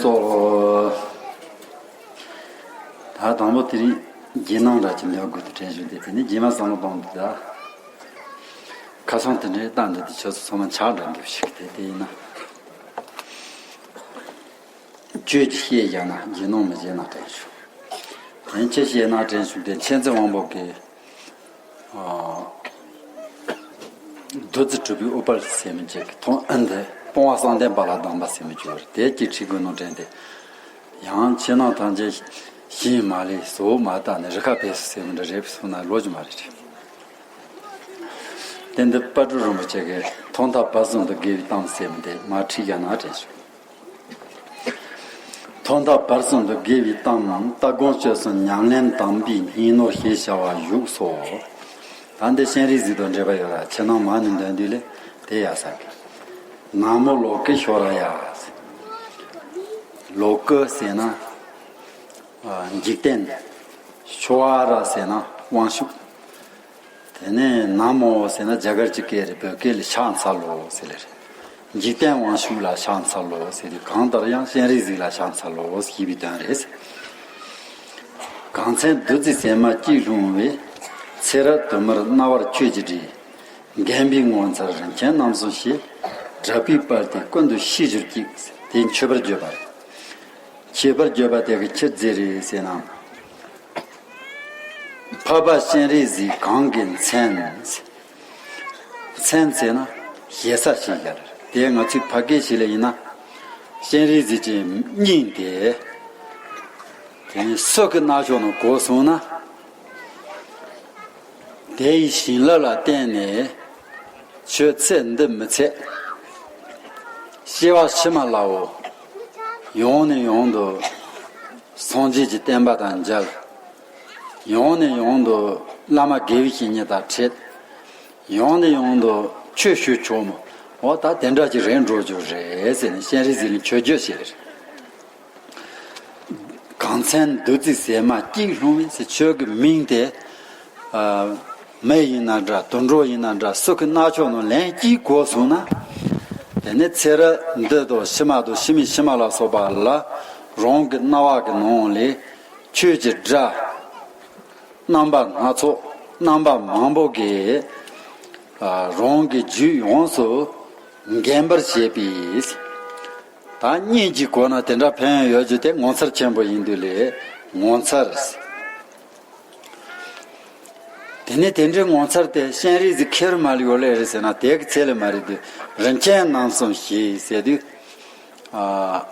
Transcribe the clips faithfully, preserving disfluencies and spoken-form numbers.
སོ། ད་དང་པོ་དེ་རིང་རྗེས་གནང་འདྲ་ཅིག་འདོན་དགོས་དུ་དྲན་བྱུང་སྟེ། དེ་ནས་རྗེས་མ་བསམ་བློ་གཏོང་དུས་ད་ཁ་སང་དེ་འདྲའི་རྟགས་འདི་དེ་ཁྱོད་ཚོ་ཚང་མ་ཆགས་འདྲ་འདུག་ཞིག་དེ་དེ་ཡིན་ན། ཁྱོད་ཀྱིས་བཤད་བཞག་ན་རྗེས་གནང་མི་བྱེད་ན་དྲན་བྱུང་། དེ་ཁྱེད་བཤད་ན་དྲན་བྱུང་སྟེ། མཁྱེན་བརྩེ་དབང་པོ་གིས། ཨ། བདུད་རྩི་གྲུབ་པའི་ཨུཏྤལ་ཟེར་མི་ཅིག་གི་ཐོང་ཨ་འདི་སྤོང་བ་བསམ་གཏན་པ་ལ་གདམས་པ་ཟེར་མི་ཅིག་ཡོད་རེད། དེ་གཅིག་ཁྲིད་དགོས་ནོ་དྲན་ཏེ། ཡང་ཕྱི་ནང་ཐམས་ཅད་ཞིང་མ་ལས་བཟོ་མ་བཏགས་ནས་རི་ཁ་ཕེབས་སོ་ཟེར་མི་འདྲ་རེད་སོང་ན་ལོ་རྒྱུས་མ་རེད་དྲན། དེ་འདི་དཔལ་སྤྲུལ་རིན་པོ་ཆེ་གིས་ཐོག་མཐའ་བར་གསུམ་དུ་དགེ་བའི་གཏམ་ཟེར་མི་དེ་མར་ཁྲིད་བཞག་ན་དྲན་བྱུང་། ཐོག་མཐའ་བར་གསུམ་དུ་དགེ་བའི་གཏམ། ལྟ་སྒོམ་སྤྱོད་གསུམ་ཉམས་ལེན་དམ་པའི་སྙིང་ནོར་ཞེས་བྱ་བ་བཞུགས་སོ། ད་འདི་སྤྱན་རས་གཟིགས་དང་འབྲེལ་བ་ཡོད་ར། ཕྱི་ནང་མ་ནི་འདོན་དུས་ལས་དེ་ཡ་ས་གི། ན་མོ་ལོ་ཀེ་ཤྭ་ར་ཡ། ལོ་ཀེ་ཟེར་ན་འཇིག་རྟེན། ཤྭ་ར་ཟེར་ན་དབང་ཕྱུག། དེ་ནས་ན་མོ་ཟེར་ན་རྒྱ་གར་གྱི་སྐད་རེད། བོད་སྐད་ལ་ཕྱག་འཚལ་ལོ་ཟེར་ལེ་རེད། འཇིག་རྟེན་དབང་ཕྱུག་ལ་ཕྱག་འཚལ་ལོ་ཟེར་དུས་གང་ལྟར་ཡང་སྤྱན་རས་གཟིགས་ལ་ཕྱག་འཚལ་ལོ་ཞེས་པའི་དོན་རེད། གངས་ཅན་བདུད་རྩི་ཟེགས་མ་སྐྱིད་ལྷུང་བའི། ཚེ་རབས་དུ་མར་སྣང་བར་ཁྱོད་ཀྱིས་བྲིས། འགེམས་པའི་ངོ་མཚར་རིན་ཆེན་རྣམ་གསུམ་ཞེས། གྲགས་པའི་དཔལ་དེ་ཀུན་ཏུ་ཤེས་གྱུར་ཅིག་དེ་མཆོད་པར་བརྗོད་པ་རེད། མཆོད་པར་བརྗོད་པ་དེ་གི་ཆི་ཟིག་རེད་ཟེར་ན། འཕགས་པ་སྤྱན་རས་གཟིགས་གང་གི་མཚན། མཚན་ཟེར་ན་ཞེ་ས་ཞེས་བྱ་རེད། དེ་ང་ཚོས་ཕ་སྐད་ཞིག་ལ་ཡིན་ན། སྤྱན་རས་གཟིགས་ཀྱི་སྙིང་དེ། དེ་ནི་སུ་གི་རྣ་ཆོག་ནང་གོ་སོང་ན། དེ་ཡི་བྱིན་རླབས་ལ་བརྟེན་ནས་ཁྱོད་ཚེ་འདི་མི་ཚད། སྐྱེ་བ་ཕྱི་མ་ལའོ། ཡང་ནས་ཡང་དུ་སངས་རྒྱས་ཀྱི་བསྟན་པ་དང་མཇལ། ཡང་ནས་ཡང་དུ་བླ་མ་དགེ་བའི་བཤེས་གཉེན་དང་འཕྲད། ཡང་ནས་ཡང་དུ་ཆོས་ཞུ་ཆོག་མོ། འོ་ད་དེ་འདྲ་ཅིག་རེད་འགྲོ་རྒྱུ་རེད་ཟེར་ནས་སྤྱན་རས་གཟིགས་ལ་མཆོད་བརྗོད་བྱས་རེད། གངས་ཅན་བདུད་རྩི་ཟེགས་མ་སྐྱིད་ལྷུང་བའི་ཟེར། ཁྱོད་ཀྱི་མིང་དེ། ཨ། མི་ཡིན་ན་འདྲ། དུད་འགྲོ་ཡིན་ན་འདྲ། སུ་གི་རྣ་ཆོག་ནང་ལན་གཅིག་གོ་སོང་ན། དེ་ནས་ཚེ་རབས་འདི་དང་ཕྱི་མ་དང་ཕྱི་མའི་ཕྱི་མ་ལ་སོགས་པ་ལ་རང་གི་རྣ་བ་གི་ནང་ལས་ཆོས་ཀྱི་སྒྲ་རྣམ་པ་སྣ་ཚོགས་རྣམ་པ་མང་པོ་གིས། ཨ། རང་གི་རྒྱུད་ཡོངས་སུ་འགེམས་པར་བྱེད་པའི། ད་སྙིང་གཅིག་གོ་ན་དེ་འདྲ་ཕན་ཡོན་ཡོད་རྒྱུ་དེ་ངོ་མཚར་ཆེན་པོ་ཡིན་དུས་ལས་ངོ་མཚར། དེ་ནས་དེ་འདྲའི་ངོ་མཚར་དེ་སྤྱན་རས་གཟིགས་ཁེར་མ་ལ་ཡོད་ལེ་རེད་ཟེར་ན་དེ་གི་ཚད་ལས་མ་རེད་དུས། རིན་ཆེན་རྣམ་གསུམ་ཞེས་ཟེར་དུས། ཨ།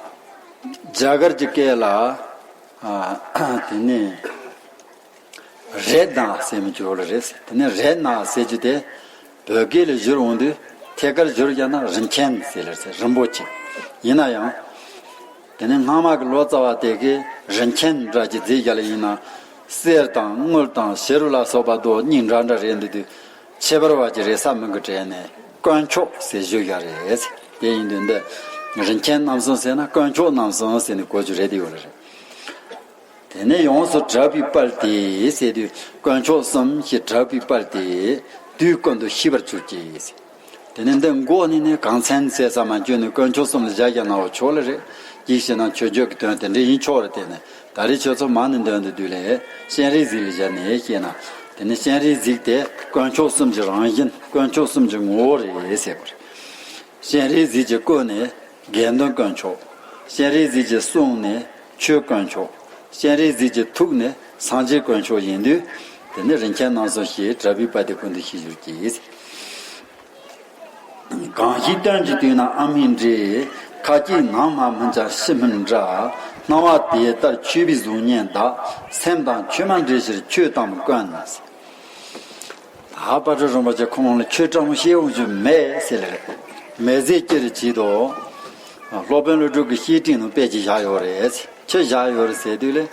རྒྱ་གར་གྱི་སྐད་ལ། ཨ། དེ་ནས། རཏྣ་ཟེར་མི་ཅིག་ཡོད་ལེ་རེད། དེ་ནས་རཏྣ་ཟེར་རྒྱུ་དེ་བོད་སྐད་ལ་བསྒྱུར་འོང་དུས་ཐད་ཀར་བསྒྱུར་བྱས་ན་རིན་ཆེན་ཟེར་ལེ་རེད། རིན་པོ་ཆེ། ཡིན་ན་ཡང་། དེ་ནས་སྔ་མ་གི་ལོ་ཙཱ་བ་དེ་གིས་རིན་ཆེན་འདྲ་ཅིག་བརྗོད་བྱས་ལེ་ཡིན་ན། གསེར་དང་དངུལ་དང་བྱུ་རུ་ལ་སོགས་པ་དང་སྙིང་འདྲ་འདྲ་རེད་འདུག་དུས། ཁྱད་པར་བ་ཅིག་རེད་ས་མིང་གི་དྲན་ནས་དཀོན་མཆོག་ཟེར་བཞག་ཡ་རེད། དེ་ཡིན་དུས་འདི་རིན་ཆེན་རྣམ་གསུམ་ཟེར་ན་དཀོན་མཆོག་རྣམ་གསུམ་ཟེར་ནས་གོ་རྒྱུ་རེད་དེ་ཡོད་ལེ་རེད། དེ་ནས་ཡོངས་སུ་གྲགས་པའི་དཔལ་དེ་ཟེར་དུས། དཀོན་མཆོག་གསུམ་ཞེས་གྲགས་པའི་དཔལ་དེ་དུས་ཀུན་ཏུ་ཤེས་པར་གྱུར་ཅིག་ཟེར། དེ་ནས་འདི་མགོ་ནས་ནས་གངས་ཅན་ཟེར་ས་མ་བཅོས་ནས་དཀོན་མཆོག་གསུམ་ལ་བཞག་བཞག་ན་འོ་ཆོག་ལེ་རེད། ཅིག་བྱས་ན་མཆོད་བརྗོད་ཀྱི་དོན་དེ་འདྲ་ཡིན་ཆོག་རེད། དེ་ནས་ད་རེས་ཁྱོད་ཚོ་མ་ནི་འདོན་དུ་དུས་ལས་སྤྱན་རས་གཟིགས་ལ་བཞག་ནས་བཤད་ན། དེ་ནས་སྤྱན་རས་གཟིགས་དེ་དཀོན་མཆོག་གསུམ་གྱི་རང་བཞིན། དཀོན་མཆོག་གསུམ་གྱི་ངོ་བོ་རེད་ཟེར་དགོས་རེད། སྤྱན་རས་གཟིགས་ཀྱི་སྐུ་ནི་དགེ་འདུན་དཀོན་མཆོག་སྤྱན་རས་གཟིགས་ཀྱི་གསུང་ནི་ཆོས་དཀོན་མཆོག་སྤྱན་རས་གཟིགས་ཀྱི་ཐུགས་ནི་སངས་རྒྱས་དཀོན་མཆོག་ཡིན་དུས། དེ་ནི་རིན་ཆེན་རྣམ་གསུམ་ཞེས་གྲགས་པའི་དཔལ་དེ་ཀུན་ཏུ་ཤེས་གྱུར་ཅིག་གང་ཞིག་དོན་གྱི་དུས་ན་ཨ་མིན་འདྲེ། ཁ་ཅིག་ནང་མ་སྨིན་ཅིང་ཕྱི་སྨིན་འདྲ། སྣང་བ་དེ་ལྟར་ཆོས་པའི་གཟུགས་བརྙན་དག་སེམས་དང་ཆོས་མ་འདྲེས་ཕྱིར་ཆོས་དམ་དཀོན། ད་དཔལ་སྤྲུལ་རིན་པོ་ཆེ་ཁོང་ལ་ཆོས་དྲང་མོ་བཤད་འོང་རྒྱུ་མེད་ཟེར་ལེ་རེད། མི་ཟེར་ཅི་རེད་བྱེད་དོ། སློབ་དཔོན་ཀླུ་སྒྲུབ་ཀྱི་བཤེས་སྤྲིང་ནང་དཔེ་ཅིག་བཞག་ཡོད་རེད། ཆི་བཞག་ཡོད་རེད་ཟེར་དུས་ལེ།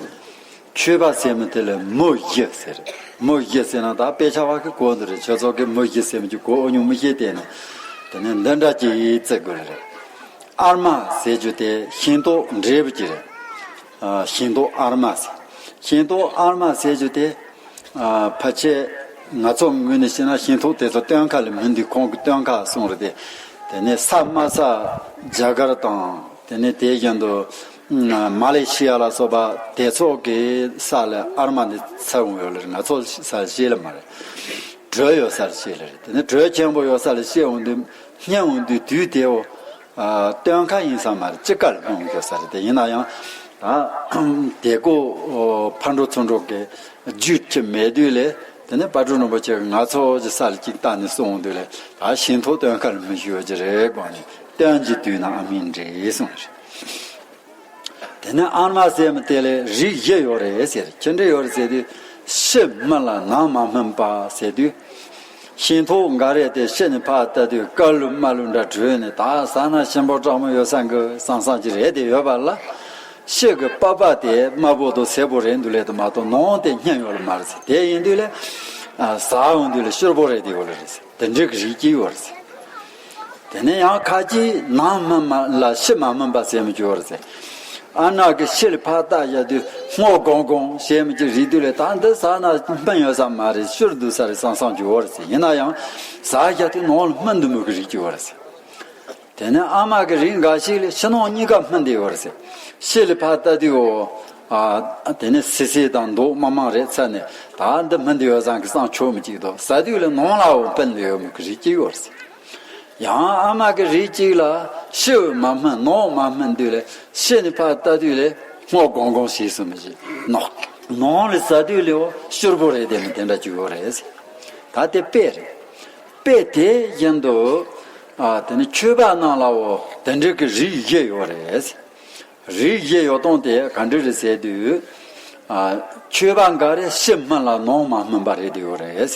ཆོས་པ་ཟེར་མི་དེ་ལ་མུ་བཞི་ཟེར། མུ་བཞི་ཟེར་ན་ད་དཔེ་ཆ་བ་གི་གོ་འདི་རེད། ཁྱོད་ཚོ་གི་མུ་བཞི་ཟེར་མི་གྱི་གོ་ཨོ་ཉུང་མི་ཤེས་དེ་ནི། དེ་ནི་འདི་འདྲ་ཅིག་བརྩི་དགོས་རེད། ཨར་མ་ཟེར་རྒྱུ་དེ་ཤིང་ཏོག་འབྲས་བུ་ཅིག་རེད། ཨ། ཤིང་ཏོག་ཨར་མ་ཟེར། ཤིང་ཏོག་ཨར་མ་ཟེར་རྒྱུ་དེ། ཨ། ཕལ་ཆེར་ང་ཚོ་ངོས་ནས་བཤད་ན་ཤིང་ཏོག་དེ་ཚོ་སྟོན་ཁ་ལ་མིན་འདུག་ཁོང་གི་སྟོན་ཁ་གསུངས་རེད་དེ། དེ་ནས་ས་དམའ་ས་རྒྱ་གར་དང་། དེ་ནས་དེ་བཞིན་དུ་ མ་ལེ་ཤི་ཡ་ལ་སོགས་པ་དེ་ཚོ་གི་ས་ལ་ཨར་མ་འདི་ཚ་འོང་ཡོད་ལ་རེད། ང་ཚོ་ས་ཤེས་ལ་མ་རེད། དྲོད་ཡོད་ས་ལ་ཤེས་ལ་རེད། དེ་ནས་དྲོད་ཆེན་པོ་ཡོད་ས་ལ་ཤེས་འོང་དུས་སྙན་འོང་དུས་དུས་དེའོ། སྟོན་ཁ་ཡིན་ས་མ་རེད། ཅི་དཀའ་ལས་འོང་ཡོད་ས་རེད། དེ་ཡིན་ན་ཡང་ད་དེ་ཀོ་ཕར་འགྲོ་ཚུར་འགྲོ་གི་རྒྱུད་ཀྱི་མེད་དུས་ལས། དེ་ནས་དཔལ་སྤྲུལ་རིན་པོ་ཆེ་གི་ང་ཚོ་ཅི་ས་ལ་ཅིག་བལྟ་ནས་གསུངས་འོང་དུས་ལས། ད་ཤིང་ཐོག་སྟོན་ཁ་ལ་མི་ཞུ་བ་ཅི་རེད་དགོངས་ནས། སྟོན་གྱི་དུས་ན་ཨ་མིན་འདྲེ་གསུངས་རེད། དེ་ནས་ཨ་མ་ཟེར་མི་དེ་ལས་རིགས་བཞི་ཡོད་རེད་ཟེར། ཅི་འདྲ་ཡོད་རེད་ཟེར་དུས། ཕྱི་སྨིན་ལ་ནང་མ་སྨིན་པ་ཟེར་དུས། ཤིང་ཐོག་འགའ་རེ་དེ་ཕྱི་ནས་ཕར་ལྟ་དུས་དཀར་ལུ་དམར་ལུ་འདྲ་བྲོས་ནས། ད་ཟ་ན་ཞིམ་པོ་དྲང་མོ་ཡོད་ས་གི་བསམ་བསམ་ཅིག་རེད་དེ་ཡོད་པ་ལ། ཕྱི་གི་པགས་པ་དེ་དམར་པོ་དང་སེར་པོ་རེད་འདུག་ལས་དུ་མ་གཏོགས་ནང་དེ་སྙན་ཡོད་ལ་མ་རེད་ཟེར། དེ་ཡིན་དུས་ལས་ཟ་འོང་དུས་ལས་སྐྱུར་པོ་རེད་དེ་ཡོད་ལ་རེད་ཟེར། དེ་འདྲའི་གི་རིགས་ཀྱི་ཡོད་རེད་ཟེར། དེ་ནས་ཡང་ཁ་ཅིག་ནང་སྨིན་མ་ལ་ཕྱི་མ་སྨིན་པ་ཟེར་མི་ཅིག་ཡོད་རེད་ཟེར། ཨ་ན་གི་ཕྱི་ལ་ཕར་ལྟ་བཞག་དུས་སྔོ་གོང་གོང་ཟེར་མི་ཅིག་རིགས་དུས་ལས། ད་འདི་ཟ་ན་སྨིན་ཡོད་ས་མ་རེད། སྐྱུར་འདུག་ས་རེད་བསམ་བསམ་ཅིག་ཡོད་རེད་ཟེར། ཡིན་ན་ཡང་ཟ་བཞག་དུས་ནང་ལ་སྨིན་འདུག་མི་གི་རིགས་ཅིག་ཡོད་རེད་ཟེར། དེ་ནས་ཨ་མ་གི་རིགས་འགའ་ཞིག་ལ་ཕྱི་ནང་གཉིས་ཀ་སྨིན་བསྡད་ཡོད་རེད་ཟེར། ཕྱི་ལ་ཕར་ལྟ་དུས་འོ། ཨ། དེ་ནས་སིལ་སིལ་དང་མདོག་དམར་དམར་རེད་ཚར་ནས། ད་འདི་སྨིན་བསྡད་ཡོད་ཙང་གི་བསམ་ཆོག་མི་གཅིག་དང་། ཟ་དུས་ལ་ནང་ལའོ་སྨིན་ལ་ཡོད་མི་གི་རིགས་གཅིག་ཡོད་རེད་ཟེར། ཡང་ཨ་མ་གི་རིགས་གཅིག་ལ་ཕྱི་འོ་མ་སྨིན་ནང་མ་སྨིན་དུས་ལ། ཕྱི་ནས་ཕར་ལྟ་དུས་ལ་སྔོ་གོང་གོང་ཞིག་སུ་མི་ཞིག་ནོག་ནང་ལ་ཟ་དུས་ལ་འོ་སྐྱུར་པོ་རེད་དེ་མི་དེ་འདྲ་གཅིག་ཡོད་རེད་ཟེར། ད་དེ་དཔེ་རེད། དཔེ་དེ་བཞིན་དུ། ཨ། དེ་ནི་མཆོད་པ་རྣམས་ལའོ་དེ་འདྲའི་གི་རིགས་བཞི་ཡོད་རེད། རིགས་བཞི་ཡོད་སྟངས་དེ་ག་འདྲ་རེད་ཟེར་དུས། ཨ། མཆོད་པ་འགའ་རེ་ཕྱི་སྨིན་ལ་ནང་མ་སྨིན་པ་རེད་དེ་ཡོད་རེད།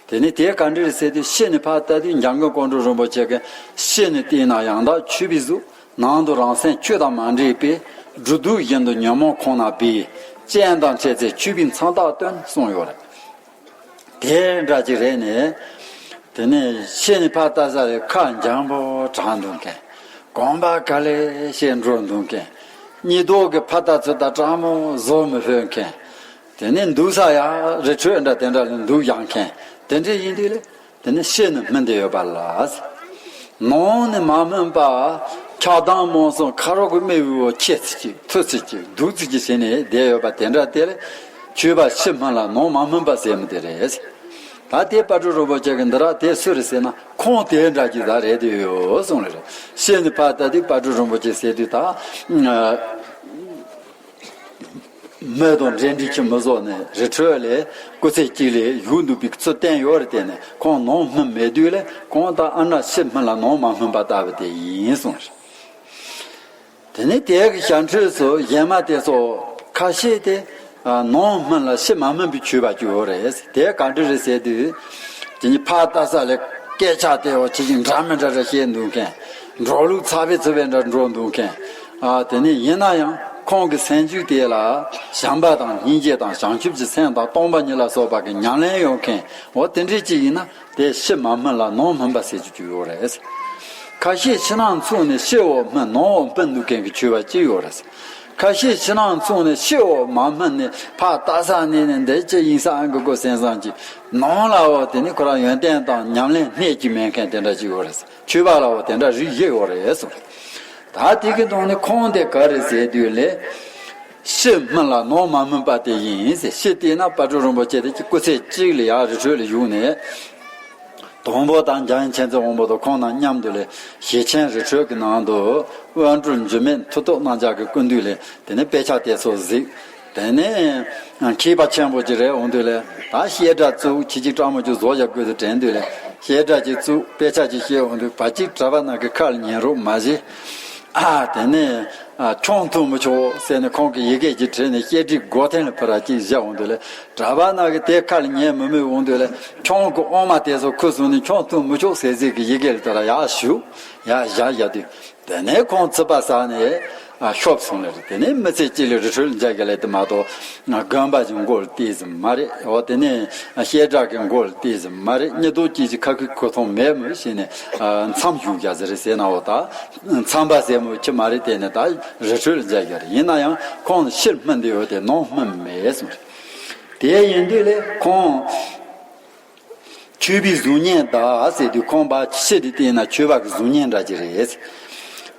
དེ་ནི་དེ་ག་འདྲ་རེད་ཟེར་དུས། ཕྱི་ནས་ཕར་ལྟ་དུས་འཇམ་མགོན་ཀོང་སྤྲུལ་རིན་པོ་ཆེ་གི་ཕྱི་ནས་བལྟས་ན་ཡང་དག་མཆོད་པའི་གཟུགས། ནང་དུ་རང་སེམས་ཆོས་དང་མ་འདྲེས་པས། སྒྲོ་འདོགས་བཞིན་དུ་ཉོན་མོངས་ཁོང་ན་སྦས། སྤྱན་དང་འཕྲད་ཚེ་མཆོད་པའི་མཚན་རྟགས་སྟོན་གསུངས་ཡོད་རེད། དེ་འདྲ་ཅིག་རེད་ནས། དེ་ནས་ཕྱི་ནས་ཕར་ལྟ་ས་ལ་ཁ་འཇམ་པོ་དྲང་འདུག་མཁན། གོམ་པ་ག་ལེ་ཞིག་འགྲོ་འདུག་མཁན། གཉིས་ཐོག་གི་ཕར་ལྟ་ཚུལ་དང་དྲང་མོ་བཟོ་མི་ཕོད་མཁན། དེ་ནས་འདུག་ས་ཡང་རི་ཁྲོད་འདྲ་དེ་འདྲ་ལ་འདུག་བཞག་མཁན། དེ་འདྲ་ཡིན་དུས་ལ། དེ་ནི་ཕྱི་ནས་སྨིན་བསྡད་ཡོད་པ་ལ། ནང་ནས་མ་སྨིན་པ། ཆགས་སྡང་རྨོངས་གསུམ་ཁ་རོག་གི་དམིགས་པའི་འོག་ཁྱེར་ཚིག་གཅིག་ཐུ་ཚིག་གཅིག་རྡུག་ཚིག་གཅིག་བྱས་ནས་བསྡད་ཡོད་པ་དེ་འདྲ་དེ་ལ། མཆོད་པ་ཕྱི་སྨིན་ལ་ནང་མ་སྨིན་པ་ཟེར་མི་དེ་རེད། ད་དེ་དཔལ་སྤྲུལ་རིན་པོ་ཆེ་གི་འདི་ར་དེ་སུ་རེད་ཟེར་ན། ཁོང་དེ་འདྲ་གྱི་ད་རེད་དེ་ཡོད་གསུངས་རེད། ཕྱི་ནས་ཕར་ལྟ་དུས་དཔལ་སྤྲུལ་རིན་པོ་ཆེ་ཟེར་དུས་ད། མི་དང་འབྲེལ་འདྲིས་ཁྱིམ་མི་བཟོ་ནས་རི་ཁྲོད་ལས་སྐུ་ཚེ་གཅིག་ལས་བཞུགས་འདུག་པའི་ཚུལ་བསྟན་ཡོད་རེད། དེ་ནས་ཁོང་ནང་སྨིན་མེད་དུས་ལས། ཁོང་ད་ཨ་ན་ཕྱི་སྨིན་ལ་ནང་མ་སྨིན་པ་ལྟ་བུ་དེ་ཡིན་གསུངས་རེད། དེ་ནས་དེ་གི་ཞལ་འཕྲོས་སུ་གཞན་མ་དེ་ཚོ་ཁ་ཤས་དེ། ཨ། ནང་སྨིན་ལ་ཕྱི་མ་སྨིན་པའི་མཆོད་པ་བཅུག་ཡོད་རེད། དེ་ག་འདྲ་རེད་ཟེར་དུས། དེ་ནི་ཕར་ལྟ་ས་ལས་སྐད་ཆ་དེ་འོ་ཅི་ཞིག་འདྲ་མི་འདྲ་འདྲ་བཤད་འདུག་མཁན། འགྲོ་ལུགས་ཚ་བའི་ཚུལ་བའི་འདྲ་འགྲོ་འདུག་མཁན། ཨ། དེ་ནས་ཡིན་ན་ཡང་ཁོང་གི་སེམས་རྒྱུད་དེ་ལ་བྱམས་པ་དང་སྙིང་རྗེ་དང་བྱང་ཆུབ་ཀྱི་སེམས་དང་སྟོང་པ་ཉིད་ལ་སོགས་པ་གི་ཉམས་ལེན་ཡོད་མཁན། འོ་དེ་འདྲའི་ཅིག་ཡིན་ན་དེ་ཕྱི་མ་སྨིན་ལ་ནང་སྨིན་པ་ཟེར་རྒྱུ་ཅིག་ཡོད་རེད། ཁ་ཤས་ཕྱི་ནང་མཚུངས་ནས་ཕྱི་འོག་སྨིན་ནང་འོག་སྨིན་འདུག་མཁན་གྱི་མཆོད་པ་ཅིག་ཡོད་རེད། ཁ་ཤས་ཕྱི་ནང་མཚུངས་ནས་ཕྱི་འོག་མ་སྨིན་ནས་ཕར་ལྟ་ས་ནས་ནས་འདི་ཅི་ཡིན་ས་ཨང་གི་གོ་སེམས་བཟང་གྱི། ནང་ལའོ་དེ་ནི་ཁོ་རང་ཡོན་ཏན་དང་ཉམས་ལེན་སྣེ་གཅིག་མེད་མཁན་དེ་འདྲ་ཅིག་ཡོད་རེད། མཆོད་པ་ལའོ་དེ་འདྲ་རིགས་བཞི་ཡོད་རེད་གསུངས། ད་དེ་གི་ནང་ནས་ཁོང་དེ་ག་རེ་ཟེར་དུས་ལས། ཕྱི་སྨིན་ལ་ནང་མ་སྨིན་པ་དེ་ཡིན་ཟེར། ཕྱི་བལྟས་ན་དཔལ་སྤྲུལ་རིན་པོ་ཆེ་དེ་སྐུ་ཚེ་གཅིག་ལ་ཡར་རི་ཁྲོད་ལ་བཞུགས་ནས། དང་པོ་དང་འཇམ་དབྱངས་མཁྱེན་བརྩེ་དབང་པོ་དང་ཁོང་རྣམས་མཉམ་དུ་ལས་ཞེ་ཆེན་རི་ཁྲོད་ཀྱི་ནང་དུ་དབང་སྤྲུལ་འགྱུར་མེད་མཐུ་སྟོབས་རྣམ་རྒྱལ་གྱི་སྐུ་མདུན་ལས། དེ་ནས་དཔེ་ཆ་དེ་ཚོ་གཟིགས། དེ་ནས་མཁས་པ་ཆེན་པོ་ཅིག་རེད་འོང་དུས་ལས། ད་བཤད་གྲྭ་བཙུགས། ཁྱི་གཅིག་སྤྲང་མོ་ཅིག་བཟོ་བྱ་དགོས་དུ་དྲན་དུས་ལས། བཤད་གྲྭ་ཅིག་བཙུགས། དཔེ་ཆ་ཅིག་བཤད་འོང་དུས་བ་གཅིག་གྲྭ་པ་རྣམས་ཀྱི་ཁ་ལ་ཉན་རོགས་མ་བྱེད། ཨ། དེ་ནས། ཨ། ཆང་འཐུང་མི་ཆོག་ཟེར་ནས་ཁོང་གིས་ཡི་གེ་ཅིག་བྲིས་ནས་བཤད་ཁྲིའི་སྒོ་ཐེམ་ལ་ཕར་ར་ཅིག་བཞག་འོང་དུས་ལས། གྲྭ་པ་རྣམས་ཀྱིས་དེ་ཁ་ལ་ཉན་མི་མི་འོང་དུས་ལས། ཆང་གི་འོ་མ་དེ་ཚོ་ཁུར་སོང་ནས་ཆང་འཐུང་མི་ཆོག་ཟེར་ཟེར་གི་ཡི་གེ་ལ་དེ་ལ་ཡར་ཞུ། ཡར་བཞག་བཞག་དུས། དེ་ནས་ཁོང་ཚིག་པ་ཟ་ནས། ཨ། ཤོབ་སོང་ལེ་རེད། དེ་ནས་མི་ཚེ་གཅིག་ལ་རི་ཁྲོད་ལ་མཇལ་གི་ལེ་དེ་མ་གཏོགས། དགོན་པ་གི་མགོ་ལ་བལྟས་ཟིན་མ་རེད། འོ་དེ་ནས་བཤད་གྲྭ་གི་མགོ་ལ་བལྟས་ཟིན་མ་རེད། གཉིད་དུ་སྐྱིད་ཀྱི་ཁ་ཁུ་ཁུ་ཐོང་མེད་མོད་ཟེར་ནས། ཨ། མཚམས་བཞུགས་བཞག་ཟེར་རེད་ཟེར་ན། འོ་ད་མཚམས་པ་ཟེར་མོ་ཁྱི་མ་རེད། དེ་ནས་ད་རི་ཁྲོད་ལ་མཇལ་གི་རེད། ཡིན་ན་ཡང་ཁོང་ཕྱིར་སྨིན་དེ་ཡོད་དེ་ནང་སྨིན་མེད་གསུངས་རེད། དེ་ཡིན་དུས་ལས་ཁོང་མཆོད་པའི་གཟུགས་བརྙན་དག་ཟེར་དུས། ཁོང་པ་ཕྱི་དེ་བལྟས་ན་མཆོད་པ་གི་གཟུགས་བརྙན་འདྲ་ཅིག་རེད།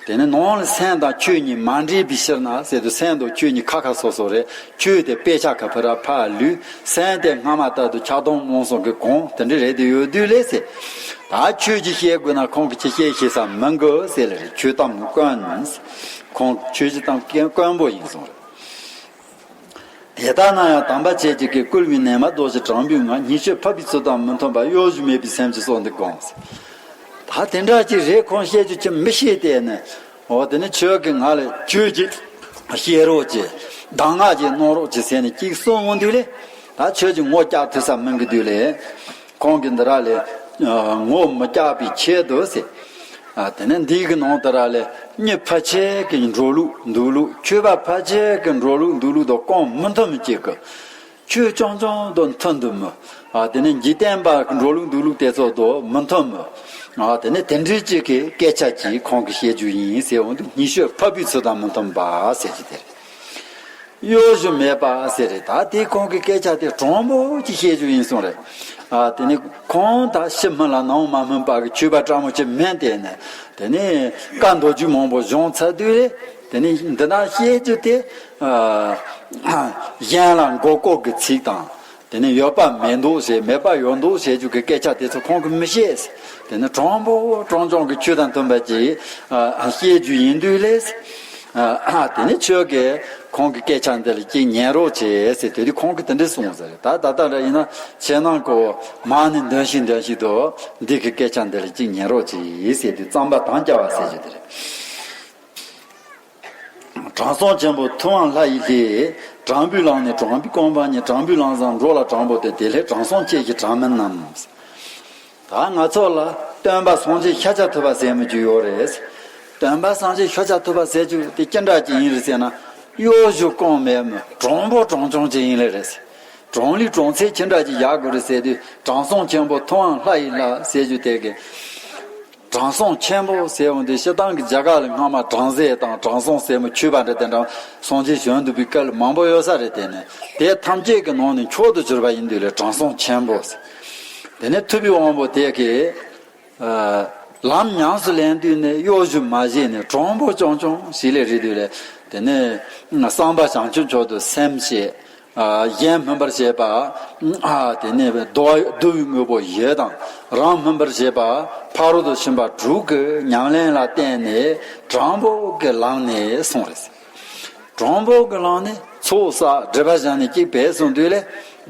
དེ་ནས་ནང་ལ་སེམས་དང་ཆོས་གཉིས་མ་འདྲེས་པའི་ཕྱིར་ན་ཟེར་དུས་སེམས་དང་ཆོས་གཉིས་ཁ་ཁ་སོ་སོ་རེད། ཆོས་དེ་དཔེ་ཆ་ཁ་ཕི་ར་ཕ་ལུས། སེམས་དེ་སྔ་མ་ལྟར་དུ་ཆགས་སྡང་རྨོངས་གསུམ་གྱི་གོང་དེ་འདྲ་རེད་དེ་ཡོད་དུས་ལས་ཟེར། ད་ཆོས་ཀྱི་བཤད་དགོས་ན་ཁོང་གིས་ཅི་བཤད་ཤེས་ས་མི་འགོ་ཟེར་ལ་རེད། ཆོས་གཏམ་དཀོན། ཁོང་ཆོས་ཀྱི་གཏམ་དཀོན་པོ་ཡིན་གསུངས་རེད། དེ་ལྟ་ན་ཡང་དམ་པ་ཁྱེད་ཅག་གིས་བསྐུལ་བའི་ནད་མ་ཟློག་ཅིང་དྲང་པོའི་ངག་ཉེས་སྤྱོད་ཕབ་པའི་ཚུལ་དང་མི་མཐུན་པ་གཡོ་སྒྱུ་མེད་པའི་སེམས་ཀྱི་སྲོག་འདི་དགོངས། ད་དེ་འདྲ་ཅིག་རེད། ཁོང་བཤད་རྒྱུ་ཅི་མི་ཤེས་དེ་ནས། འོ་དེ་ནས་ཁྱོད་ཀྱིས་ང་ལ་ཆོས་ཀྱི་བཤད་རོགས་གྱིས། གདམས་ངག་ཅིག་གནང་རོགས་གྱིས་ཟེར་ནས་ཅིག་གསུངས་འོང་དུས་ལས། ད་ཁྱོད་ཀྱིས་ངོ་བཅག་ཐུབ་ས་མིན་གྱི་དུས་ལས། ཁོང་གིས་འདི་ར་ལས་ངོ་མི་བཅག་པའི་ཆེད་དུ་ཟེར། ཨ་དེ་ནས་འདི་གི་ནང་དུ་ར་ལས་མྱི་ཕལ་ཆེར་གྱི་འགྲོ་ལུགས་འདུག་ལུགས། ཆོས་པ་ཕལ་ཆེར་གྱི་འགྲོ་ལུགས་འདུག་ལུགས་དང་གང་མི་མཐུན་མི་གཅིག་གི། ཆོས་རྐྱང་རྐྱང་དང་མཐུན་འདུག་མི། ཨ་དེ་ནས་འཇིག་རྟེན་པ་གི་འགྲོ་ལུགས་འདུག་ལུགས་དེ་ཚོ་དང་མི་མཐུན་མི། ཨ་དེ་ནས་དེ་འདྲའི་གཅིག་གི་སྐད་ཆ་གཅིག་ཁོང་གིས་བཤད་རྒྱུ་ཡིན་ཟེར་འོང་དུས་ཉེས་སྤྱོད་ཕབ་པའི་ཚུལ་དང་མི་མཐུན་པ་ཟེར་གྱི་དེ་རེད། གཡོ་སྒྱུ་མེད་པ་ཟེར་རེད། ད་དེ་ཁོང་གི་སྐད་ཆ་དེ་དྲང་པོ་ཅིག་བཤད་རྒྱུ་ཡིན་གསུངས་རེད། ཨ་དེ་ནི་ཁོང་ད་ཕྱི་སྨིན་ལ་ནང་མ་སྨིན་པ་གི་ཆོས་པ་སྤྲང་མོ་ཅིག་མིན་དེ་ནི། དེ་ནི་བཀའ་མདོ་རྒྱུད་མང་པོ་སྦྱོང་ཚར་དུས་རེད། དེ་ནི་འདི་ན་བཤད་རྒྱུ་དེ་ཨ་གཞན་ལ་མགོ་སྐོར་གྱི་ཚིག་དང་། དེ་ནས་ཡོད་པ་མེད་མདོག་བྱས། མེད་པ་ཡོད་མདོག་བྱེད་རྒྱུ་གི་སྐད་ཆ་དེ་ཚོ་ཁོང་གིས་མི་བཤད། དེ་ནས་དྲང་པོ་དྲང་རྐྱང་གི་ཆོས་དང་མཐུན་པ་ཅིག་ཨ་བཤད་རྒྱུ་ཡིན་དུས་ལས། ཨ་དེ་ནས་ཁྱོད་ཀྱིས་ཁོང་གི་སྐད་ཆ་འདི་ལ་ཅིག་ཉན་རོགས་བྱེད་ཟེར་དེ་དུས་ཁོང་གིས་དེ་འདྲ་གསུངས་ཟེར། ད་ད་ལྟ་འདྲ་ཡིན་ན་ཁྱེད་རྣམས་ཀྱི་མ་ཎི་འདོན་བཞིན་འདོན་བཞིན་དུ་འདི་གི་སྐད་ཆ་འདི་ལ་ཅིག་ཉན་རོགས་བྱེད་ཟེར་དུས་རྩོམ་པ་དམ་བཅའ་བ་ཟེར་རྒྱུ་དེ་རེད། དྲང་སྲོང་ཆེན་པོ་ཐུབ་དབང་ལྷ་ཡི་ལྷས། དྲང་པོའི་ལམ་ནི་དྲང་པོའི་གོ་འཕང་བརྙེས། དྲང་པོའི་ལམ་བཟང་འགྲོ་ལ་དྲང་པོ་སྟེ། དེ་ལྷས་དྲང་སྲོང་ཁྱེད་ཀྱིས་དྲང་མིན་ནམ། ད་ང་ཚོ་ལ་སྟོན་པ་སངས་རྒྱས་ཤཱཀྱ་ཐུབ་པ་ཟེར་མི་རྒྱུ་ཡོད་རེད། སྟོན་པ་སངས་རྒྱས་ཤཱཀྱ་ཐུབ་པ་ཟེར་རྒྱུ་དེ་ཅི་འདྲ་ཅིག་ཡིན་རེད་ཟེར་ན། གཡོ་སྒྱུ་གང་མེད་མི་དྲང་པོ་དྲང་རྐྱང་ཅིག་ཡིན་ལེ་རེད། དྲང་ལུགས་དྲང་ཚད་ཅི་འདྲ་ཅིག་ཡག་དགོས་རེད་ཟེར་དུས་དྲང་སྲོང་ཆེན་པོ་ཐུབ་དབང་ལྷ་ཡི་ལྷ་ཟེར་རྒྱུ་དེ་གི། དྲང་སྲོང་ཆེན་པོ་ཟེར་འོང་དུས་སྤྱིར་བཏང་གི་རྒྱ་གར་ལ་སྔ་མ་བྲམ་ཟེ་དང་དྲང་སྲོང་ཟེར་མི་ཆོས་པ་འདྲ་དེ་འདྲ་སངས་རྒྱས་བྱོན་འདུག་པའི་སྐད་ལ་མང་པོ་ཡོད་ས་རེད། དེ་ནས་དེ་ཐམས་ཅད་ཀྱི་ནང་ནས་མཆོག་ཏུ་གྱུར་པ་ཡིན་དུས་ལས་དྲང་སྲོང་ཆེན་པོ་ཟེར། དེ་ནས་ཐུབ་པའི་དབང་པོ་དེ་གིས་ལམ་ཉམས་སུ་ལེན་དུས་ནས་གཡོ་སྒྱུ་མ་བྱས་ནས་དྲང་པོ་རྐྱང་རྐྱང་ཞིག་ལས་རེད་དུས་ལས། དེ་ནས་བསམ་པ་བྱང་ཆུབ་མཆོག་ཏུ་སེམས་བསྐྱེད། ཨ་གཞན་སྨིན་པར་བྱེད་པ། ཨ་དེ་ནས་བསྡུ་བ་བསྡུ་བའི་དངོས་པོ་བཞི་དང་། རང་སྨིན་པར་བྱེད་པ་ཕ་རོལ་ཏུ་ཕྱིན་པ་དྲུག་གི་ཉམས་ལེན་ལ་བརྟེན་ནས་དྲང་པོ་གི་ལམ་ནས་སོང་རེད། དྲང་པོ་གི་ལམ་ནས་ཚོགས་བསགས་སྒྲིབ་པ་སྦྱངས་ནས་གཅིག་བས་སོང་དུས་ལས།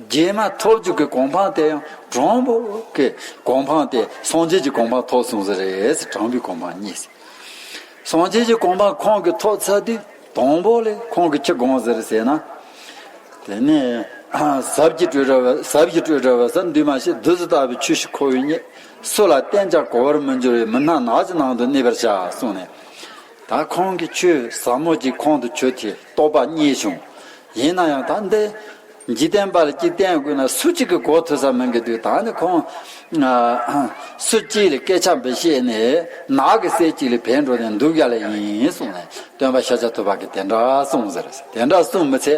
རྗེས་མ་ཐོབ་རྒྱུ་གི་གོ་འཕང་དེ་ཡང་དྲང་པོ་གི་གོ་འཕང་དེ་སངས་རྒྱས་ཀྱི་གོ་འཕང་ཐོབ་སོང་ཟེར་རེད། དྲང་པོའི་གོ་འཕང་བརྙེས། སངས་རྒྱས་ཀྱི་གོ་འཕང་ཁོང་གིས་ཐོབ་ཚར་དུས་དང་པོ་ལས་ཁོང་གིས་ཅི་དགོངས་ཟེར་ཟེར་ན། དེ་ནས་ཟབ་ཀྱི་སྤྲོས་བྲལ་བ། ཟབ་ཀྱི་སྤྲོས་བྲལ་བ་ཟེར་འདུས་མ་བྱས་བདུད་རྩི་ལྟ་བུའི་ཆོས་ཤིག་ཁོ་བོས་རྙེད། སུ་ལ་བསྟན་ཀྱང་གོ་བར་མི་འགྱུར་བའི་མི་སྣང་ནགས་ཀྱི་ནང་དུ་གནས་པར་བྱ་གསུངས་ནས། ད་ཁོང་གིས་ཆོས་ཟབ་མོ་ཅིག་ཁོང་དུ་ཆུད་དེ་རྟོགས་པ་རྙེད་བྱུང་། ཡིན་ན་ཡང་ད་འདི། འཇིག་རྟེན་པ་ལ་གཅིག་བསྟན་དགོས་ན་སུ་གཅིག་གིས་གོ་ཐུབ་ས་མིན་གྱི་དུས། ད་ནི་ཁོང་སུ་གཅིག་ལ་སྐད་ཆ་འབུལ་བཤད་ནས་ནགས་ཀྱི་སེལ་གཅིག་ལ་བྲོས་འགྲོ་ནས་འདུག་ཡ་ལ་ཡིན་གསུངས་ནས། སྟོན་པ་ཤཱཀྱ་ཐུབ་པ་གིས་དེ་འདྲ་གསུངས་ཟེར། དེ་འདྲ་གསུངས་མི་ཚད་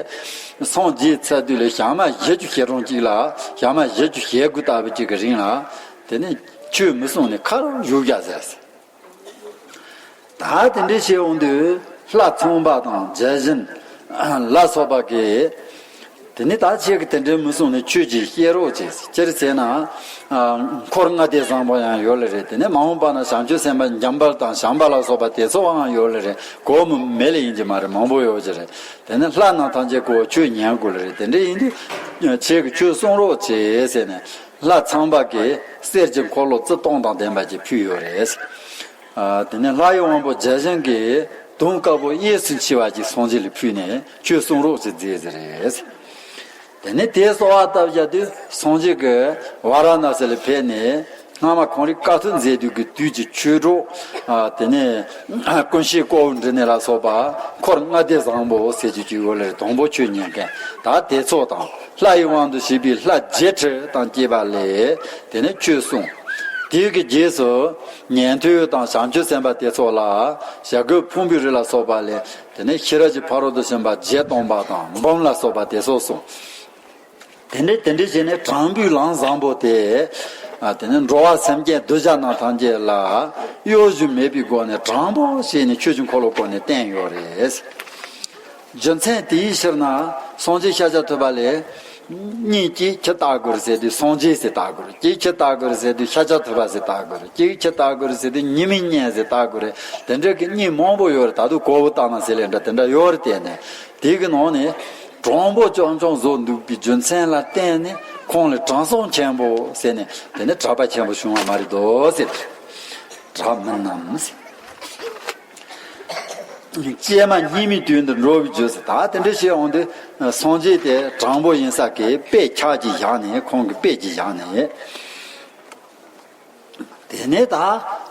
སངས་རྒྱས་ཚར་དུས་ལ་ཞག་མ་བཞི་བཅུ་ཞེ་གྲངས་གཅིག་ལ། ཞག་མ་བཞི་བཅུ་ཞེ་དགུ་ལྟ་བུ་གཅིག་གི་རིང་ལ་དེ་ནས་ཆོས་མི་གསུང་ནས་ཁ་རུ་བཞུགས་ཡ་ཟེར། ད་དེ་འདྲའི་བྱས་འོང་དུས་ལྷ་ཚངས་པ་དང་བརྒྱ་བྱིན་ལ་སོགས་པ་གིས། དེ་ནི་ད་ཁྱེད་ཀྱིས་དེ་འདྲའི་མི་གསུང་ནས་ཆོས་ཅིག་བཤད་རོགས་བྱེད། སྤྱིར་བྱས་ན་འཁོར་ལྔ་སྡེ་བཟང་པོ་ཡང་ཡོད་ལེ་རེད། དེ་ནས་མ་འོངས་པ་ན་བྱང་ཆུབ་སེམས་དཔའ་འཇམ་དཔལ་དང་བྱམས་པ་ལ་སོགས་པ་དེ་ཚོའང་ཡོད་ལེ་རེད། གོ་མི་མེད་ལེ་ཡིན་གྱི་མ་རེད། མང་པོ་ཡོད་ཀྱི་རེད། དེ་ནས་ལྷ་རྣམས་ཐམས་ཅད་ཀྱིས་ཆོས་ཉན་དགོས་ལེ་རེད། དེ་འདྲ་ཡིན་དུས་ཁྱེད་ཀྱིས་ཆོས་གསུང་རོགས་བྱེད་ཟེར་ནས། ལྷ་ཚངས་པ་གིས་གསེར་གྱི་འཁོར་ལོ་རྩི་སྟོང་དང་ལྡན་པ་ཅིག་ཕུལ་ཡོད་རེད། ཨ་དེ་ནས་ལྷ་ཡི་དབང་པོ་བརྒྱ་བྱིན་གྱིས་དུང་དཀར་པོ་གཡས་སུ་འཁྱིལ་བ་ཅིག་སངས་རྒྱས་ལ་ཕུལ་ནས་ཆོས་གསུང་རོགས་ཅིག་མཛད་ཟེར་རེད། དེ་ནས་དེ་གསོལ་བ་བཏབ་བཞག་དུས་སངས་རྒྱས་ཀྱིས་ཝཱ་ར་ཎཱ་སི་ལ་ཕེབས་ནས་སྔ་མ་ཁོང་རང་དཀའ་ཐུབ་མཛད་དུས་ཀྱི་དུས་ཀྱི་ཆོས་གྲོགས། ཨ་དེ་ནས་ཀུན་ཤེས་ཀོའུ་ཌི་ནི་ལ་སོགས་པ་འཁོར་ལྔ་སྡེ་བཟང་པོ་ཟེར་རྒྱུ་ཅིག་ཡོད་ལེ་རེད། དང་པོ་ཆོས་ཉན་མཁན་ད་དེ་ཚོ་དང་། ལྷ་ཡི་དབང་དུ་བྱས་པའི་ལྷ་བརྒྱད་ཁྲི་དང་བཅས་པ་ལས་དེ་ནས་ཆོས་གསུངས། དེའི་གི་རྗེས་སུ་ཉན་ཐོས་དང་བྱང་ཆུབ་སེམས་དཔའ་དེ་ཚོ་ལ་བྱ་རྒོད་ཕུང་པོའི་རི་ལ་སོགས་པ་ལས་དེ་ནས་ཤེས་རབ་ཀྱི་ཕ་རོལ་ཏུ་ཕྱིན་པ་བརྒྱད་སྟོན་པ་དང་འབུམ་ལ་སོགས་པ་དེ་ཚོ་གསུངས། དེ་འདྲའི་དེ་འདྲའི་བྱས་ནས་དྲང་པོའི་ལམ་བཟང་པོ་དེ་ ཨ། དེ་ནས་འགྲོ་བ་སེམས་ཅན་གདུལ་བྱ་རྣམས་ཐམས་ཅད་ལ་གཡོ་ཞུ་མེད་པའི་སྒོ་ནས་དྲང་པོ་བྱས་ནས་ཆོས་ཀྱི་འཁོར་ལོ་བསྐོར་ནས་བསྟན་ཡོད་རེད། རྒྱུ་མཚན་དེའི་ཕྱིར་ན་སངས་རྒྱས་ཤཱཀྱ་ཐུབ་པ་ལས། གཉིས་ཀྱིས་ཁྱི་ལྟ་དགོས་རེད་ཟེར་དུས་སངས་རྒྱས་ཟེར་ལྟ་དགོས་རེད། གཅིག་ཁྱི་ལྟ་དགོས་རེད་ཟེར་དུས་ཤཱཀྱ་ཐུབ་པ་ཟེར་ལྟ་དགོས་རེད། གཅིག་ཁྱི་ལྟ་དགོས་རེད་ཟེར་དུས་ཉི་མའི་གཉེན་ཟེར་ལྟ་དགོས་རེད། དེ་འདྲ་གི་གཉིས་མང་པོ་ཡོད་རེད། ད་དུང་གོ་བོ་བཏང་ན་ཟེར་ལས་འདྲ་དེ་འདྲ་ཡོད་རེད། དེ་ནས་དེ་གི་ནང་ནས་དྲང་པོ་རྐྱང་རྐྱང་བཟོ་འདུག་པའི་རྒྱུ་མཚན་ལ་བརྟེན་ནས་ཁོང་ལ་དྲང་སྲོང་ཆེན་པོ་ཟེར་ནས། དེ་ནས་གྲགས་པ་ཆེན་པོ་བྱུང་བ་མ་རེད་དོ་ཟེར། གྲགས་མིན་ནམ་ཟེར། ཀྱེ་མ་སྙིགས་མའི་དུས་འདིར་འགྲོ་བའི་རྒྱུ་ཟེར། ད་དེ་འདྲ་བཤད་འོང་དུས་སངས་རྒྱས་དེ་དྲང་པོ་ཡིན་ས་གི་དཔེ་ཆ་གཅིག་བཞག་ནས། ཁོང་གི་དཔེ་གཅིག་བཞག་ནས། དེ་ནས་ད་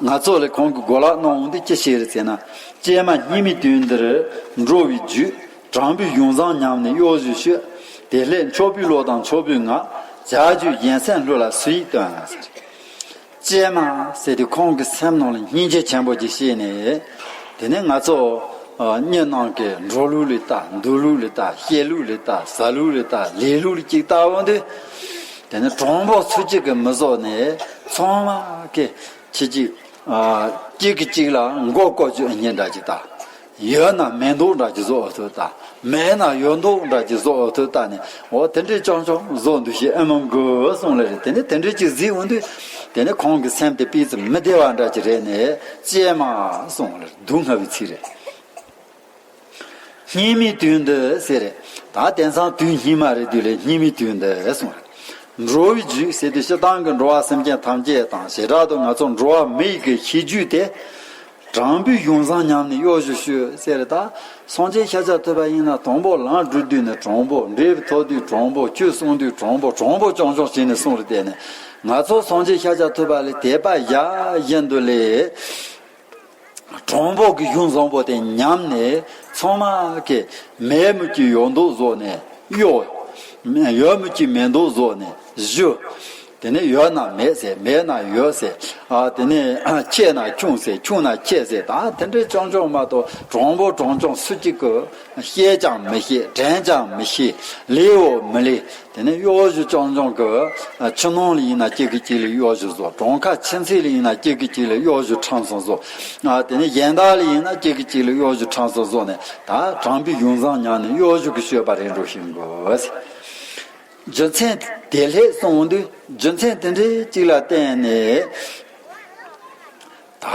ང་ཚོ་ལ་ཁོང་གི་གོ་ལག་གནང་འོང་དུས་ཅི་བཤད་རེད་ཟེར་ན། ཀྱེ་མ་སྙིགས་མའི་དུས་འདིར་འགྲོ་བའི་རྒྱུ། དྲང་པོའི་ཡུམ་བཟང་ཉམས་ནས་གཡོ་ཞུ་ཤོད། དེ་ལས་མཆོད་པའི་བློ་དང་མཆོད་པའི་ངག་བྱ་རྒྱུད་གཞན་སེམས་ལྷོད་ལ་སུ་ཡིས་སྟོན་ཟེར། ཀྱེ་མ་ཟེར་དུས་ཁོང་གི་སེམས་ནང་ལ་སྙིང་རྗེ་ཆེན་པོ་ཅིག་སྐྱེས་ནས། དེ་ནས་ང་ཚོ་ཨ་མྱི་རྣམས་ཀྱི་འགྲོ་ལུགས་ལ་ལྟ། འདུག་ལུགས་ལ་ལྟ། བཤད་ལུགས་ལ་ལྟ། ཟ་ལུགས་ལ་ལྟ། ལས་ལུགས་ལ་ཅིག་ལྟ་འོང་དུས། དེ་ནས་དྲང་པོ་སུ་གཅིག་གིས་མི་བཟོ་ནས་ཚང་མ་གིས་ཁྱི་གཅིག་ཨ་གཅིག་གིས་གཅིག་ལ་མགོ་སྐོར་རྒྱུ་སྙིང་འདྲ་ཅིག་ལྟ། ཡོད་ན་མེད་མདོག་འདྲ་ཅིག་བཟོ་འོ་ཐུག་ལྟ། མེད་ན་ཡོད་མདོག་འདྲ་ཅིག་བཟོ་འོ་ཐུག་ལྟ་ནས། འོ་དེ་འདྲའི་རྐྱང་རྐྱང་བཟོ་འདུག་ཤེས་ཨེ་མང་གི་གསུངས་ལེ་རེད། དེ་ནས་དེ་འདྲའི་ཅིག་གཟིགས་འོང་དུས། དེ་ནས་ཁོང་གི་སེམས་དེ་སྤུས་ཙམ་མི་བདེ་བ་འདྲ་ཅིག་རེད་ནས། ཀྱེ་མ་གསུངས་ལེ་རེད། སྡུག་བསྔལ་བའི་ཚིག་རེད། སྙིགས་མའི་དུས་འདི་ཟེར་རེད། ད་དེང་སང་དུས་སྙིགས་མ་རེད་དུས་ལས་སྙིགས་མའི་དུས་འདི་གསུངས་རེད། འགྲོ་བའི་རྒྱུད་ཟེར་དུས་སྤྱིར་བཏང་གི་འགྲོ་བ་སེམས་ཅན་ཐམས་ཅད་དང་། བྱེ་བྲག་ཏུ་ང་ཚོ་འགྲོ་བ་མི་ཡི་གི་ཤེས་རྒྱུད་དེ། དྲང་པོའི་ཡུམ་བཟང་ཉམས་ནས་གཡོ་ཞུ་ཤོད་ཟེར་རེད། ད་སངས་རྒྱས་ཤཱཀྱ་ཐུབ་པ་ཡིན་ན་དང་པོ་ལམ་བསྒྲུབ་དུས་ནས་དྲང་པོ། འབྲས་བུ་ཐོབ་དུས་དྲང་པོ། ཆོས་གསུང་དུས་དྲང་པོ། དྲང་པོ་རྐྱང་རྐྱང་བྱས་ནས་གསུངས་རེད། དེ་ནས་ང་ཚོ་སངས་རྒྱས་ཤཱཀྱ་ཐུབ་པ་ལ་དད་པ་ཡ་བཞིན་དུ་ལས། དྲང་པོ་གི་གཞུང་བཟང་པོ་དེ་ཉམས་ནས། ཚང་མ་གིས་མེད་མོད་ཀྱི་ཡོད་མདོག་བཟོ་ནས་གཡོ། ཡོད་མོད་ཀྱི་མེད་མདོག་བཟོ་ནས་ཞུ། དེ་ནས་ཡོད་ན་མེད་ཟེར། མེད་ན་ཡོད་ཟེར། ཨ་དེ་ནས་ཆེ་ན་ཆུང་ཟེར། ཆུང་ན་ཆེ་ཟེར། ད་དེ་འདྲའི་རྐྱང་རྐྱང་མ་གཏོགས། དྲང་པོ་དྲང་རྐྱང་སུ་གཅིག་གིས་བཤད་ཀྱང་མི་བཤད། དྲན་ཀྱང་མི་ཤེས། ལས་འོ་མི་ལས། དེ་ནས་གཡོ་ཞུ་རྐྱང་རྐྱང་གི། ཕྱི་ནང་ལ་ཡིན་ན་གཅིག་གིས་གཅིག་ལ་གཡོ་ཞུ་བཟོ། གྲོང་ཁ་ཕྱི་ཚེས་ལ་ཡིན་ན་གཅིག་གིས་གཅིག་ལ་གཡོ་ཞུ་ཁྲམ་གསུམ་བཟོ། ཨ་དེ་ནས་གཞན་དག་ལ་ཡིན་ན་གཅིག་གིས་གཅིག་ལ་གཡོ་ཞུ་ཁྲམ་གསུམ་བཟོ་ནས། ད་དྲང་པོའི་ཡུམ་བཟང་ཉམས་ནས་གཡོ་ཞུ་གི་སྤྱོད་པ་རེད་འགྲོ་ཤེས་དགོས། རྒྱུ་མཚན་དེ་ལྷས་གསུངས་དུས། རྒྱུ་མཚན་དེ་འདྲའི་གཅིག་ལ་བརྟེན་ནས། ད་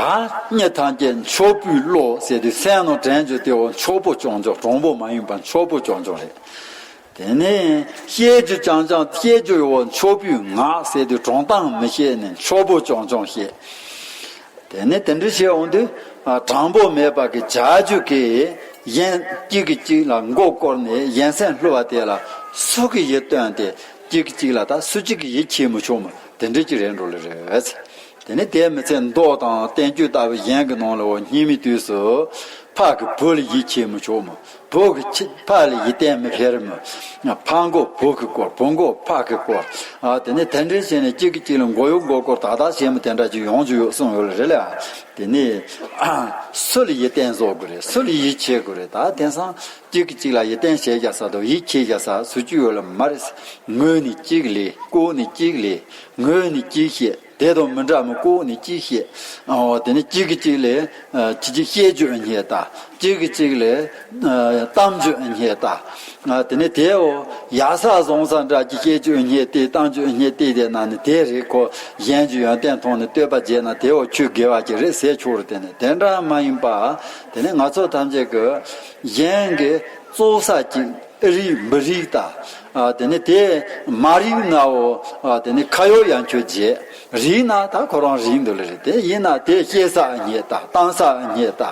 མྱི་ཐམས་ཅད་མཆོད་པའི་བློ་ཟེར་དུས་སེམས་ནང་དྲན་རྒྱུ་དེ་འོ་མཆོག་པོ་རྐྱང་རྐྱང་། དྲང་པོ་མ་ཡིན་པ་མཆོག་པོ་རྐྱང་རྐྱང་རེད། དེ་ནས་བཤད་རྒྱུ་རྐྱང་རྐྱང་། བཤད་རྒྱུ་འོ་མཆོད་པའི་ངག་ཟེར་དུས་དྲང་གཏམ་མི་བཤད་ནས་མཆོག་པོ་རྐྱང་རྐྱང་བཤད། དེ་ནས་དེ་འདྲ་བཤད་འོང་དུས། ཨ་དྲང་པོ་མེད་པ་གི་བྱ་རྒྱུད་ཀྱིས་གཞན་གཅིག་གིས་གཅིག་ལ་མགོ་སྐོར་ནས་གཞན་སེམས་བསླུ་བ་དེ་ལ་སུ་གིས་ཡིད་རྟོན་ཏེ། གཅིག་གིས་གཅིག་ལ་ད་སུ་གཅིག་གིས་ཡིད་ཆེས་མི་ཆོག་མོད། དེ་འདྲ་ཅིག་རེད་འགྲོ་ལེ་རེད། དེ་ནས་དེ་མི་ཚད་མདོ་དང་བསྟན་བཅོས་ལྟ་བུ་གཞན་གྱི་ནང་ལ་འོ་སྙིགས་མའི་དུས་སུ་ཕ་གིས་བུ་ལ་ཡིད་ཆེས་མི་ཆོག་མོད། བུ་གིས་ཕ་ལ་ཡིད་བརྟན་མི་འཕེར་མོད། ཕ་མགོ་བུ་གིས་བསྐོར། བུ་མགོ་ཕ་གིས་བསྐོར། ཨ་དེ་ནས་དེ་འདྲ་བྱས་ནས་གཅིག་གིས་གཅིག་ལ་མགོ་གཡོག་མགོ་སྐོར་ད་ལྟ་བྱས་མོད། དེ་འདྲ་ཅིག་ཡོང་རྒྱུ་ཡོད་གསུངས་ཡོད་ལེ་རེད་ལ། དེ་ནས་སུ་ལ་ཡིད་བརྟན་བཟོ་དགོས་རེད། སུ་ལ་ཡིད་ཆེས་དགོས་རེད། ད་དེང་སང་གཅིག་གིས་གཅིག་ལ་ཡིད་བརྟན་བྱེད་བཞག་ས་དང་ཡིད་ཆེས་བཞག་ས་སུ་གཅིག་ཡོད་ལ་མ་རེད། ངོས་ནས་གཅིག་ལས། ལྐོག་ནས་གཅིག་ལས། ངོས་ནས་གཅིག་བཤད། དེ་དང་མི་འདྲ་མོད། ལྐོག་ནས་གཅིག་བཤད། ཨོ་དེ་ནས་གཅིག་གིས་གཅིག་ལ་ཨ་ཅི་ཅིག་བཤད་རྒྱུ་སྙད་ལྟ། གཅིག་གིས་གཅིག་ལ་ཨ་གཏམ་རྒྱུ་སྙད་ལྟ། ཨ་དེ་ནས་དེ་འོ་ཡག་ས་བཟང་ས་འདྲ་ཅིག་བཤད་རྒྱུ་སྙད་བལྟས། གཏམ་རྒྱུ་སྙད་བལྟས། དེ་ན་ནི་དེ་རེད། ཁོ་གཞན་གྱི་ཡོན་ཏན་མཐོང་ནས་བསྟོད་པ་བརྗེད་ན་དེ་འོ་ཆོས་དགེ་བ་ཅིག་རེད་ཟེར་ཆོག་རེད། དེ་ནས་དེ་འདྲ་མ་ཡིན་པ། དེ་ནས་ང་ཚོ་ཐམས་ཅད་ཀྱིས་གཞན་གྱི་བཙོག་ས་ཅིག་ཨེ་རིག་མི་རིག་ལྟ། ཨ་དེ་ནས་དེ་མ་རིག་ནའོ། ཨ་དེ་ནས་ཁ་ཡོག་ཡང་ཁྱོད་བརྗེད། རིག་ན་ད་ཁོ་རང་རིག་འདུག་ལེ་རེད། དེ་ཡིན་ན་དེ་བཤད་ས་སྙད་ལྟ། གཏམ་ས་སྙད་ལྟ།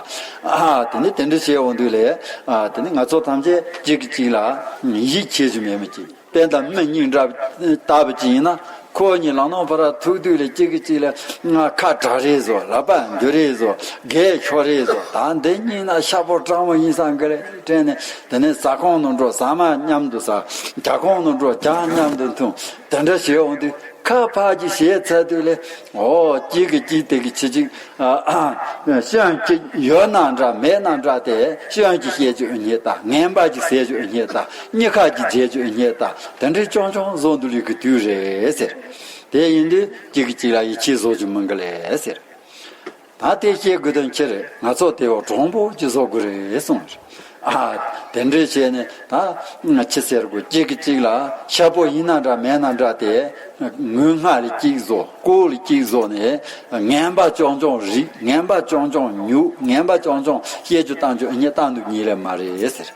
ཨ་དེ་ནས་དེ་འདྲ་བྱས་འོང་དུས་ལས། ཨ་དེ་ནས་ང་ཚོ་ཐམས་ཅད་གཅིག་གིས་གཅིག་ལ་ཡིད་ཆེས་རྒྱུ་མེད་མི་གཅིག་དཔེ་ད་མི་གཉིས་འདྲ་ལྟ་བུ་ཅིག་ཡིན་ན། ཁོ་གཉིས་ལམ་སང་ཕར་ར་ཐུག་དུས་ལས་གཅིག་གིས་གཅིག་ལ་ང་ཁ་གྲག་རེས་བཟོ། ལག་པ་འགྱུར་རེས་བཟོ། སྒལ་ཤོར་རེས་བཟོ། ད་འདི་གཉིས་ན་ཤ་པོ་སྤྲང་བོ་ཡིན་ས་གི་རེད་དྲན་ནས། དེ་ནས་ཟ་ཁང་ནང་འགྲོ། ཟ་མ་མཉམ་དུ་ཟ། ཇ་ཁང་ནང་འགྲོ། ཇ་མཉམ་དུ་འཐུང་། དེ་འདྲ་བྱས་འོང་དུས་ཁ་ཕར་གཅིག་བྱས་ཚར་དུས་ལས། འོ་གཅིག་གིས་གཅིག་དེ་གི་ཆི་གཅིག་ཨ་ཨ་སྐྱོན་གཅིག་ཡོད་ན་འདྲ་མེད་ན་འདྲ། དེ་སྐྱོན་གཅིག་བཤད་རྒྱུ་སྙད་ལྟ། ངན་པ་གཅིག་ཟེར་རྒྱུ་སྙད་ལྟ། གཉིས་ཁ་གཅིག་བརྗེད་རྒྱུ་སྙད་ལྟ། དེ་འདྲའི་རྐྱང་རྐྱང་བཟོ་འདུག་ལེ་གི་དུས་རེད་ཟེར། དེ་ཡིན་དུས་གཅིག་གིས་གཅིག་ལ་ཡིད་ཆེས་བཟོ་རྒྱུ་མི་འགི་ལེ་ཟེར། ད་དེ་བཤད་དགོས་དོན་ཅི་རེད། ང་ཚོ་དེ་བ་གྲུང་པོ་ཅིག་བཟོ་དགོས་རེད་གསུངས། ཨ། དེ་འདྲས་བྱས་ནས་ད་ཅི་ཟེར་དགོས། གཅིག་གིས་གཅིག་ལ་ཤ་པོ་ཡིན་ན་འདྲ་མེད་ན་འདྲ་དེ་ངོ་ལྔ་ལ་གཅིག་བཟོ། ལྐོག་ལ་གཅིག་བཟོ་ནས་ངན་པ་རྐྱང་རྐྱང་རིག། ངན་པ་རྐྱང་རྐྱང་ཉོག། ངན་པ་རྐྱང་རྐྱང་བཤད་རྒྱུ་གཏམ་རྒྱུ་ཨ་ནི་གཏོང་རྒྱུ་ཉིད་ལས་མ་རེད་ཟེར།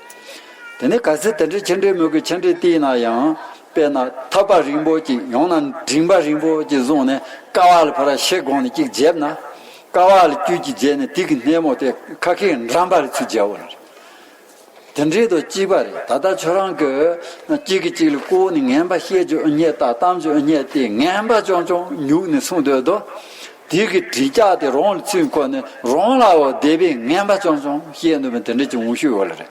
དེ་ནས་གལ་སྲིད་དེ་འདྲའི་ཆེ་འབྲིང་མོས་གུས་ཆེ་འབྲིང་བསྟན་ན་ཡང་། དཔེར་ན་ཐག་པ་རིང་པོ་ཅིག། ཡང་ན་མགྲིན་པ་རིང་པོ་ཅིག་བཟུང་ནས་ཀ་བ་ལ་ཕར་ཤེལ་སྒང་ནས་ཅིག་བརྒྱབ་ན། ཀ་བ་ལ་དཀྱུས་ཅིག་བརྒྱབ་ནས་དེ་གི་སྣེ་མོ་དེ་ཁ་ཁའི་འགྲམ་པ་ལ་ཚུར་བརྒྱབ་པ་རེད། དེ་འདྲའི་དང་གཅིག་པ་རེད། ད་ལྟ་ཁྱོད་རང་གིས་གཅིག་གིས་གཅིག་ལ་ལྐོག་ནས་ངན་པ་བཤད་རྒྱུ་ཨ་ནི་དང་གཏམ་རྒྱུ་ཨ་ནི་དེ་ངན་པ་རྐྱང་རྐྱང་ཉོག་ནས་གསུངས་སྡོད་དོ། དེ་གི་གྲི་ལྕགས་དེ་རང་ལ་ཚུར་འཁོར་ནས་རང་ལ་འོ་དེ་བས་ངན་པ་རྐྱང་རྐྱང་བཤད་ནུས་པའི་དེ་འདྲ་ཅིག་འོང་ཤོས་ཡོད་ལ་རེད།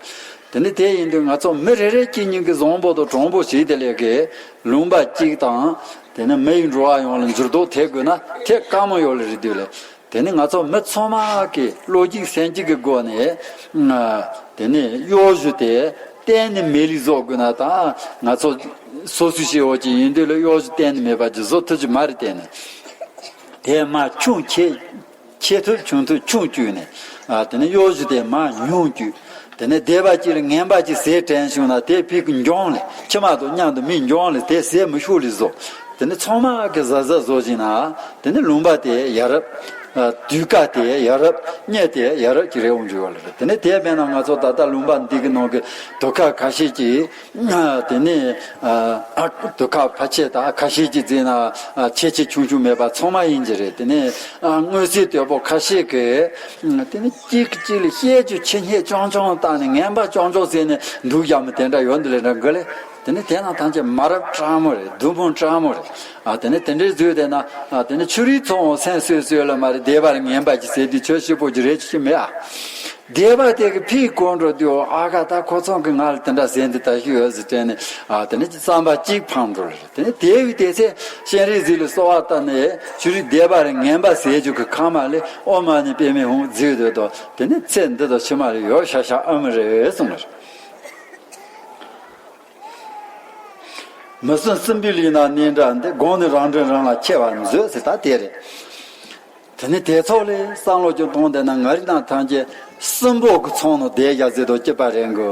དེ་ནི་དེ་ཡིན་དུས་ང་ཚོ་མི་རེ་རེ་གཅིག་གཉིས་ཀྱི་བཟང་པོ་དང་དྲང་པོ་ཞིག་དེ་ལས་ཀའི་ལུང་པ་གཅིག་དང་། དེ་ནི་མི་ཡི་འགྲོ་བ་ཡོངས་ལ་འགྱུར་ལྡོག་ཐེབས་དགོས་ན་ཐེབས་དཀའ་མོ་ཡོད་ལ་རེད་དུས་ལས། དེ་ནི་ང་ཚོ་མི་ཚང་མ་གི་བློ་གཅིག་སེམས་གཅིག་གི་སྒོ་ནས། དེ་ནི་གཡོ་སྒྱུ་དེ་གཏན་ནས་མེད་ལུགས་བཟོ་དགོས་ན། ད་ང་ཚོ་སོ་སོའི་སྐྱེ་བོ་ཅིག་ཡིན་དུས་ལ་གཡོ་སྒྱུ་གཏན་ནས་མེད་པ་ཅིག་བཟོ་ཐུབ་ཀྱི་མ་རེད། དེ་ནི་དེ་མ་ཆུང་ཆེ། ཆེ་ཐུབ་ཆུང་ཐུབ་ཆུང་བཅུག་ནས། ཨ། དེ་ནས་གཡོ་སྒྱུ་དེ་མར་ཉུང་བཅུག། དེ་ནས་སྡེ་པ་གཅིག་ལ་ངན་པ་ཅིག་ཟས་དྲན་བྱུང་ན་དེ་ཕི་གི་འགྱངས་ལས། ཕྱི་མ་དང་མཉམ་དུ་མི་འགྱངས་ལས་དེ་ཟས་མི་ཤོར་ལས་བཟོ། དེ་ནས་ཚང་མ་གི་གཟབ་གཟབ་བཟོ་བཞིན་ན། དེ་ནས་ལུང་པ་དེ་ཡ་རབས། ཨ། དུས་ཀ་དེ་ཡ་རབས། གནས་དེ་ཡ་རབས་ཀྱི་རེ་བ་འཇུ་བ་ལ་རེད། དེ་ནས་དེ་མེད་ན་ང་ཚོ་ད་ལྟ་ལུང་པ་འདི་གི་ནང་གི་དུར་ཁ་ཁ་ཤས་ཀྱིས། ཨ། དེ་ནས། ཨ། དུར་ཁ་ཕལ་ཆེར་དང་ཁ་ཤས་ཀྱིས་བརྩིས་ན། ཨ། ཆེ་ཆེ་ཆུང་ཆུང་མེད་པ་ཚང་མ་ཡིན་གྱི་རེད། དེ་ནས། ཨ། མངོན་གསལ་དོད་པོ་ཁ་ཤས་ཀྱིས། ཨ། དེ་ནས་གཅིག་གིས་གཅིག་ལ་བཤད་རྒྱུ་ཆེ་ཉེས་རྐྱང་རྐྱང་བཏང་ནས་ངན་པ་རྐྱང་རྐྱང་ཟེར་ནས་འདུག་ཡག་མི་དེ་འདྲ་ཡོད་འདི་ལས་འདྲ་འགི་ལས། དེ་ནས་དེ་ན་ཐམས་ཅད་མ་རབས་སྤྲང་མོ་རེད། སྡུག་སྦོམ་སྤྲང་མོ་རེད། ཨ། དེ་ནས་དེ་འདྲའི་བཟོས་བསྡད་ན། ཨ། དེ་ནས་ཆུ་རིའི་ཚོང་འོང་སེམས་སོས་སོས་ལ་མ་རེད། སྡེ་པ་ལ་ངན་པ་ཅིག་ཟེར་དུས་ཆོས་ཞིབ་པོ་ཅིག་རེད་ཅིག་མེད་ཨ། སྡེ་པ་དེ་གི་ཕི་གོ་འགྲོ་དུས། ཨ་ཁ། ད་ཁོ་ཚང་གི་ང་ལ་དེ་འདྲ་ཟེར་འདི་ད་ཞུ་ཡོད་ཟེར་དྲན་ནས། ཨ། དེ་ནས་བསམ་པ་གཅིག་འཕངས་འགྲོ་ལ་རེད། དེ་ནས་དེ་བས་དེ་ཚེ་སྤྱན་རས་གཟིགས་ལ་གསོལ་བ་བཏབ་ནས་ཆུ་རིའི་སྡེ་པ་ལ་ངན་པ་ཟེར་རྒྱུ་གི་ཁ་མ་ལས་ཨོཾ་མ་ཎི་པདྨེ་ཧཱུྃ་བརྗོད་སྡོད་དོ། དེ་ནས་ཚེ་འདི་དང་ཕྱི་མ་ལ་ཡོད་ཤ་ཤ་ཨ་མི་རེད་གསུངས་ལ་རེད། མི་སྲུན་སྲིན་པོའི་ལུས་ན་ནི་འདྲ་འདི། དགོངས་ནས་རང་དྲིན་རང་ལ་འཆི་བར་མཛོད་ཟེར་ད་དེ་རེད། དེ་ནི་དེ་ཚོ་ལས་བསམ་བློ་ཅིག་གཏོང་བསྡད་ན། ང་རིགས་ནང་ཐམས་ཅད་སྲིན་པོ་གི་ཚང་ནང་བསྡད་བཞག་ཟེར་དོ་སྐྱིད་པ་རེད་འགོ།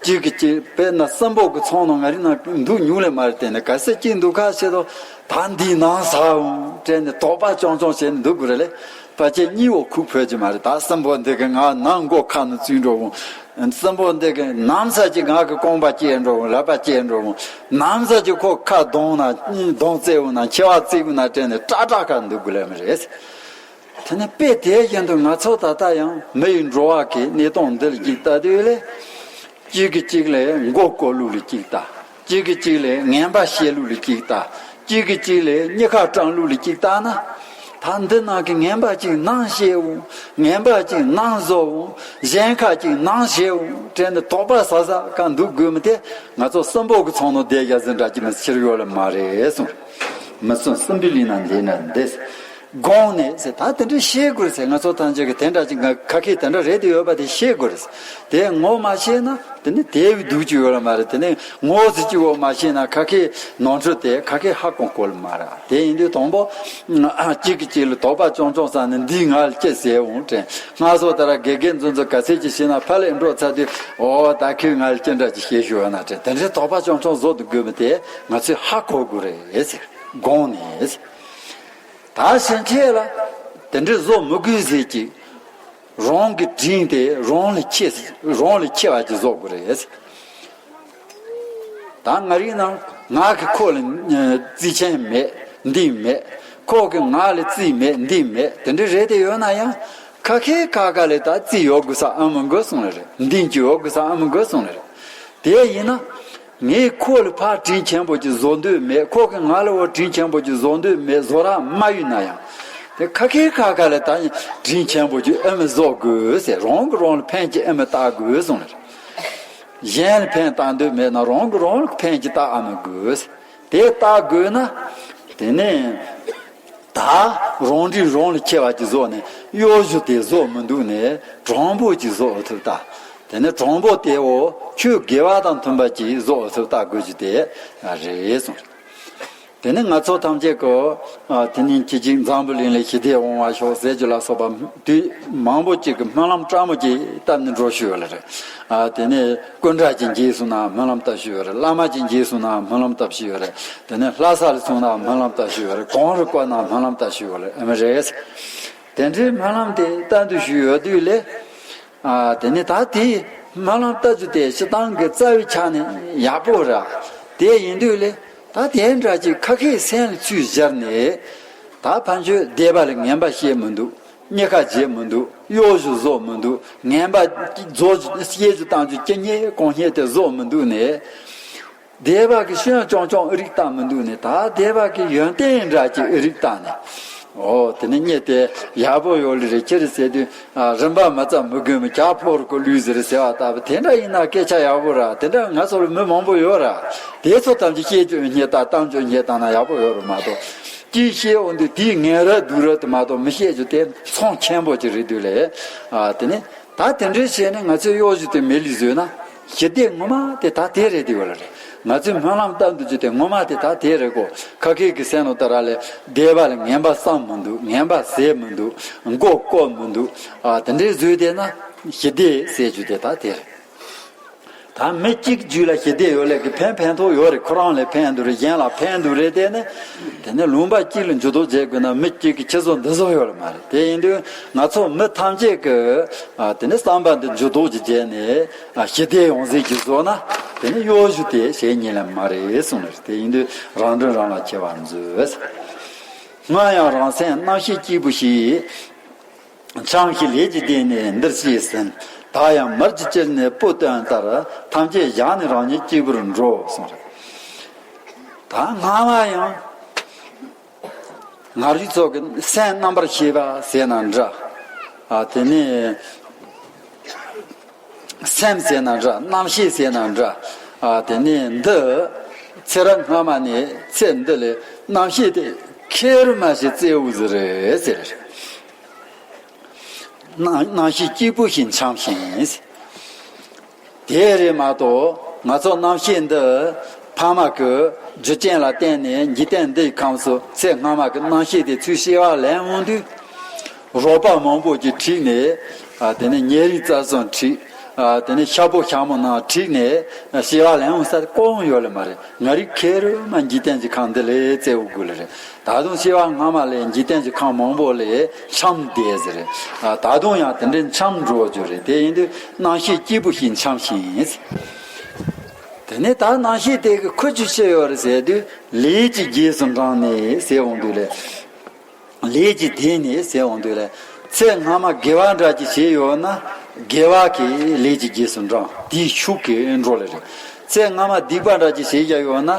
གཅིག་གིས་གཅིག་དཔེར་ན་སྲིན་པོ་གི་ཚང་ནང་ང་རིགས་ནང་འདུག་མྱོང་ལས་མ་རེད། དེ་ནི་གལ་སྲིད་གཅིག་འདུག་ཁ་ཤས་དོ། ད་འདིའི་ནང་ཟ་འོང་དྲན་ནས་དོགས་པ་རྐྱང་རྐྱང་བྱས་ནས་འདུག་དགོས་རེད་ལས། ཕལ་ཆེར་གཉིད་འོ་ཁུག་ཕོད་ཀྱི་མ་རེད། ད་སྲིན་པོ་འདི་གིས་ང་ནང་མགོ་ཁ་ནས་བཙུགས་འགྲོ་འོང་། སྲིན་པོ་འདི་གིས་ནམ་ས་ཅིག་ང་གི་རྐང་པ་བཅད་འགྲོ་འོང་། ལག་པ་བཅད་འགྲོ་འོང་། ནམ་ས་ཅིག་ཁོ་ཁ་གདོང་ན་གདོང་བཙེགས་འོང་ན། མཆེ་བ་བཙིགས་འོང་ན་དྲན་ནས་སྐྲག་སྐྲག་ག་འདུག་དགོས་ལེ་མི་རེད། དེ་ནི་དཔེ་དེ་བཞིན་དུ་ང་ཚོ་ད་ལྟ་ཡང་མི་ཡི་འགྲོ་བ་གི་གནས་སྟངས་འདི་ལ་གཅིག་ལྟ་དུས་ལས། གཅིག་གིས་གཅིག་ལ་མགོ་སྐོར་ལུགས་ལ་གཅིག་ལྟ། གཅིག་གིས་གཅིག་ལ་ངན་པ་བཤད་ལུགས་ལ་གཅིག་ལྟ། གཅིག་གིས་གཅིག་ལ་སྙི་ཁ་སྐྲང་ལུགས་ལ་གཅིག་ལྟ་ན། ད་འདི་ནང་གི་ངན་པ་གཅིག་ནམ་བཤད་འོང་། ངན་པ་གཅིག་ནམ་བཟོ་འོང་། གཞན་ཁ་གཅིག་ནམ་བཤད་འོང་དྲན་ནས་དོགས་པ་ཟ་ཟ་ག་འདུག་དགོས་མི་དེ། ང་ཚོ་སྲིན་པོ་གི་ཚང་ནང་བསྡད་བཞག་ཟིན་འདྲ་གི་མི་ཕྱིར་ཡོད་ལ་མ་རེད་གསུངས། མི་སྲུན་སྲིན་པོའི་ལུས་ན་འདི་ན་འདི། དགོངས་ནས་ཟེར། ད་དེ་འདྲ་ཤེས་དགོས་ཟེར། ང་ཚོ་ཐམས་ཅད་ཀྱིས་དེ་འདྲ་ཅིག་ང་ཁ་ཁས་དེ་འདྲ་རེད་དེ་ཡོད་པ་དེ་ཤེས་དགོས་རེད། དེ་ངོ་མ་ཤེས་ན་དེ་ནི་དེ་བས་སྡུག་ཅིག་ཡོད་ལ་མ་རེད། དེ་ནི་ངོ་ཟེར་གཅིག་བོ་མ་ཤེས་ན་ཁ་ཁས་ནོར་འཁྲུལ་དེ་ཁ་ཁས་ཧ་གོ་གོ་ལ་མ་རེད། དེ་ཡིན་དུས་དང་པོ་གཅིག་གིས་གཅིག་ལ་དོགས་པ་རྐྱང་རྐྱང་ཟ་ནས་འདིས་ང་ལ་ཅི་ཟེར་འོང་དྲན། སྔར་སོ་ད་ར་དགེ་རྒན་ཚོ་ཚོ་ག་ཚད་ཅིག་ཤེས་ན་ཕར་ལས་འགྲོ་ཚར་དུས། འོ་ད་ཁོས་ང་ལ་ཅི་འདྲ་ཅིག་བཤད་ཤོག་ཡོད་ན་དྲན། དེ་འདྲའི་དོགས་པ་རྐྱང་རྐྱང་བཟོ་དུ་དགོས་མི་དེ་ང་ཚོས་ཧ་གོ་དགོས་རེད་ཟེར། དགོངས་ནས། ད་ཕྱིན་ཆད་ལ་དེ་འདྲའི་བཟོ་མི་དགོས་ཟེར་གྱི། རང་གི་དྲིན་དེ་རང་ལ་ཆེ། རང་ལ་ཆེ་བ་ཅིག་བཟོ་དགོས་རེད། ད་ང་རིགས་ནང་ང་གི་ཁོ་ལ་ཨ་བརྩི་མཁན་མེད། འདི་མེད། ཁོ་གི་ང་ལ་བརྩི་མེད། འདི་མེད། དེ་འདྲ་རེད་དེ་ཡོད་ན་ཡང་། ཁ་ཁའི་ཁ་ཁ་ལ་ད་བརྩི་ཡོད་དགོས་ས་ཨ་མི་དགོས་གསུངས་ལ་རེད། འདི་གི་ཡོད་དགོས་ས་ཨ་མི་དགོས་གསུངས་ལ་རེད། དེ་ཡིན་ན། ངས་ཁོ་ལ་ཕར་དྲིན་ཆེན་པོ་ཅིག་བཟོ་འདོད་མེད། ཁོ་གིས་ང་ལ་འོ་དྲིན་ཆེན་པོ་ཅིག་བཟོ་འདོད་མེད། བཟོ་རག་མ་ཡོད་ན་ཡང་། དེ་ཁ་ཁའི་ཁ་ཁ་ལ་ད་དྲིན་ཆེན་པོ་ཅིག་ཨེ་མི་བཟོ་དགོས་ཟེར། རང་གིས་རང་ལ་ཕན་ཅིག་ཨེ་མི་བཏགས་དགོས་གསུངས་ལ་རེད། གཞན་ལ་ཕན་བཏགས་འདོད་མེད་ན་རང་གིས་རང་ལ་ཕན་ཅིག་བཏགས་ཨ་མི་དགོས། དེ་བཏགས་དགོས་ན། དེ་ནས་ད་རང་དྲིན་རང་ལ་ཆེ་བ་ཅིག་བཟོ་ནས་གཡོ་སྒྱུ་དེ་བཟོ་མི་འདུག་ནས་དྲང་པོ་ཅིག་བཟོ་ཐུབ་ད། དེ་ནས་དྲང་པོ་དེ་འོ་ཆོས་དགེ་བ་དང་མཐུན་པ་ཅིག་བཟོ་ཐུབ་ད་དགོས་རྒྱུ་དེ་རེད་གསུངས། དེ་ནས་ང་ཚོ་ཐམས་ཅད་ཀྱིས་ཨ་དེ་ནས་ཁྱེད་ཅིག་འཛམ་བུ་གླིང་ལ་ཞི་བདེ་འོང་བ་ཤོག་ཟེར་རྒྱུ་ལ་སོགས་པ་དུས་མང་པོ་ཅིག་གི་སྨོན་ལམ་སྤྲང་མོ་ཅིག་བཏབ་ནས་འགྲོ་ཤོས་ཡོད་ལ་རེད། ཨ་དེ་ནས་སྐུ་འདྲ་ཅིག་མཇལ་སོང་ན་སྨོན་ལམ་བཏབ་ཤོས་ཡོད་རེད། བླ་མ་ཅིག་མཇལ་སོང་ན་སྨོན་ལམ་བཏབ་ཤོས་ཡོད་རེད། དེ་ནས་ལྷ་ས་ལ་སོང་ན་སྨོན་ལམ་བཏབ་ཤོས་ཡོད་རེད། གངས་རི་བསྐོར་ན་སྨོན་ལམ་བཏབ་ཤོས་ཡོད་རེད། ཨེ་མ་རེད། དེ་འདྲའི་སྨོན་ལམ་དེ་བཏབ་འདུག་ཞུས་ཡོད་དུས་ལས། ཨ་དེ་ནས་ད་དེ་སྨོན་ལམ་བཏབ་རྒྱུ་དེ་སྤྱིར་བཏང་གི་རྩ་བའི་ཆ་ནས་ཡག་པོ་རེད། དེ་ཡིན་དུས་ལས་ད་དེ་འདྲ་ཅིག་ཁ་ཁའི་སེམས་ལ་ཚུར་སྦྱར་ནས། ད་ཕན་ཆོད་སྡེ་པ་ལ་ངན་པ་བཤད་མི་འདུག། རྙེད་དཀའ་བརྗེད་མི་འདུག། གཡོ་སྒྱུ་བཟོ་མི་འདུག། ངན་པ་བཟོ་བཤད་རྒྱུ་བཏང་རྒྱུ་ཅི་རྙེད་གང་རྙེད་དེ་བཟོ་མི་འདུག་ནས། སྡེ་པ་གི་སྐྱོན་རྐྱང་རྐྱང་ཨ་རིག་བཏང་མི་འདུག་ནས། ད་སྡེ་པ་གི་ཡོན་ཏན་འདྲ་ཅིག་ཨ་རིག་བཏང་ནས། ཨོ་དེ་ནས་རྙེད་དེ་ཡག་པོ་ཡོད་ལེ་རེད། ཅི་རེད་ཟེར་དུས། ཨ་རིན་པ་མ་བཙའ་མི་དགོས་མི་ཇག་ཕོར་གོ་ལུས་ཟེར་ཟེར་བ་ལྟ་བུ་དེ་འདྲ་ཡིན་ན་སྐད་ཆ་ཡག་པོ་ར། དེ་འདྲ་ང་ཚོར་མི་མང་པོ་ཡོད་ར། དེ་ཚོ་ཐམས་ཅད་བཤད་རྒྱུ་རྙེད་དང་གཏམ་རྒྱུ་རྙེད་བཏང་ན་ཡག་པོ་ཡོད་ར་མ་གཏོགས། ཅིག་བཤད་འོང་དུས་དེའི་ངན་ར་སྡུག་ར་དུ་མ་གཏོགས་མི་བཤད་རྒྱུ་དེ་ཚོང་ཆེན་པོ་ཅིག་རེད་འདུག་ལེ། ཨ་དེ་ནས་ད་དེ་འདྲའི་བྱས་ནས་ང་ཚོས་གཡོ་སྒྱུ་དེ་མེད་ལས་བཟོས་ན། ཞི་བདེ་ངོ་མ་དེ་ད་དེ་རེད་དེ་ཡོད་ལ་རེད། ང་ཚོས་སྨོན་ལམ་བཏབ་འདུག་རྒྱུ་དེ་ངོ་མ་དེ་ད་དེ་རེད་གོ། ཁ་ཁེ་གི་སེམས་ལ་ད་ར་ལས་སྡེ་པ་ལ་ངན་པ་བསམ་མི་འདུག། ངན་པ་ཟེར་མི་འདུག། མགོ་བསྐོར་མི་འདུག། ཨ་དེ་འདྲའི་བཟོས་བསྡད་ན་ཞི་བདེ་ཟེར་རྒྱུ་དེ་ད་དེ་རེད། ད་མི་གཅིག་རྒྱུད་ལ་ཞི་བདེ་ཡོད་ལས་ཀྱི་ཕན་ཕན་ཐོགས་ཡོད་རེད། ཁོ་རང་ལ་ཕན་འདུག་རེད། གཞན་ལ་ཕན་འདུག་རེད། དེ་ནས་དེ་ནས་ལུང་པ་གཅིག་ལ་འགྱུར་ལྡོག་བྱེད་དགོས་ན་མི་གཅིག་གི་ཁྱི་ཚོ་འདི་ཚོ་ཡོད་རེད་མ་རེད། དེ་ཡིན་དུས་ང་ཚོ་མི་ཐམས་ཅད་ཀྱི་ཨ་དེ་ནས་བསམ་པ་འདི་འགྱུར་ལྡོག་ཅིག་བྱས་ནས་ཨ་ཞི་བདེ་ཡོང་ཟེར་གྱི་བཟོ་ན། དེ་ནི་གཡོ་སྒྱུ་དེ་བྱེད་ཉེན་ལ་མ་རེད་གསུངས་ནས། དེ་ཡིན་དུས་རང་དོན་རང་ལ་ཆེ་བར་མཛོད། སྔར་ཡང་རང་སེམས་རྣམ་ཤེས་སྐྱེས་བུ་ཞིག། འཆམ་ཞིང་ལས་ཀྱི་སྡེ་ནི་འདིར་ཤེས་ཟིན། ད་ཡང་མར་གྱི་ཅིར་ནི་སྤུ་སྟོན་ལྟར། ཐམས་ཅད་བཞག་ནས་རང་ཉིད་སྐྱེས་བུར་འགྲོ་གསུངས་རེད། ད་སྔ་མ་ཡང་ང་རང་ཚོ་གི་སེམས་རྣམ་པར་ཤེས་པ་ཟེར་ན་འདྲ། ཨ་དེ་ནས་སེམས་ཟེར་ན་འདྲ། རྣམ་ཤེས་ཟེར་ན་འདྲ། ཨ་དེ་ནས་འདི་ཚེ་རབས་སྔ་མ་ནས་ཚེ་འདི་ལས་རྣམ་ཤེས་དེ་ཁེར་མ་ཞིག་བཙལ་བོ་ཟེར་རེད་ཟེར། རྣམ་རྣམ་ཤེས་སྐྱེས་བུ་ཞིག་འཆམ་ཞིང་། དེ་རེད་མ་གཏོགས་ང་ཚོ་རྣམ་ཤེས་འདི་ཕ་མ་གི་རྒྱུ་རྐྱེན་ལ་བརྟེན་ནས་འཇིག་རྟེན་འདིའི་ཁམས་སུ་ཚེ་སྔ་མ་གི་རྣམ་ཤེས་དེ་ཚུར་སྐྱེ་བ་ལེན་འོང་དུས། རོགས་པ་མང་པོ་ཅིག་ཁྲིད་ནས། ཨ་དེ་ནས་ཉེ་རིང་རྩ་གསུམ་ཁྲིད། ཨ་དེ་ནས་ཤ་པོ་ཤ་མོ་ནང་ཁྲིད་ནས་སྐྱེ་བ་ལེན་འོང་ས་དེ་གང་ཡོད་ལེ་མ་རེད། ང་རང་ཁེར་མ་འཇིག་རྟེན་གྱི་ཁམས་འདི་ལས་བཙལ་བོ་དགོས་ལེ་རེད། ད་དུང་སྐྱེ་བ་སྔ་མ་ལས་འཇིག་རྟེན་གྱི་ཁམས་མང་པོ་ལས་འཆམ་བསྡད་ཟེར་རེད། ཨ་ད་དུང་ཡང་དེ་འདྲའི་འཆམ་འགྲོ་རྒྱུ་རེད། དེ་ཡིན་དུས་རྣམ་ཤེས་སྐྱེས་བུ་ཞིག་འཆམ་ཞིང་། དེ་ནས་ད་རྣམ་ཤེས་དེ་གི་ཁུ་ཆུ་ཆེ་ཡོད་རེད་ཟེར་དུས་ལས་ཀྱི་རྗེས་སུ་འབྲངས་ནས་ཟེར་འོང་དུས་ལས། ལས་ཀྱི་སྡེ་ནས་ཟེར་འོང་དུས་ལས། ཚེ་སྔ་མ་དགེ་བ་འདྲ་ཅིག་བྱས་ཡོད་ན་དགེ་བ་གི་ལས་ཀྱི་རྗེས་སུ་འབྲངས། དེའི་ཤུགས་ཀྱིས་འགྲོ་ལེ་རེད། ཚེ་སྔ་མ་སྡིག་པ་འདྲ་ཅིག་བྱས་བཞག་ཡོད་ན་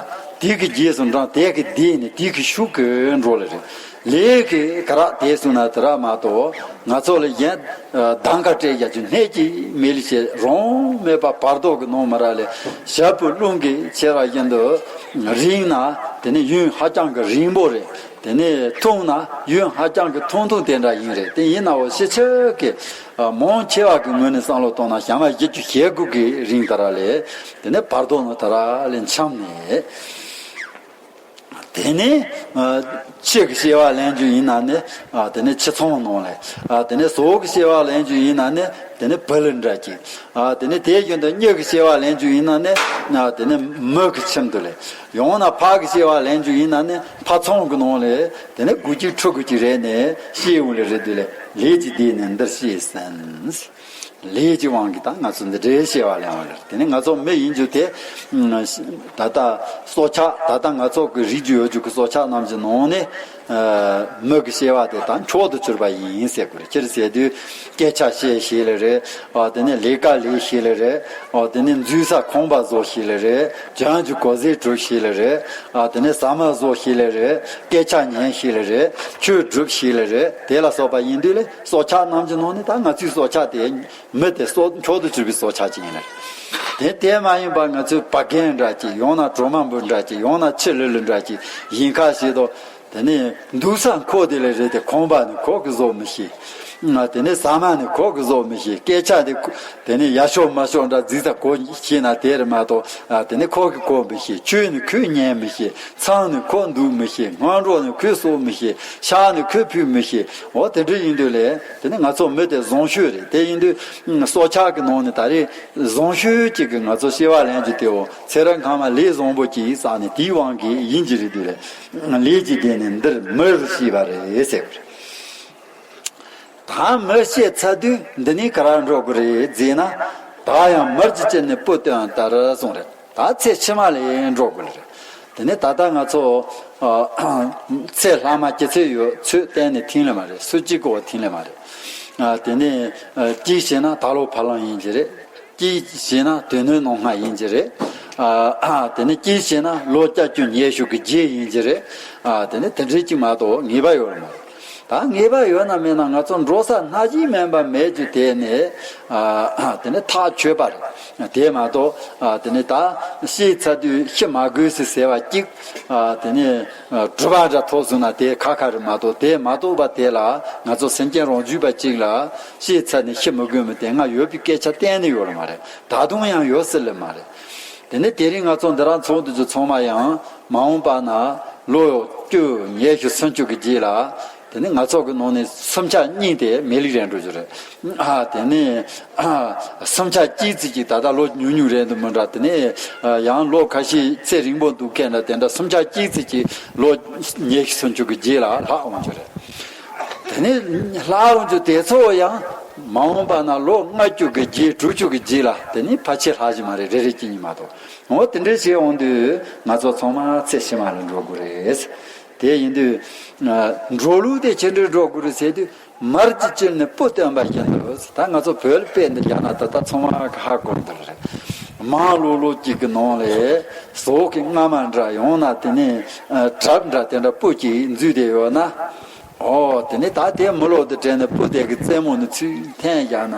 དེ་གི་རྗེས་སུ་འབྲངས། དེ་གི་སྡེ་ནས་དེ་གི་ཤུགས་ཀྱིས་འགྲོ་ལེ་རེད། ལས་ཀྱི་ག་ར་དེ་སོང་ན་དེ་ར་མ་གཏོགས་ང་ཚོ་ལ་གཞན་གདམ་ག་སྤྲད་རྒྱག་རྒྱུ་སྣེ་གཅིག་མེད་ལེ་ཞེས། རང་མེད་པ་བར་དོ་གི་ནང་མ་ར་ལས་ཞབས་པུ་རླུང་གིས་ཆེ་བ་བཞིན་དུ་རིང་ན་དེ་ནི་ཡུན་ཧ་ཅང་གི་རིང་པོ་རེད། དེ་ནས་ཐུང་ན་ཡུན་ཧ་ཅང་གི་ཐུང་ཐུང་དེ་འདྲ་ཡིན་རེད། དེ་ཡིན་ནའོ་ཕྱི་ཕྱོགས་ཀྱི་མང་ཆེ་བ་གི་ངོས་ནས་བསམ་བློ་བཏང་ན་ཞག་མ་བཞི་བཅུ་ཞེ་དགུ་གི་རིང་དེ་ར་ལས། དེ་ནས་བར་དོ་ནི་དེ་ར་ལས་འཆམ་ནས། དེ་ནས་ཕྱི་གི་སྐྱེ་བ་ལེན་རྒྱུ་ཡིན་ན་ནི། དེ་ནས་ཁྱི་ཚང་ནང་ལས། དེ་ནས་ཟོག་གི་སྐྱེ་བ་ལེན་རྒྱུ་ཡིན་ན་ནི། དེ་ནས་བུ་ལ་འདྲ་ཅིག། དེ་ནས་དེ་བཞིན་དུ་མྱི་གི་སྐྱེ་བ་ལེན་རྒྱུ་ཡིན་ན་ནི། དེ་ནས་མི་གི་ཁྱིམ་དུ་ལས། ཡང་ན་ཕག་གི་སྐྱེ་བ་ལེན་རྒྱུ་ཡིན་ན་ནི་ཕ་ཚང་གི་ནང་ལས། དེ་ནས་དགུ་གཅིག་ཕྲུ་གུ་གཅིག་རེད་ནས་སྐྱེ་འོང་ལེ་རེད་དུས་ལས། ལས་ཀྱི་སྡེ་ནི་འདིར་ཤེས་ཟིན། ལས་ཀྱི་དབང་གིས་ད་ང་ཚོ་འདི་འདྲའི་སྐྱེ་བ་ལེན་པ་རེད། དེ་ནས་ང་ཚོ་མི་ཡིན་རྒྱུ་དེ། ད་ལྟ་སྲོག་ཆགས། ད་ལྟ་ང་ཚོ་གི་རིག་རྒྱུ་ཡོད་རྒྱུ་གི་སྲོག་ཆགས་རྣམས་ཀྱི་ནང་ནས། མི་གི་སྐྱེ་བ་དེ་ད་མཆོག་ཏུ་གྱུར་པ་ཡིན་ཟེར་དགོས་རེད། ཅི་ཟེར་དུས་སྐད་ཆ་བཤད་ཤེས་ལེ་རེད། ཨ་དེ་ནས་ལས་ཀ་ལས་ཤེས་ལེ་རེད། ཨ་དེ་ནས་འཛུལ་ས་ཁང་པ་བཟོ་ཤེས་ལེ་རེད། གྱོན་རྒྱུ་གོས་ཟས་གྲུབ་ཤེས་ལེ་རེད། ཨ་དེ་ནས་ཟ་མ་བཟོ་ཤེས་ལེ་རེད། སྐད་ཆ་ཉན་ཤེས་ལེ་རེད། ཆོས་སྒྲུབ་ཤེས་ལེ་རེད། དེ་ལ་སོགས་པ་ཡིན་དུས་ལས་སྲོག་ཆགས་རྣམས་ཀྱི་ནང་ནས་ད་ང་ཚོའི་སྲོག་ཆགས་དེ། མི་དེ་སྲོག་མཆོག་ཏུ་གྱུར་པའི་སྲོག་ཆགས་ཅིག་ཡིན་ལ། དེ་དེ་མ་ཡིན་པ་ང་ཚོའི་བ་རྒན་འདྲ་ཅིག། ཡང་ན་གྲོ་མ་འབུ་འདྲ་ཅིག། ཡང་ན་ཁྱི་ལི་ལི་འདྲ་ཅིག་ཡིན་ཁ་ཞིག་དང་། དེ་ནས་འདུག་ས་འཁོར་དེ་ལས་རེད་དེ། ཁང་པ་ནི་ཁོ་གིས་བཟོ་མི་ཤེས། ང་དེ་ནས་ཟ་མ་ནི་ཁོ་གི་བཟོ་མི་ཤེས། སྐད་ཆ་དེ་ཁོ་དེ་ནས་ཡ་ཤོ་མ་ཤོ་འདྲ་རྫིག་ཚ་གོ་ཤེས་ན་དེ་རེད་མ་གཏོགས། ཨ་དེ་ནས་ཁོ་གི་གོ་མི་ཤེས། ཆོས་ནི་ཁོས་ཉན་མི་ཤེས། མཚང་ནི་ཁོ་འདུག་མི་ཤེས། སྔོན་འགྲོ་ནི་ཁོས་གསོ་མི་ཤེས། ཕྱག་ནི་ཁོས་ཕུལ་མི་ཤེས། འོ་དེ་འདྲ་ཡིན་དུས་ལས་དེ་ནས་ང་ཚོ་མི་དེ་བཟང་ཤོས་རེད། དེ་ཡིན་དུས་སྲོག་ཆགས་ཀྱི་ནང་ནས་ད་རེས་བཟང་ཤོས་གཅིག་གི་ང་ཚོ་སྐྱེ་བ་ལེན་རྒྱུ་དེའོ། ཚེ་རབས་སྔ་མ་ལས་བཟང་པོ་གཅིག་བསགས་ནས་དེའི་དབང་གིས་ཡིན་གྱི་རེད་དུས་ལས། ལས་ཀྱི་སྡེ་ནི་འདིར་མིར་ཤེས་པ་རེད་ཟེར་བ་རེད། ད་མིར་སྐྱེས་ཚར་དུས་འདི་ནས་ག་རེ་འགྲོ་དགོས་རེད་ཟེར་ན། ད་ཡང་མིར་གྱི་སྐྱེས་ནས་བུ་སྟོན་ལྟར་གསུངས་རེད། ད་ཚེ་ཕྱི་མ་ལ་འགྲོ་དགོས་རེད། དེ་ནས་ད་ལྟ་ང་ཚོ་ཨ་ཚེ་ལྷག་མ་སྐྱེ་ཚེ་ཡོད་ཚོད་གཏན་ནས་ཐིང་ལེ་མ་རེད། སུ་གཅིག་གོ་ཐིང་ལེ་མ་རེད། ཨ་དེ་ནས་ཨ་གཅིག་བྱས་ན་ད་ལོ་ཕ་ལང་ཡིན་གྱི་རེད། གཅིག་བྱས་ན་དོན་སྣོད་ནང་སྔ་ཡིན་གྱི་རེད། ཨ་དེ་ནས་གཅིག་བྱས་ན་ལོ་བརྒྱད་ཅུ་ཉི་ཤུ་གི་རྗེས་ཡིན་གྱི་རེད། ཨ་དེ་ནས་དེ་འདྲའི་གཅིག་མ་གཏོགས་ངེས་པ་ཡོད་རེད་མ་རེད། ད་ངེས་པ་ཡོད་ན་མེད་ན་ང་ཚོ་འགྲོ་ས་སྔ་ཕྱི་མིན་པ་མེད་རྒྱུ་དེ་ནི། ཨ་དེ་ནི་ཐག་ཆོད་པ་རེད། དེ་མ་གཏོགས་ཨ་དེ་ནི་ད་ཤི་ཚར་དུས་ཤི་མ་དགོས་ཟེར་ཟེར་བ་གཅིག། ཨ་དེ་ནི་ཨ་གྲུབ་པ་འདྲ་ཐོབ་སོང་ན་དེ་ཁ་ཁ་རེད་མ་གཏོགས། དེ་མ་གཏོགས་པ་དེ་ལ་ང་ཚོ་སེམས་ཅན་རང་རྒྱུད་པ་གཅིག་ལ་ཤི་ཚར་ནས་ཤི་མི་དགོས་མི་དེ་སྔ་ཡོད་པའི་སྐད་ཆ་གཏན་ནས་ཡོད་རེད་མ་རེད། ད་དུང་ཡང་ཡོད་སྲིད་ལེ་མ་རེད། དེ་ནི་དེ་རིང་ང་ཚོ་འདི་རང་ཚོགས་འདུ་ཚོ་ཚང་མ་ཡང་མ་འོངས་པ་ན་ལོ་བཅུ་ཉི་ཤུ་སུམ་ཅུ་གི་རྗེས་ལ་དེ་ནི་ང་ཚོ་གི་ནང་ནས་སུམ་ཆ་གཉིས་དེ་མེ་ལིག་རན་འགྲོ་རྒྱུ་རེད། ཨ་དེ་ནི་ཨ་སུམ་ཆ་གཅིག་ཙམ་ཅིག་ད་ལྟ་ལོ་ཉུང་ཉུང་རེད་འདུག་མི་འདྲ། དེ་ནི་ཨ་ཡང་ལོ་ཁ་ཤས་ཚེ་རིང་པོ་འདུག་མཁན་འདྲ། དེ་འདྲ་སུམ་ཆ་གཅིག་ཙམ་ཅིག་ལོ་ཉི་ཤུ་སུམ་ཅུ་གི་རྗེས་ལ་ལྷག་འོང་རྒྱུ་རེད། དེ་ནི་ལྷག་འོང་རྒྱུ་དེ་ཚོ་ཡང་མ་འོངས་པ་ན་ལོ་ལྔ་བཅུ་གི་རྗེས་དྲུག་ཅུ་གི་རྗེས་ལ་དེ་ནི་ཕལ་ཆེར་ལྷག་གི་མ་རེད། རེ་རེ་གཅིག་གཉིས་མ་གཏོགས། འོ་དེ་འདྲ་བྱས་འོང་དུས་ང་ཚོ་ཚང་མ་ཚེ་ཕྱི་མ་ལ་འགྲོ་དགོས་རེད། དེ་ཡིན་དུས་ཨ་འགྲོ་ལུགས་དེ་ཅི་འདྲ་འགྲོ་དགོས་རེད་ཟེར་དུས། མར་གྱི་བཅུད་ནི་བུ་སྟོན་པ་བཞིན་དུ། ད་ང་ཚོ་བོད་དཔེ་འདི་རྒྱག་ན་ད་ལྟ་ཚང་མ་གི་ཧ་གོ་འདི་རེད། མང་ལོ་ལོ་གཅིག་གི་ནང་ལས་ཟོག་གི་རྔ་མ་འདྲ་ཡང་ན་དེ་ནས་ཨ་གྲབས་འདྲ་དེ་འདྲ་བུ་གཅིག་འཛུལ་བསྡད་ཡོད་ན། ཨོ་དེ་ནས་ད་དེ་མི་ལོ་དེ་དྲན་ནས་བུ་དེ་གི་རྩེད་མོ་ནི་ཚུར་འཐེན་བཞག་ན།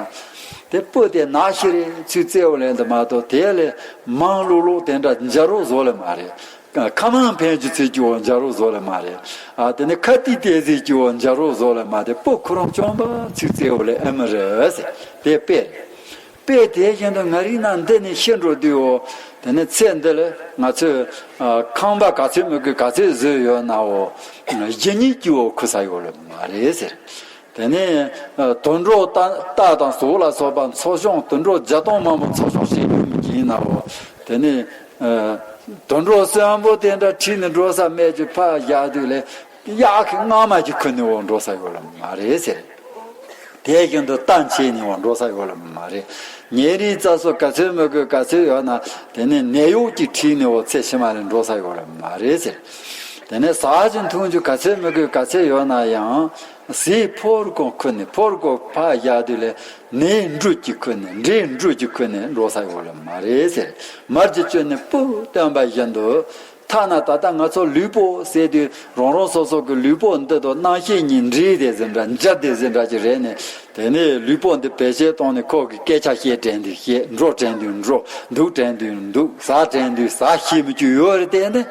དེ་བུ་དེ་ནག་ཤི་རེད་ཚུར་རྩེ་བོ་ལེན་དུ་མ་གཏོགས། དེ་ལས་མང་ལོ་ལོ་དེ་འདྲ་འཇའ་རོགས་བཟོ་ལེ་མ་རེད། ཁ་མང་ཕན་གྱི་ཚིག་གི་འོ་འཇའ་རོགས་བཟོ་ལེ་མ་རེད། ཨ་དེ་ནི་ཁ་ཏི་ཏེ་ཟིག་གི་འོ་འཇའ་རོགས་བཟོ་ལེ་མ་རེད། བུ་ཁོ་རང་བཅོམ་པ་ཚིག་རྩེ་བོ་ལེ་ཨེ་མི་རེད་ཟེར། དེ་དཔེ་རེད། དཔེ་དེ་བཞིན་དུ་ང་རིགས་ན་འདི་ནི་ཤི་འགྲོ་དུས་འོ། དེ་ནི་ཚེ་འདི་ལ་ང་ཚོས་ཨ་ཁང་པ་ག་ཚོད་མི་དགོས་ག་ཚོད་བཟོས་ཡོད་ན་འོ། གཞི་ཉིད་ཀྱི་འོ་ཁུ་ས་ཡོད་ལེ་མ་རེད་ཟེར། དེ་ནས་ཨ་དུད་འགྲོ་རྟ་རྟ་དང་ཟོག་ལ་སོགས་པ་འཚོ་སྐྱོང་དུད་འགྲོ་བརྒྱ་སྟོང་མང་པོ་འཚོ་སྐྱོང་བྱེད་རྒྱུ་མི་ཡིན་ནའོ། དེ་ནས་ཨ་དུད་འགྲོ་གསོན་པོ་དེ་འདྲ་ཁྲིད་ནས་འགྲོ་ས་མེད་ཀྱི་ཕར་བཞག་དུས་ལས་གཡག་གི་རྔ་མ་གྱི་ཁུར་ནས་འོ་འགྲོ་ས་ཡོད་ལ་མ་རེད་ཟེར། དེ་བཞིན་དུ་རྟ་འཁྱེར་ནས་འོ་འགྲོ་ས་ཡོད་ལ་མ་རེད། ཉེ་རིང་རྩྭ་སོ་ག་ཚོད་མི་དགོས་ག་ཚོད་ཡོད་ན་དེ་ནས་ནད་གཡོག་གིས་ཁྲིད་ནས་འོ་ཚེ་ཕྱི་མ་ལ་འགྲོ་ས་ཡོད་ལ་མ་རེད་ཟེར། དེ་ནས་ཟ་རྒྱུ་འཐུང་རྒྱུ་ག་ཚོད་མི་དགོས་ག་ཚོད་ཡོད་ན་ཡང་། ཟས་ཕོར་གོང་ཁུར་ནས་ཕོར་གོང་ཕར་བཞག་དུས་ལས་ནས་འབྲུ་གཅིག་ཁུར་ནས་འབྲས་འབྲུ་གཅིག་ཁུར་ནས་འགྲོ་ས་ཡོད་ལ་མ་རེད་ཟེར། མར་གྱི་བཅུད་ནི་བུ་སྟོན་པ་བཞིན་དུ། ཐ་ན་ད་ལྟ་ང་ཚོ་ལུས་པོ་ཟེར་དུས་རང་རང་སོ་སོ་གི་ལུས་པོ་འདི་དང་རྣམ་ཤེས་གཉིས་འདྲེས་དེ་ཟིན་འདྲ་འཇབ་དེ་ཟིན་འདྲ་ཅིག་རེད་ནས། དེ་ནས་ལུས་པོ་འདི་བེད་སྤྱད་བཏང་ནས་ཁོ་གི་སྐད་ཆ་བཤད་དྲན་དུས་བཤད། འགྲོ་དྲན་དུས་འགྲོ། འདུག་དྲན་དུས་འདུག་ཟ་དྲན་དུས་ཟ། ཤེས་མི་བཅུག་ཡོད་རེད་དེ་ནི།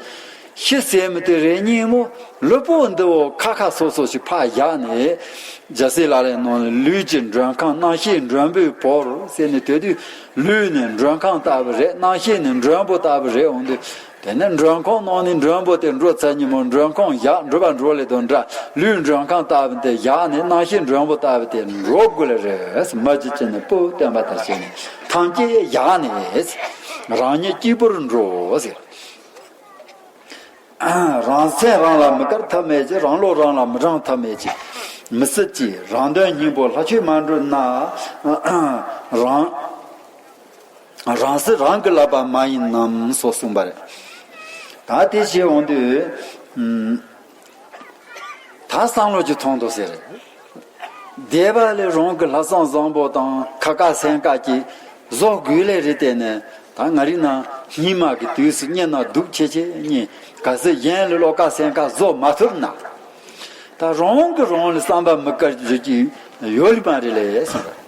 ཤི་ཟེར་མི་དེ་རེ་སྙིང་མོ། ལུས་པོ་འདི་འོ་ཁ་ཁ་སོ་སོ་ཞིག་ཕར་བཞག་ནས། རྒྱལ་སྲས་ལག་ལེན་ནང་ལུས་ཀྱི་མགྲོན་ཁང་རྣམ་ཤེས་མགྲོན་པོས་བོར་ཟེར་ནས་དེ་དུས་ལུས་ནི་མགྲོན་ཁང་ལྟ་བུ་རེད། རྣམ་ཤེས་ནི་མགྲོན་པོ་ལྟ་བུ་རེད། འོང་དུས་དེ་ནས་མགྲོན་ཁང་ནང་ནས་མགྲོན་པོ་དེ་འགྲོ་ཚར་ཉིན་མོ་མགྲོན་ཁང་བཞག་འགྲུལ་པ་འགྲོ་ལེ་དང་འདྲ། ལུས་མགྲོན་ཁང་ལྟ་བུ་དེ་བཞག་ནས་རྣམ་ཤེས་མགྲོན་པོ་ལྟ་བུ་དེ་འགྲོ་དགོས་ལེ་རེད། མར་གྱི་བཅུད་ནི་བུ་སྟོན་པ་ལྟར་བྱས་ནས་ཐམས་ཅད་བཞག་ནས་རང་ཉིད་གཅིག་པུར་འགྲོ་ཟེར། རང་སེམས་རང་ལ་མི་དགར་ཐབས་མེད་ཅིང་། རང་བློ་རང་ལ་མི་དྲང་ཐབས་མེད་ཅིང་། མི་སྲིད་ཅིང་། རང་དོན་སྙིང་པོ་ལྷག་ཆད་མ་འགྲུབ་ན། རང་རང་སྲིད་རང་གི་བསླབ་པ་མ་ཡིན་ནམ་སོགས་གསུངས་པ་རེད། ད་དེ་བྱས་འོང་དུས། ད་བསམ་བློ་ཅིག་ཐོངས་དང་ཟེར། སྡེ་པ་ལས་རང་གི་ལྷག་བསམ་བཟང་པོ་དང་ཁ་དཀར་སེམས་དཀར་གྱིས་བཟོ་དགོས་ལེ་རེད་དེ་ནས། ད་ང་རིགས་ན་སྙིགས་མ་གི་དུས་སུ་གཉེར་ན་སྡུག་ཆེ་ཆེ་གཉིས། གལ་སྲིད་གཞན་ལ་བློ་དཀར་སེམས་དཀར་བཟོ་མ་ཐུབ་ན། ད་རང་གིས་རང་ལ་བསམ་པ་མི་དགའ་རྒྱུ་ཅིག་ཡོད་མ་རེད་ལེ་གསུངས་པ།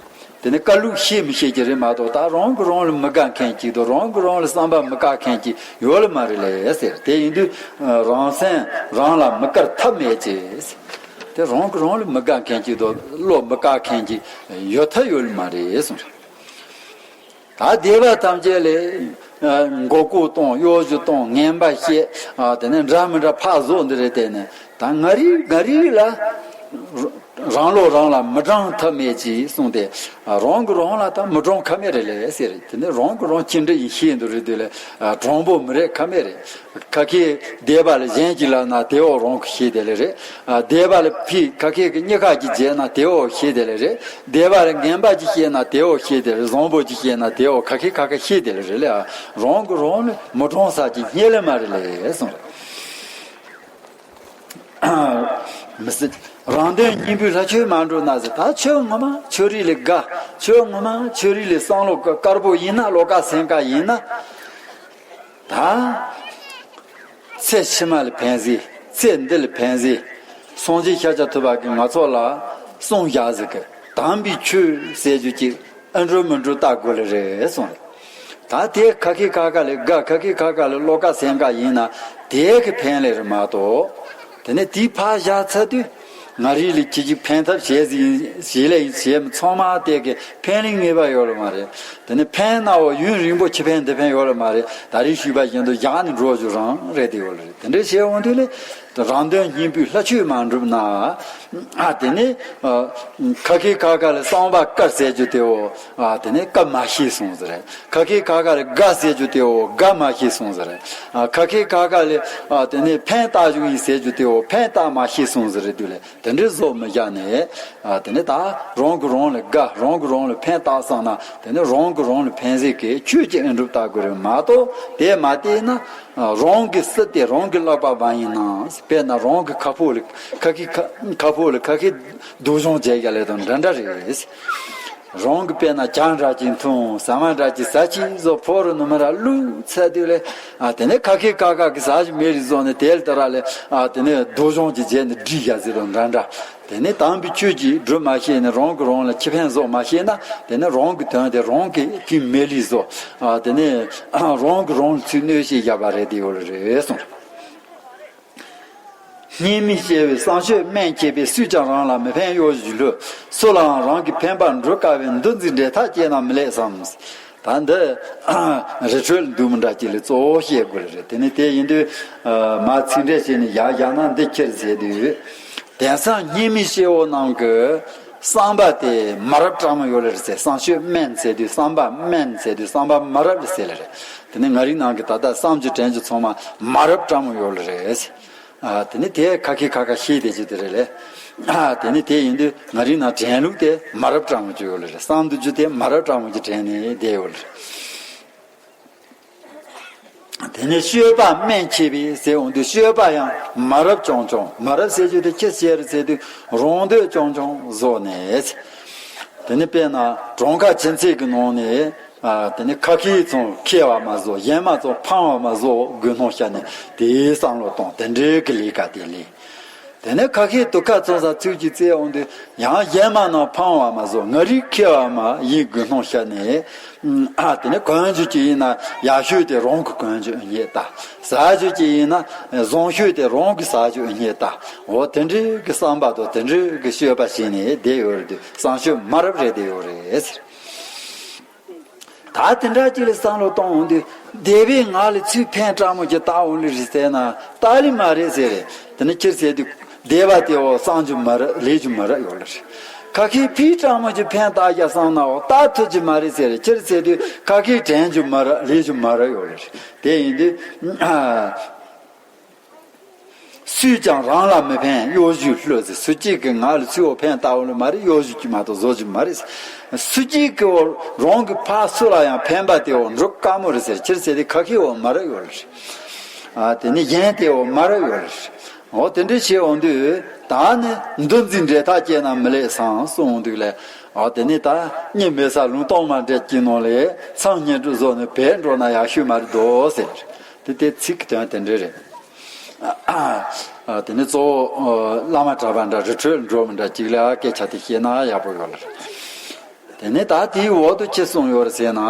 དེ་ནི་དཀའ་ལུགས་ཤེས་མི་ཤེས་ཀྱི་རེད་མ་གཏོགས། ད་རང་གིས་རང་ལ་མི་དགའ་མཁན་ཅིག་དང་རང་གིས་རང་ལ་བསམ་པ་མི་དགའ་མཁན་ཅིག་ཡོད་ལེ་མ་རེད་ལེ་ཟེར། དེ་ཡིན་དུས་རང་སེམས་རང་ལ་མི་དགར་ཐབས་མེད་ཅེས། དེ་རང་གིས་རང་ལ་མི་དགའ་མཁན་ཅིག་དང་བློ་མི་དཀར་མཁན་ཅིག་ཡོད་ཐབས་ཡོད་ལེ་མ་རེད་གསུངས། ད་སྡེ་པ་ཐམས་ཅད་ལ་མགོ་སྐོར་གཏོང་གཡོ་སྒྱུ་གཏོང་ངན་པ་བཤད། དེ་ནས་འདྲ་མི་འདྲ་ཕར་བཟོ་འདི་རེད། དེ་ནས་ད་ང་རིག་ང་རིག་ལ་རང་བློ་རང་ལ་མི་དྲང་ཐབས་མེད་ཅེས་གསུངས་ཏེ། རང་གིས་རང་ལ་ད་མི་དྲང་ཁ་མེད་རེད་ལེ་ཟེར། དེ་ནས་རང་གིས་རང་ཅི་འདྲ་ཡིན་ཤེས་འདུག་རེད་དེ་ལས་དྲང་པོ་མི་རེད་ཁ་མེད་རེད། ཁ་ཁེ་སྡེ་པ་ལ་གཞན་གྱིས་ལབ་ན་དེ་འོ་རང་གིས་ཤེས་དེ་ལས་རེད། སྡེ་པ་ལ་ཕི་ཁ་ཁེ་གི་གཉིས་ཁ་གྱིས་བརྗེད་ན་དེ་འོ་ཤེས་དེ་ལས་རེད། སྡེ་པ་ལ་ངན་པ་གྱིས་བཤད་ན་དེ་འོ་ཤེས་དེ་ལས། བཟང་པོ་གྱིས་བཤད་ན་དེ་འོ་ཁ་ཁེ་ཁ་ཁ་ཤེས་དེ་ལས་རེད་ལ། རང་གིས་རང་ལ་མི་དྲང་ས་ཅིག་རྙེད་ལེ་མ་རེད་ལེ་གསུངས། མི་སྲིད། རང་དོན་གཉེན་པོའི་ལྷ་ཆོས་མ་འགྲུབ་ན་ཟེར། ད་ཆོས་ངོ་མ་ཆོས་རིག་ལ་དགའ། ཆོས་ངོ་མ་ཆོས་རིག་ལ་བསམ་བློ་དཀར་པོ་ཡིན་ན། བློ་དཀར་སེམས་དཀར་ཡིན་ན། ད་ཚེ་ཕྱི་མ་ལ་ཕན་ཟེ། ཚེ་འདི་ལ་ཕན་ཟེ། སངས་རྒྱས་ཤཱཀྱ་ཐུབ་པ་གིས་ང་ཚོ་ལ་གསུངས་བཞག་ཟིག་གི་དམ་པའི་ཆོས་ཟེར་རྒྱུ་ཅིག་ཨ་འགྲུབ་མི་འགྲུབ་ལྟ་དགོས་ལེ་རེད་གསུངས་རེད། ད་དེ་ཁ་ཁེ་ཁ་ཁ་ལ་དགའ། ཁ་ཁེ་ཁ་ཁ་ལ་བློ་དཀར་སེམས་དཀར་ཡིན་ན་དེ་གི་ཕན་ལེ་རེད་མ་གཏོགས། དེ་ནས་དེའི་ཕར་བཞག་ཚར་དུས། ང་རིག་ལ་ཅི་ཅིག་ཕན་ཐབས་བྱས་ཟིན་བྱས་ལེ་ཡིན་བྱས་མི་ཚང་མ་དེ་གི་ཕན་ལེ་ངེས་པ་ཡོད་ལེ་མ་རེད། དེ་ནས་ཕན་ན་འོ་ཡུན་རིང་པོ་ཅི་ཕན་འདི་ཕན་ཡོད་ལེ་མ་རེད། ད་རེས་ཞུས་པ་བཞིན་དུ་བཞག་ནས་འགྲོ་རྒྱུ་རང་རེད་དེ་ཡོད་ལེ་རེད། དེ་འདྲ་བྱས་འོང་དུས་ལེ། རང་དོན་གཉེན་པོའི་ལྷ་ཆོས་མ་འགྲུབ་ན། ཨ་དེ་ནས་ཨ་ཁ་ཁེ་ཁ་ཁ་ལ་བསམ་པ་དཀར་ཟེར་རྒྱུ་དེ་འོ། ཨ་དེ་ནས་དཀར་མ་ཤེས་སོང་ཟེར་རེད། ཁ་ཁེ་ཁ་ཁ་ལ་དགའ་ཟེར་རྒྱུ་དེ་འོ་དགའ་མ་ཤེས་སོང་ཟེར་རེད། ཨ་ཁ་ཁེ་ཁ་ཁ་ལ་ཨ་དེ་ནས་ཕན་བཏགས་བཞག་ཡིན་ཟེར་རྒྱུ་དེ་འོ་ཕན་བཏགས་མ་ཤེས་སོང་ཟེར་རེད་དུས་ལེ། དེ་འདྲའི་བཟོ་མི་བཞག་ནས། ཨ་དེ་ནས་ད་རང་གིས་རང་ལ་དགའ། རང་གིས་རང་ལ་ཕན་བཏགས་སོང་ན་དེ་ནས་རང་གིས་རང་ལ་ཕན་ཟེར་གི་ཆོས་ཀྱི་ཨེ་འགྲུབ་ལྟ་དགོས་རེད་མ་གཏོགས། དེ་མ་བལྟས་ན་རང་གི་སྲིད་དེ་རང་གི་ལག་པ་མ་ཡིན་ན། དཔེར་ན་རང་གི་ཁ་ཕོ་ལ་ཁ་ཁེ་ཁ་ཁ་ཕོ་ལ་ཁ་ཁེ་སྡུག་སྦྱོང་བྱས་ཀྱང་ལེ་དང་འདྲ་འདྲ་རེད། རང་གི་དཔེར་ན་ཇ་འདྲ་ཅིག་འཐུང་། ཟ་མ་འདྲ་ཅིག་ཟ་ཅིག་བཟོ། ཕོ་རུ་ནུ་མ་ར་བླུགས་ཚར་དུས་ལེ། ཨ་དེ་ནས་ཁ་ཁེ་ཁ་ཁ་གི་ཟ་ཞིག་མེད་རིགས་བཟོ་ནས་དེ་ལ་ད་ར་ལེ། ཨ་དེ་ནས་སྡུག་སྦྱོང་ཅིག་བྱས་ནས་སྒྲིག་ཡ་ཟེར་དང་འདྲ་འདྲ། དེ་ནས་དམ་པའི་ཆོས་ཀྱི་སྒྲུབ་མ་ཤེས་ནས་རང་གིས་རང་ལ་ཁེ་ཕན་བཟོ་མ་ཤེས་ན། དེ་ནས་རང་གི་དོན་དེ་རང་གིས་ཕན་མེད་ལུགས་བཟོ། ཨ་དེ་ནས་རང་གིས་རང་ལ་ཚུར་གནོད་བྱེད་བཞག་པ་རེད་དེ་ཡོད་རེད་གསུངས། སྙིགས་མའི་སྐྱེ་བོས་བསམ་སྤྱོད་དམན་བྱས་པས། སུས་ཀྱང་རང་ལ་མི་ཕན་གཡོ་སྒྱུ་ལྷོད། སུ་ལའང་རང་གི་ཕན་པ་འགྲུབ་དཀའ་བས། འདུ་འཛིའི་འབྲེལ་ཐག་བཅད་ན་མི་ལེགས་སམ། ད་འདི་རི་ཁྲོད་འདུག་མི་འདྲ་ཅིག་ལ་གཙོ་བོ་བཤད་དགོས་རེད། དེ་ནི་དེ་ཡིན་དུས་མར་ཚིག་འགྲེལ་བྱས་ནས་ཡར་བཞག་ན་འདི་ཁྱེར་ཟེར་དུས། དེང་སང་སྙིགས་མའི་སྐྱེ་བོ་རྣམས་ཀྱི་བསམ་པ་དེ་མ་རབས་དྲང་མོ་ཡོད་ལེ་རེད་ཟེར། བསམ་སྤྱོད་དམན་ཟེར་དུས་བསམ་པ་དམན་ཟེར་དུས་བསམ་པ་མ་རབས་ལ་ཟེར་ལེ་རེད། དེ་ནི་ང་རིགས་ནང་གི་ད་ལྟ་བསམ་རྒྱུ་དྲན་རྒྱུ་ཚང་མ་མ་རབས་དྲང་མོ་ཡོད་ལེ་རེད། ཨ་དེ་ནི་དེ་ཁ་ཁེ་ཁ་ཁ་ཤེས་བསྡད་རྒྱུ་དེ་རེད་ལེ། ཨ་དེ་ནི་དེ་ཡིན་དུས་ང་རིགས་ནང་དྲན་ལུགས་དེ་མ་རབས་དྲང་མོ་ཅིག་ཡོད་ལེ་རེད། བསམ་དུ་རྒྱུ་དེ་མ་རབས་དྲང་མོ་ཅིག་དྲན་ནས་བསྡད་ཡོད་ལེ་རེད། དེ་ནས་སྤྱོད་པ་དམན་བྱས་པས་ཟེར་འོང་དུས་སྤྱོད་པ་ཡང་མ་རབས་རྐྱང་རྐྱང་། མ་རབས་ཟེར་རྒྱུ་དེ་ཅི་ཟེར་ཟེར་དུས་རང་འདོད་རྐྱང་རྐྱང་བཟོ་ནས། དེ་ནི་དཔེར་ན་གྲངས་ཀ་ཅི་ཚད་ཀྱི་ནང་ནས། ཨ་དེ་ནི་ཁ་ཁེ་ཚང་མཁས་པ་མ་བཟོ། གཞན་མ་ཚང་མ་ཕངས་པ་མ་བཟོ་དགོས་སྣང་བཤད་ནས་དེའི་བསམ་བློ་གཏོང་། དེ་འདྲའི་གི་ལས་ཀ་དེ་ལས། དེ་ནས་ཁ་ཁེ་དུག་ཁ་ཚང་ས་ཚུལ་གྱི་བཙལ་འོང་དུས་ཡང་གཞན་མ་རྣམས་ཕངས་པ་མ་བཟོ། ང་རིགས་མཁས་པ་མ་ཡིན་དགོས་སྣང་བཤད་ནས། ཨ་དེ་ནས་གོན་རྒྱུ་ཅིག་ཡིན་ན་ཡག་ཤོས་དེ་རང་གི་གོན་རྒྱུ་རྙེད་ལྟ། ཟ་རྒྱུ་ཅིག་ཡིན་ན་བཟང་ཤོས་དེ་རང་གི་ཟ་རྒྱུ་རྙེད་ལྟ། འོ་དེ་འདྲའི་གི་བསམ་པ་དང་དེ་འདྲའི་གི་སྤྱོད་པ་བྱས་ནས་བསྡད་ཡོད་རེད་དུས་བསམ་སྤྱོད་མ་རབས་རེད་བསྡད་ཡོད་རེད་ཟེར། ད་དེ་འདྲ་ཅིག་ལ་བསམ་བློ་གཏོང་འོང་དུས་སྡེ་པས་ང་ལ་ཚུར་ཕན་དྲང་མོ་ཅིག་བཏགས་འོང་ལེ་རེད་ཟེར་ན་ལྟ་ལེ་མ་རེད་ཟེར་རེད། དེ་ནི་ཁྱེད་ཟེར་དུས་སྡེ་པ་དེ་འོ་བསམ་རྒྱུ་མ་རབས་ལས་རྒྱུ་མ་རབས་ཡོད་ལེ་རེད། ཁ་ཁེ་ཕིས་དྲང་མོ་ཅིག་ཕན་བཏགས་རྒྱུ་བསམ་ན་འོ་བཏགས་ཐུབ་ཀྱི་མ་རེད་ཟེར་རེད། ཁྱེད་ཟེར་དུས་ཁ་ཁེ་དྲན་རྒྱུ་མ་རབས་ལས་རྒྱུ་མ་རབས་ཡོད་ལེ་རེད། དེ་ཡིན་དུས། སུས་ཀྱང་རང་ལ་མི་ཕན་གཡོ་སྒྱུ་ལྷོད་ཟེར། སུ་གཅིག་གིས་ང་ལ་ཚུར་འོ་ཕན་བཏགས་འོང་ལེ་མ་རེད། གཡོ་སྒྱུ་གཅིག་མ་གཏོགས་བཟོ་རྒྱུ་མ་རེད། སུ་གཅིག་གིས་འོ་རང་གི་ཕར་སུ་ལ་ཡང་ཕན་པ་དེ་འོ་འགྲུབ་དཀའ་མོ་རེད་ཟེར། ཁྱེད་ཟེར་དེ་ཁ་ཁེ་འོ་མ་རབས་ཡོད་ལེ་རེད། ཨ་དེ་ནི་གཞན་དེ་འོ་མ་རབས་ཡོད་ལེ་རེད། འོ་དེ་འདྲ་བྱས་འོང་དུས་ད་ནི་འདུ་འཛིའི་འབྲེལ་ཐག་བཅད་ན་མི་ལེགས་སམ་གསུངས་འོང་དུས་ལེ། ཨ་དེ་ནི་ད་གཉིད་མེད་ས་ལུང་སྟོང་མ་འདྲེས་ཀྱི་ནང་ལས་མཚམས་བསྙེན་སྒྲུབ་བཟོ་ནས་བས་འགྲོ་ན་ཡག་ཤོས་མ་རེད་དོ་ཟེར། དེ་དེ་ཚིག་གི་དོན་དེ་འདྲ་རེད། ཨ་དེ་ནི་གཙོ་བོ་བླ་མ་གྲྭ་པ་འདྲ་རི་ཁྲོད་འགྲོ་མི་འདྲ་ཅིག་ལ་སྐད་ཆ་དེ་བཤད་ན་ཡག་པོ་ཡོད་ལ། དེ་ནི་ད་དེའི་འོག་ཏུ་ཅི་གསུངས་ཡོད་རེད་ཟེར་ན།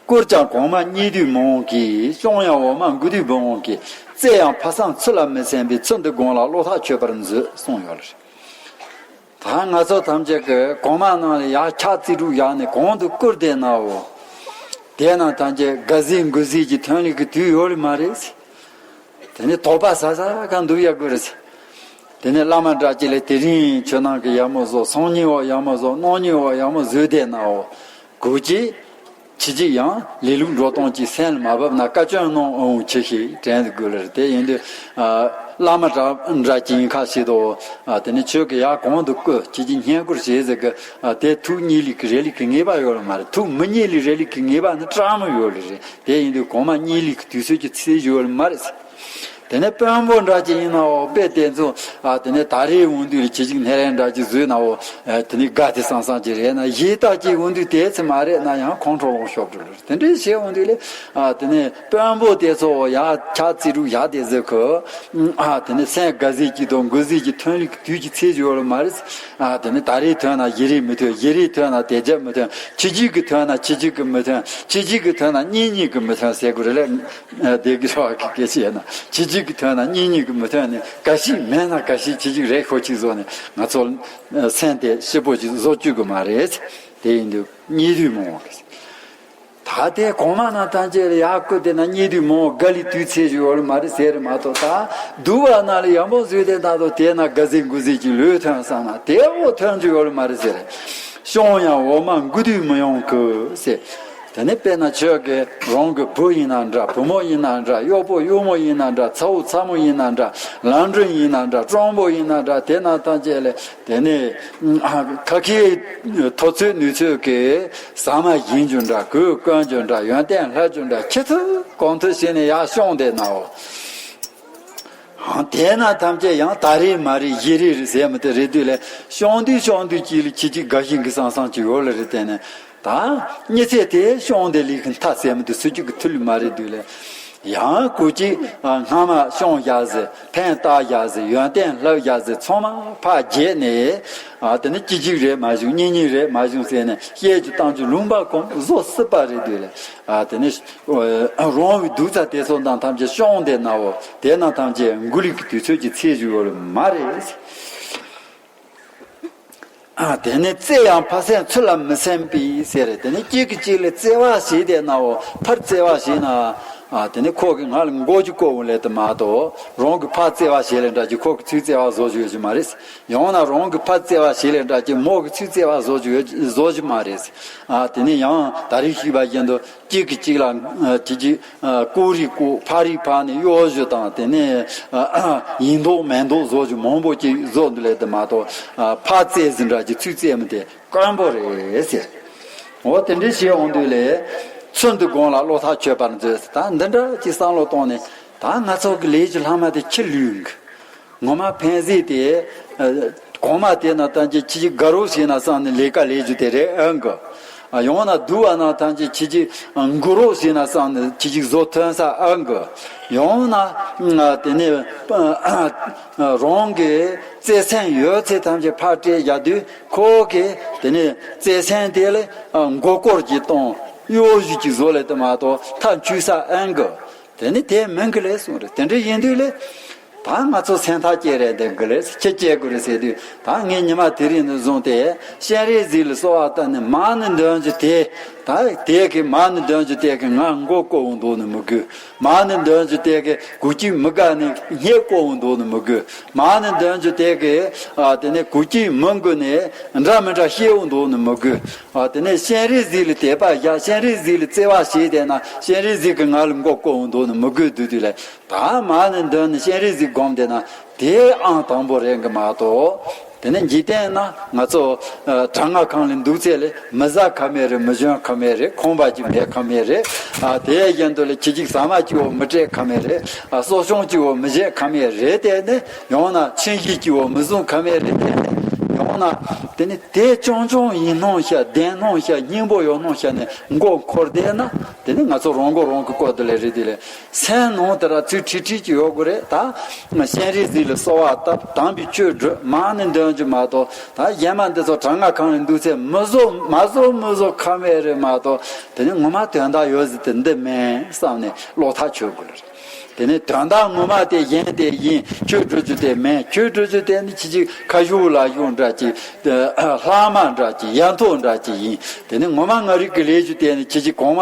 བཀུར་ཀྱང་གོང་མ་བརྙས་དུས་མང་གིས། སྐྱོང་ཡང་འོག་མ་མགུ་དུས་འབུམ་འོང་གིས། བཙལ་ཡང་ཕ་བཟང་ཚུར་ལ་མི་སེམས་པའི། ཚུལ་འདི་དགོངས་ལ་བློ་ཐག་ཆོད་པར་མཛོད་གསུངས་ཡོད་རེད། ད་ང་ཚོ་ཐམས་ཅད་ཀྱིས་གོང་མ་རྣམས་ལ་ཡར་ཕྱག་རྩིས་དྲུག་བཞག་ནས་གོང་དུ་བཀུར་བསྡད་ནའོ། དེ་རྣམས་ཐམས་ཅད་དགའ་ཟིག་མགུ་ཟིག་གི་ཐོན་ལེ་གི་དུས་ཡོད་ལེ་མ་རེད། དེ་ནས་དོགས་པ་ཟ་ཟ་ག་འདུག་ཡ་དགོས་རེད། དེ་ནས་བླ་མ་འདྲ་གཅིག་ལ་དེ་རིང་ཁྱོད་རང་གི་ཡག་མོ་བཟོ། སང་ཉིན་འོ་ཡག་མོ་བཟོ། གནངས་ཉིན་འོ་ཡག་མོ་བཟོས་བསྡད་ནའོ། གུས་ཀྱིས་ཁྱེད་ཀྱིས་ཡང་ལེ་ལུགས་འགྲོ་སྟངས་ཀྱི་སེམས་ལ་མ་བབས་ན་བཀའ་བཀྱོན་གནང་འོང་ཆེ་ཞིག་དྲན་དགོས་ལེ་རེད། དེ་ཡིན་དུས་ཨ། བླ་མ་འདྲ་འདྲ་གཅིག་ཡིན་ཁ་ཤས་དོ། ཨ། དེ་ནས་ཁྱོད་ཀྱིས་ཡར་གོང་དུ་བཀུར། ཁྱེད་ཀྱིས་བསྙེན་བཀུར་བྱེད་ཟེར་གི། ཨ། དེ་ཐུགས་གཉིད་ལས་ཀྱི་རེ་ལས་ཀྱི་ངེས་པ་ཡོད་ལེ་མ་རེད། ཐུགས་མི་གཉིད་ལས་རེ་ལས་ཀྱི་ངེས་པ་ནི་ཀྲང་མོ་ཡོད་ལེ་རེད། དེ་ཡིན་དུས་གོང་མ་གཉིད་ལས་ཀྱི་དུས་ཚོད་ཀྱི་ཚེ་ཡོད་ལེ་མ་རེད། དེ་ནས་དཔོན་པོ་འདྲ་ཅིག་ཡིན་ནའོ་དཔེ་དེ་ཚོ། ཨ། དེ་ནས་ད་རེས་འོང་དུས་ལ་ཁྱེད་ཅིག་སྣེ་ལེན་འདྲ་ཅིག་བཟོས་ནའོ། ཨ། དེ་ནས་དགའ་དེ་སང་སང་ཅིག་རེད་ན། གཞན་དག་ཅིག་འོང་དུས་དེ་ཚེ་མ་རེད་ན་ཡང་ཁོང་ཁྲོ་ལངས་ཤོར་འགྲོ་ལེ། དེ་འདྲའི་བྱས་འོང་དུས་ལ། ཨ། དེ་ནས་དཔོན་པོ་དེ་ཚོ་ཡར་ཕྱག་རྩིས་དྲུག་བཞག་དེ་ཟེར་ཁོ། ཨ། དེ་ནས་སེམས་དགའ་ཟིག་གི་དང་མགུ་ཟིག་གི་ཐོན་ལེ་གི་དུས་ཀྱི་ཚེ་ཡོད་ལེ་མ་རེད། ཨ། དེ་ནས་ད་རེས་ཐོན་ན་གཞེ་རེས་མི་ཐོན། གཞེ་རེས་ཐོན་ན་དེ་རྒྱབ་མི་ཐོན། ཁྱེད་ཅིག་གི་ཐོན་ན་ཁྱེད་ཅིག་གི་མི་ཐོན། ཁྱེད་ཅིག་གི་ཐོན་ན་གཉིས་གཉིས་གི་མི་ཐོན་ཟེར་དགོས་རེད་ལེ། ཨ། དེ་གི་རོགས་ཀྱི་སྐད་ཆ་ཡིན་ན། ཁྱེད་ཅིག་གི་ཐོན་ན་གཉིས་གཉིས་གི་མི་ཐོན་ནས། ག་ཤི་མེད་ན་ག་ཤི་ཁྱེད་ཅིག་རེ་ཁོ་ཅིག་བཟོ་ནས་ང་ཚོ་སེམས་དེ་སྐྱིད་པོ་ཅིག་བཟོ་བཅུག་གི་མ་རེད། དེ་ཡིན་དུས་གཉིད་དུས་མང་བ། ད་དེ་གོང་མ་རྣམས་ཐམས་ཅད་ལ་ཡར་བཀུར་བསྡད་ན་གཉིད་དུས་མང་བ་དགའ་ལི་དུས་ཚེ་ཞིག་ཡོད་ལེ་མ་རེད་ཟེར་མ་གཏོགས། ད་སྡུག་པ་རྣམས་ལ་ཡག་མོ་བཟོས་དེ་ད་དོ་དེ་ན་དགའ་ཟིག་མགུ་ཟིག་གི་ལུས་ཐོན་བསམ་ན་དེ་འོ་ཐོན་རྒྱུ་ཡོད་ལེ་མ་རེད་ཟེར། བཤང་ཡང་འོ་མ་མགུ་དུས་མི་ཡོང་གི་ཟེར། དེ་ནས་དཔེར་ན་ཁྱོད་ཀྱི་རང་གི་བུ་ཡིན་ན་འདྲ། བུ་མོ་ཡིན་ན་འདྲ། གཡོག་པོ་གཡོག་མོ་ཡིན་ན་འདྲ། ཚ་བོ་ཚ་མོ་ཡིན་ན་འདྲ། ལམ་འགྲོ་ཡིན་ན་འདྲ། སྤྲང་པོ་ཡིན་ན་འདྲ། དེ་ན་ཐམས་ཅད་ལ་དེ་ནས་ཨ། ཁ་ཁའི་ཐོ་ཚོད་ནུས་ཚོད་ཀྱིས་ཟ་མ་བཞིན་རྒྱུ་འདྲ། གོས་གོན་རྒྱུ་འདྲ། ཡོན་ཏན་ལྷག་རྒྱུ་འདྲ། ཁྱི་ཐུ་གོང་ཐུ་བྱས་ནས་ཡར་བཤང་བསྡད་ནའོ། དེ་ན་ཐམས་ཅད་ཡང་ད་རེས་མ་རེད། གཞེ་རེས་རེད་ཟེར་མི་དེ་རེད་དུས་ལ། བཤང་དུས་བཤང་དུས་གཅིག་ལ་ཁྱེད་ཅིག་དགའ་ཞིང་གི་སང་སང་ཅིག་ཡོད་ལེ་རེད། དེ་ནས་ད་གཉིད་ཚེ་དེ་བཤང་དེ་ལས་ཀྱི་མཐའ་ཟེར་མི་དེ་སུ་གཅིག་གི་ཐུགས་ལ་མ་རེད་དུས་ལ། ཡང་གོ་གཅིག་སྔ་མ་བཤང་བཞག་ཟེར། ཕན་བཏགས་བཞག་ཟེར། ཡོན་ཏན་ལྷག་བཞག་ཟེར། ཚང་མ་ཕར་བརྗེད་ནས། ཨ། དེ་ནས་གཅིག་གཅིག་རེད་མ་བྱུང་། གཉིས་གཉིས་རེད་མ་བྱུང་ཟེར་ནས་བཤད་རྒྱུ་བཏང་རྒྱུ་ལུང་པ་གང་བཟོ་སྲིད་པ་རེད་དུས་ལ། ཨ། དེ་ནས་རང་གི་སྡུག་ཚ་དེ་ཚོ་དང་ཐམས་ཅད་བཤང་བསྡད་ནའོ། དེ་ན་ཐམས་ཅད་མགུ་ལི་གི་དུས་ཚོད་ཀྱི་ཚེ་ཞིག་ཡོད་ལེ་མ་རེད། ཨ། དེ་ནས་བཙལ་ཡང་ཕ་བཟང་ཚུར་ལ་མི་སེམས་པའི་ཟེར། དེ་ནས་གཅིག་གིས་གཅིག་ལ་བརྩེ་བ་བྱས་བསྡད་ནའོ། ཕར་བརྩེ་བ་བྱས་ན། ཨ། དེ་ནས་ཁོ་གིས་ང་ལ་མགོ་ཅིག་བསྐོར་འོང་ལེ་དེ་མ་གཏོགས། རང་གིས་ཕར་བརྩེ་བ་བྱས་ལེ་འདྲ་ཅིག་ཁོ་གིས་ཚུར་བརྩེ་བ་བཟོ་རྒྱུ་ཡོད་རྒྱུ་མ་རེད། ཡང་ན་རང་གིས་ཕར་བརྩེ་བ་བྱས་ལེ་འདྲ་ཅིག་མོ་གིས་ཚུར་བརྩེ་བ་བཟོ་རྒྱུ་ཡོད་བཟོ་རྒྱུ་མ་རེད། ཨ། དེ་ནས་ཡང་ད་རེས་ཞུས་པ་བཞིན་དུ། གཅིག་གིས་གཅིག་ལ། ཨ། གཅིག་གིས། ཨ། ལྐོག་རིས་ལྐོག་ཕ་རིས་ཕ་ནས་གཡོ་སྒྱུ་དང་། དེ་ནས། ཨ། ཡིན་མདོག་མེད་མདོག་བཟོ་རྒྱུ་མང་པོ་ཅིག་བཟོ་འདུག་ལེ་དེ་མ་གཏོགས། ཨ། ཕར་བཙལ་ཟིན་འདྲ་ཅིག་ཚུར་བཙལ་མི་དེ་དཀོན་པོ་རེད་ཟེར། འོ་དེ་འདྲ་བྱས་འོང་དུས་ལ། ཚུལ་འདི་དགོངས་ལ་བློ་ཐག་ཆོད་པར་མཛོད་ཟེར། ད་འདི་འདྲ་ཅིག་བསམ་བློ་བཏང་ནས། ད་ང་ཚོ་གི་ལས་ཀྱི་ལྷག་མ་དེ་ཁྱི་ལུས་གི། ངོ་མ་ཕན་ཟེར་དེ། ཨ། གོང་མ་དེ་ན་ཐམས་ཅད་ཁྱི་ཅིག་དགའ་རོགས་བྱས་ན་བསམ་ནས་ལས་ཀ་ལས་རྒྱུ་དེ་རེད་ཨང་གི། ཡང་ན་སྡུག་པ་ན་ཐམས་ཅད་ཁྱི་ཅིག་མགུ་རོགས་བྱས་ན་བསམ་ནས་ཁྱི་ཅིག་བཟོ་ཐོན་ས་ཨང་གི། ཡང་ན། ཨ། དེ་ནས། ཨ། རང་གི་བརྩེ་སེམས་ཡོད་ཚད་ཐམས་ཅད་ཕར་སྤྲད་བཞག་དུས། ཁོ་གིས་དེ་ནས་བརྩེ་སེམས་དེ་ལ། ཨ། མགོ་སྐོར་གྱིས་བཏང་གཡོ་སྒྱུ་གྱིས་བཟོ་ལེ་དེ་མ་གཏོགས་མཐའ་འཁྱོལ་ས་ཨང་གི། དེ་ནི་དེ་མིན་གི་ལེ་གསུངས་རེད། དེ་འདྲ་ཡིན་དུས་ལེ། ད་ང་ཚོ་སེམས་ཐག་བཅད་རེད། དེ་གི་ལེ་ཁྱི་བཅད་དགོས་རེད་ཟེར་དུས། ད་ངས་ཉི་མ་དེ་རིང་ནས་བཟུང་སྟེ་སྤྱན་རས་གཟིགས་ལ་གསོལ་བ་བཏབ་ནས། མ་ཎི་འདོན་རྒྱུ་དེ། ད་དེ་གི་མ་ཎི་འདོན་རྒྱུ་དེ་གི་ང་མགོ་སྐོར་འོང་འདུག་ནི་མི་དགོས། མ་ཎི་འདོན་རྒྱུ་དེ་གི་གུ་གཅིག་མི་དགའ་ནས་སྙད་སྐོར་འོང་འདུག་ནི་མི་དགོས། མ་ཎི་འདོན་རྒྱུ་དེ་གི། ཨ། དེ་ནས་གུ་གཅིག་མི་མགུ་ནས་འདྲ་མི་འདྲ་བཤད་འོང་འདུག་ནི་མི་དགོས། ཨ། དེ་ནས་སྤྱན་རས་གཟིགས་ལ་དད་པ་བཞག་སྤྱན་རས་གཟིགས་ལ་བརྩེ་བ་བྱས་བསྡད་ན། སྤྱན་རས་གཟིགས་ཀྱིས་ང་ལ་མགོ་སྐོར་འོང་འདུག་ནི་མི་དགོས་འདུག་དུས་ལ། ད་མ་ཎི་འདོན་ནས་སྤྱན་རས་གཟིགས་སྒོམ་བསྡད་ན་དེ་ཨང་དང་པོ་རེད་གི་མ་གཏོགས། དེ་ནས་འཇིག་རྟེན་ན་ང་ཚོ། ཨ། གྲང་ངར་ཁང་ལ་འདུག་ཚད་ལ་མི་ཟ་ཁ་མེད་རེད། མི་གཞོན་ཁ་མེད་རེད། ཁང་པ་ཅིག་མེད་ཁ་མེད་རེད། ཨ། དེ་བཞིན་དུ་ལ་ཁྱི་ཅིག་ཟ་མ་ཅིག་འོ་མི་སྤྲད་ཁ་མེད་རེད། ཨ། གསོ་སྐྱོང་ཅིག་འོ་མི་བྱེད་ཁ་མེད་རེད། དེ་ནས་ཡང་ན་ཆིན་ཞིག་ཅིག་འོ་མི་བཟུང་ཁ་མེད་རེད། དེ་ནས་ཡང་ན་དེ་ནས་དེ་ཅུང་ཅུང་ཡིན་སྣང་ཤ་བདེན་སྣང་ཤ་སྙིང་པོ་ཡོད་སྣང་ཤ་ནས་མགོ་འཁོར་བསྡད་ན། དེ་ནས་ང་ཚོ་རང་མགོ་རང་གིས་བསྐོར་དེ་ལས་རེད། དེ་ལས། སེམས་ནང་དེ་ར་ཚུར་ཁྲིད་ཁྲིད་ཀྱི་ཡོད་དགོས་རེད། ད་སྤྱན་རས་གཟིགས་ལ་གསོལ་བ་བཏབ། དམ་པའི་ཆོས་སྒྲུབ། མ་ཎི་འདོན་རྒྱུ་མ་གཏོགས། ད་གཞན་མ་འདི་ཚོ་གྲང་ངར་ཁང་ལ་འདུག་ཚེ་མི་བཟོ་མ་བཟོ་མི་བཟོ་ཁ་མེད་རེད་མ་གཏོགས། དེ་ནི་ངོ་མ་དོན་དག་ཡོད་ཟེར་དེ་འདི་མིན་བསམ་ནས་བློ་ཐག་ཆོད་དགོས་རེད། དེ་ནས་དོན་དག་ངོ་མ་དེ་གཞན་དེ་ཡིན། ཁྱོད་འགྲོ་རྒྱུ་དེ་མིན། ཁྱོད་འགྲོ་རྒྱུ་དེ་ནི་ཁྱི་གཅིག་ཁ་ཤུགས་ལ་ཤུགས་འདྲ་གཅིག་ལྷག་མ་འདྲ་གཅིག་ཡ་མཐོ་འདྲ་གཅིག་ཡིན། དེ་ནི་ངོ་མ་ང་རིག་གི་ལས་རྒྱུ་དེ་ནི་ཁྱི་གཅིག་གོང་མ་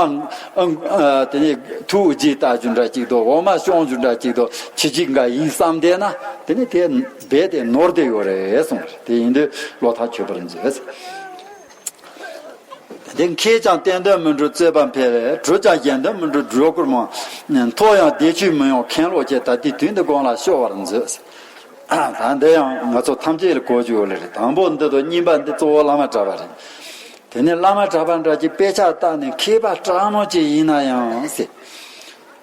ཨང་ཨ་དེ་ནི་ཐུགས་རྗེ་ལྟ་རྒྱུ་འདྲ་གཅིག་དང་འོ་མ་བྱུང་རྒྱུ་འདྲ་གཅིག་དང་ཁྱི་གཅིག་འགའ་ཡིན་བསམ་བསྡད་ན། དེ་ནི་དེ་རྦད་དེ་ནོར་བསྡད་ཡོད་རེད་གསུངས། དེ་ཡིན་དུས་བློ་ཐག་ཆོད་པར་མཛོད། དེ་མཁས་ཀྱང་བསྟན་དོན་མི་འགྲུབ་རྩོད་པ་འཕེལ། གྲུབ་ཀྱང་གཞན་དོན་མི་འགྲུབ་སྒྲོ་སྐུར་མང་། མཐོ་ཡང་བདེ་སྤྱོད་མི་ཡོང་ཁེངས་ལོག་སྐྱེ། ད་ལྟའི་དུས་འདི་དགོངས་ལ་ཤོར་བར་མཛོད། ད་འདི་ཡང་ང་ཚོ་ཐམས་ཅད་ལ་གོ་རྒྱུ་ཡོད་ལེ་རེད། དང་པོ་འདི་དང་གཉིས་པ་འདི་གཙོ་བོ་བླ་མ་གྲྭ་པ་རེད། དེ་ནས་བླ་མ་གྲྭ་པ་འདྲ་གྱི་དཔེ་ཆ་ལྟ་ནས་མཁས་པ་སྤྲང་མོ་ཅིག་ཡིན་ན་ཡང་ཟེར།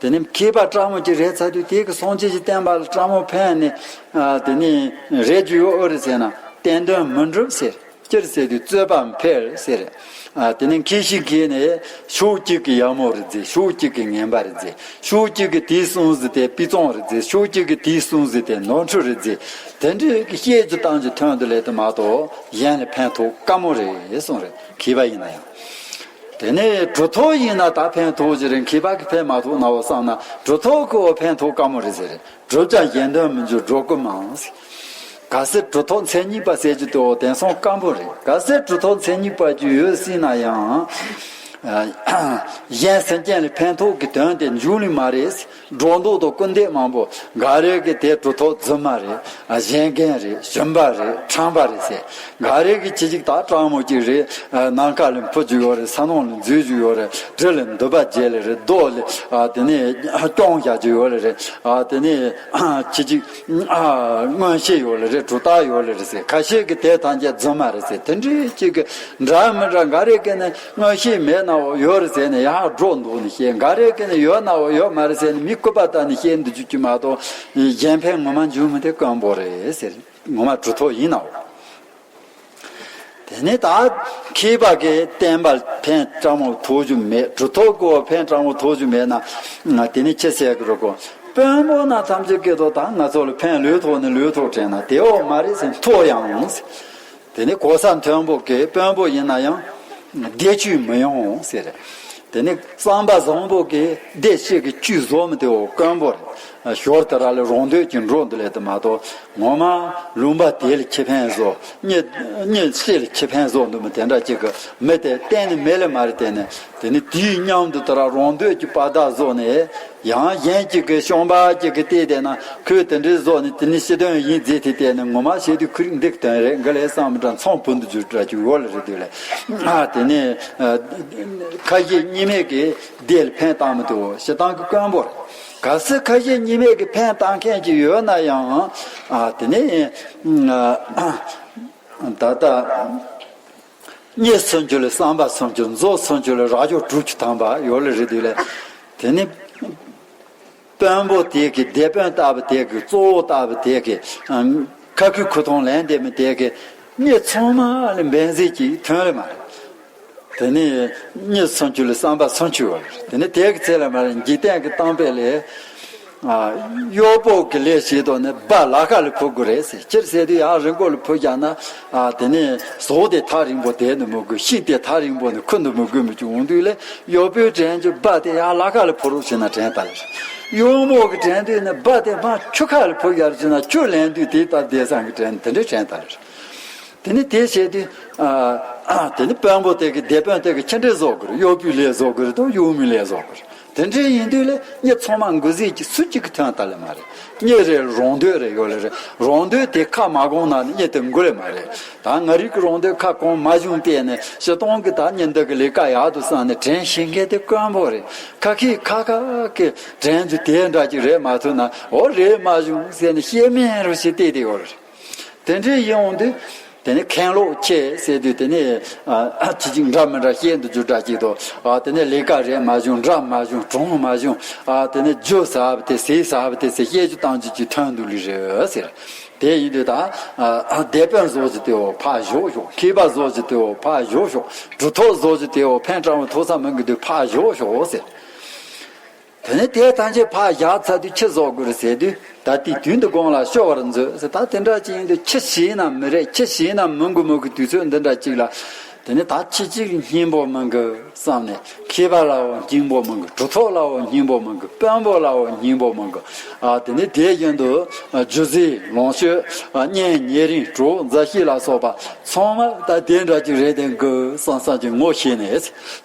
དེ་ནས་མཁས་པ་སྤྲང་མོ་ཅིག་རེད་ཚར་དུས་དེ་གི་སངས་རྒྱས་ཀྱི་བསྟན་པ་ལ་སྤྲང་མོ་ཕན་ནས་ཨ་དེ་ནས་རེད་རྒྱུ་ཡོད་ཨོ་རེད་ཟེར་ན་བསྟན་དོན་མི་འགྲུབ་ཟེར། སྤྱིར་ཟེར་དུས་རྩོད་པ་འཕེལ་ཟེར། ཨ་དེ་ནས་མཁས་ཤིང་མཁས་ནས་ཕྱོགས་གཅིག་གི་ཡག་མོ་རེད་ཟེར། ཕྱོགས་གཅིག་གི་ངན་པ་རེད་ཟེར། ཕྱོགས་གཅིག་གི་དེའི་གསུང་ཟེར་དེ་དཔེ་བཙོང་རེད་ཟེར། ཕྱོགས་གཅིག་གི་དེའི་གསུང་ཟེར་དེ་ནོར་འཁྲུལ་རེད་ཟེར། དེ་འདྲའི་གི་བཤད་རྒྱུ་བཏང་རྒྱུ་དོན་དུ་ལས་དུ་མ་གཏོགས་གཞན་ལ་ཕན་ཐོགས་དཀའ་མོ་རེད་གསུངས་རེད། མཁས་པ་ཡིན་ན་ཡང་། དེ་ནས་གྲུབ་ཐོབ་ཡིན་ན་ད་ཕན་ཐོགས་ཀྱི་རེད། མཁས་པ་གི་ཕན་མ་ཐོགས་ན་བ་བསམ་ན་གྲུབ་ཐོབ་ཀྱི་བ་ཕན་ཐོགས་དཀའ་མོ་རེད་ཟེར། གྲུབ་ཀྱང་གཞན་དོན་མི་འགྲུབ་སྒྲོ་སྐུར་མང་། གལ་སྲིད་གྲུབ་ཐོབ་མཚན་ཉིད་པ་ཟེར་རྒྱུ་དེ་བ་དེང་སང་དཀའ་མོ་རེད། གལ་སྲིད་གྲུབ་ཐོབ་མཚན་ཉིད་པ་ཅིག་ཡོད་སྲིད་ན་ཡང་གཞན་སེམས་ཅན་ལ་ཕན་ཐོགས་ཀྱི་དོན་དེ་འབྱུང་ནི་མ་རེད། སྒྲོ་འདོགས་དང་སྐུར་འདེབས་མང་པོ། འགའ་རེ་གི་དེ་གྲུབ་ཐོབ་རྫུན་མ་རེད། གཞན་རྒན་རེད། ཞུམ་པ་རེད། ཁྲམ་པ་རེད་ཟེར། འགའ་རེ་གི་ཁྱི་གཅིག་ད་སྤྲང་མོ་གཅིག་རེད། ཨ་ནམ་མཁའ་ལ་འཕུར་རྒྱུ་ཡོད་རེད། ས་ནང་ལ་འཛུལ་རྒྱུ་ཡོད་རེད། གྲི་ལ་མདུད་པ་བརྒྱབ་ལེ་རེད། རྡོ་ལ་ཨ་དེ་ནས་རྐྱོང་བཞག་རྒྱུ་ཡོད་ལེ་རེད། ཨ་དེ་ནས་ཁྱི་གཅིག་ཨ་མངོན་ཤེས་ཡོད་ལེ་རེད། གྲུབ་རྟགས་ཡོད་ལེ་རེད་ཟེར། ཁ་ཤས་ཀྱི་དེ་ཐམས་ཅད་རྫུན་མ་རེད་ཟེར། དེ་འདྲའི་གཅིག་གི་འདྲ་མི་འདྲ། འགའ་རེ་གི་ནི་མངོན་ཤེས་མེད་ན་འོ་ཡོད་རེད་ཟེར་ནས་ཡར་སྒྲོ་འདོགས་ནས་བཤད། འགའ་རེ་གི་ནི་ཡོད་ན་འོ་ཡོད་མ་རེད་ཟེར་ནས་མི་ལྐུགས་པ་ལྟ་ནས་བཤད་འདུག་རྒྱུ་གཅིག་མ་གཏོགས་གཞན་ཕན་ངོ་མ་འབྱུང་མི་དེ་དཀོན་པོ་རེད་ཟེར། ངོ་མ་གྲུབ་ཐོབ་ཡིན་ན་འོ། དེ་ནས་ད་མཁས་པ་གི་བསྟན་པ་ཕན་སྤྲང་མོ་ཐོགས་རྒྱུ་མེད། གྲུབ་ཐོབ་ཀྱི་ཕན་སྤྲང་མོ་ཐོགས་རྒྱུ་མེད་ན་དེ་ནས་ཅི་ཟེར་གི་རེད་གོ། དཔོན་པོ་ན་ཐམས་ཅད་ཀྱི་ཐོག་ད་ང་ཚོ་ལ་ཕན་ལོས་ཐོགས་ནས་ལོས་ཐོགས་དྲན་ན་དེ་འོ་མ་རེད་ཟེར། མཐོ་ཡང་ཟེར། དེ་ནས་གོ་ས་མཐོན་པོ་གི་དཔོན་པོ་ཡིན་ན་ཡང་བདེ་སྤྱོད་མི་ཡོང་ཟེར། དེ་ནས་བསམ་པ་བཟང་པོ་གི་བདེ་སྐྱིད་ཀྱི་བཅུད་བཟོ་མི་དེ་འོ་དཀོན་པོ་རེད། ཞོར་དེ་ར་ལ་རང་འདོད་ཀྱི་འགྲོ་འདི་ལས་དུ་མ་གཏོགས་ངོ་མ་ལུང་པ་དེ་ལ་ཁེ་ཕན་བཟོ། མྱི་མྱི་སྤྱི་ལ་ཁེ་ཕན་བཟོ་འདུག་མི་དེ་འདྲ་ཅིག་གི་མི་དེ་གཏན་ནས་མེད་ལེ་མ་རེད། དེ་ནས་དེ་ནས་དེའི་མཉམ་དུ་དེ་ར་རང་འདོད་ཀྱི་པ་ད་བཟོ་ནས། ཡང་གཞན་གཅིག་གིས་ཤོང་པ་གཅིག་གིས་བལྟས་བསྡད་ན་ཁོས་དེ་འདྲའི་བཟོ་ནས་དེ་ནི་སྤྱི་དོན་ཡིན་བརྩིས་ཏེ་བལྟས་ནས་ངོ་མ་བྱས་དུས་ཁོ་རིག་འདེགས་དོན་རེད། འགའ་ལས་བསམ་འདྲ་མཚུངས་བུན་དུ་འཇུག་འདྲ་ཅིག་ཡོད་ལ་རེད་དུས་ལས་ཨ་དེ་ནས་ཁ་ཞེ་གཉིས་མེད་ཀྱི་བདེ་ལ་ཕན་བཏང་མི་ཐུབ་ཞེ་སྡང་གི་དཀོན་པོ་རེད། གལ་སྲིད་ཁ་ཞེ་གཉིས་མེད་ཀྱི་ཕན་བཏང་མཁན་ཅིག་ཡོད་ན་ཡང་ཨ་དེ་ནས་ད་ལྟ། གཉིས་སུམ་ཅུ་ལ་བསམ་པ་སུམ་ཅུ། མཛོ་སུམ་ཅུ་ལ་རྭ་ཅོ་དྲུག་ཅུ་ཐམ་པ་ཡོད་ལ་རེད་དུས་ལས། དེ་ནི་དཔོན་པོ་དེ་གི་སྡེ་དཔོན་ལྟ་བུ་དེ་གི་གཙོ་བོ་ལྟ་བུ་དེ་གི་ཁ་ཁུ་ཁུ་ཐོང་ལེན་དེ་མི་དེ་གི་མི་ཚང་མ་ལ་འབེན་ཟིག་ཅིག་ཐོན་ལེ་མ་རེད། དེ་ནི་གཉིས་སུམ་ཅུ་ལ་བསམ་པ་སུམ་ཅུ་ཡོད་ལ་རེད། དེ་ནི་དེ་གི་ཚེ་ལ་མ་རེད། འཇིག་རྟེན་གི་གཏམ་དཔེ་ལས། གཡོག་པོ་གི་ལས་བྱེད་དོ་ནི་སྦ་ལ་ཁ་ལ་ཕོ་དགོས་རེད་ཟེར། སྤྱིར་ཟེར་དུས་ཡང་རི་མགོ་ལ་ཕོ་རྒྱག་ན་དེ་ནས་ཟོག་དེ་ཐག་རིང་པོ་དེད་ནི་མི་དགོས། ཤིང་དེ་ཐག་རིང་པོ་ནས་ཁུར་ནི་མི་དགོས་མི་བྱུང་འོང་དུས་ལས་གཡོག་པོའི་དྲན་རྒྱུ་སྦ་དེ་ཡང་ལ་ཁ་ལ་ཕོ་རོགས་བྱས་ན་དྲན་ད་ལེ། གཡོག་མོ་གི་དྲན་དུས་ནི་སྦ་དེ་མ་ཆུ་ཁ་ལ་ཕོ་རྒྱག་བྱས་ན་ཆུ་ལེན་དུས་དེ་ལྟར་བསྡད་སང་གི་དྲན་དེ་འདྲས་དྲན་ད་ལེ། དེ་ནི་དེ་བྱས་དུས། ཨ་ཨ་དེ་ནི་དཔོན་པོ་དེ་གི་སྡེ་དཔོན་དེ་གི་ཁྱི་འདྲེ་བཟོ་དགོས་རེད། གཡོག་པོའི་ལས་བཟོ་དགོས་རེད་དང་གཡོག་མོའི་ལས་བཟོ་དགོས་རེད། དེ་འདྲ་ཡིན་དུས་ལས་མྱི་ཚང་མ་འགོ་ཟས་ཀྱི་སུ་གཅིག་གི་ཐོན་ལྟ་ལེ་མ་རེད། མྱི་རེ་རང་འདོད་རེ་ཡོད་ལེ་རེད། རང་འདོད་དེ་ཁ་མ་གོང་ན་ནི་མྱི་དེ་འགོ་ལེ་མ་རེད། ད་ང་རིག་གི་རང་འདོད་ཁ་གོང་མ་བྱུང་བལྟས་ནས་སྤྱི་སྟོང་གི་ད་མྱི་འདི་གི་ལས་ཀ་ཡག་འདུག་བསམ་ནས་དྲན་ཤེས་མཁན་དེ་དཀོན་པོ་རེད། ཁ་ཁི་ཁ་ཁ་གི་དྲན་རྒྱུ་དེ་འདྲ་ཅིག་རེད་མ་ཐུབ་ན་འོ་རེད་མ་བྱུང་ཟེར་ནས་ཤེས་མེད་རུ་ཞིག་བལྟས་དེ་ཡོད་རེད། དེ་འདྲའི་ཡོང་དུས་དེ་ནི་ཁེངས་ལོག་ཆེ་ཟེར་དུས་དེ་ནི་ཨ་ཅི་ཅིག་འདྲ་མི་འདྲ་བཤད་འདུག་རྒྱུ་འདྲ་ཅིག་དང་། ཨ་དེ་ནི་ལས་ཀ་རེད་མ་བྱུང་། འདྲ་མ་བྱུང་། གྲོང་མ་བྱུང་། ཨ་དེ་ནི་རྒྱུ་ཟ་བ་དེ་ཟས་ཟ་བ་དེ་ཟེར་བཤད་རྒྱུ་བཏང་རྒྱུ་ཅིག་ཐོན་འདུག་ལེ་རེད་ཟེར། དེ་ཡིན་དུས་ད་ཨ་སྡེ་དཔོན་བཟོ་རྒྱུ་དེའོ་ཕར་ཞོག་ཞོག་མཁས་པ་བཟོ་རྒྱུ་དེའོ་ཕར་ཞོག་ཞོག་གྲུབ་ཐོབ་བཟོ་རྒྱུ་དེའོ་ཕན་སྤྲང་བོ་ཐོག་ས་མི་འགི་དུས་ཕར་ཞོག་ཞོག་ཟེར། དེ་ནས་དེ་ཐམས་ཅད་ཕར་བཞག་ཚར་དུས་ཁྱི་བཟོ་དགོས་རེད་ཟེར་དུས། ད་ལྟའི་དུས་འདི་དགོངས་ལ་ཤོར་བར་མཛོད་ཟེར། ད་དེ་འདྲ་ཅིག་ཡིན་དུས་ཁྱི་ཞིག་ན་མི་རེད། ཁྱི་ཞིག་ན་མི་དགོས་མི་དགོས་དུས་ཚོད་འདི་འདྲ་ཅིག་ལ། དེ་ནས་ད་ཁྱི་གཅིག་སྙིང་པོ་མི་འགུལ་བསམ་ནས། མཁས་པ་ལའོ་སྙིང་པོ་མི་འགུལ། གྲུབ་ཐོབ་ལའོ་སྙིང་པོ་མི་འགུལ། དཔོན་པོ་ལའོ་སྙིང་པོ་མི་འགུལ། ཨ་དེ་ནས་དེ་བཞིན་དུ་རྒྱུ་རྫས་ལོངས་སྤྱོད་གཉེན་ཉེ་རིང་གྲོགས་མཛའ་བཤེས་ལ་སོགས་པ་ཚང་མ་ད་དེ་འདྲ་ཅིག་རེད་དེ་འགུལ་བསམ་བསམ་གྱི་ངོ་ཤེས་ནས།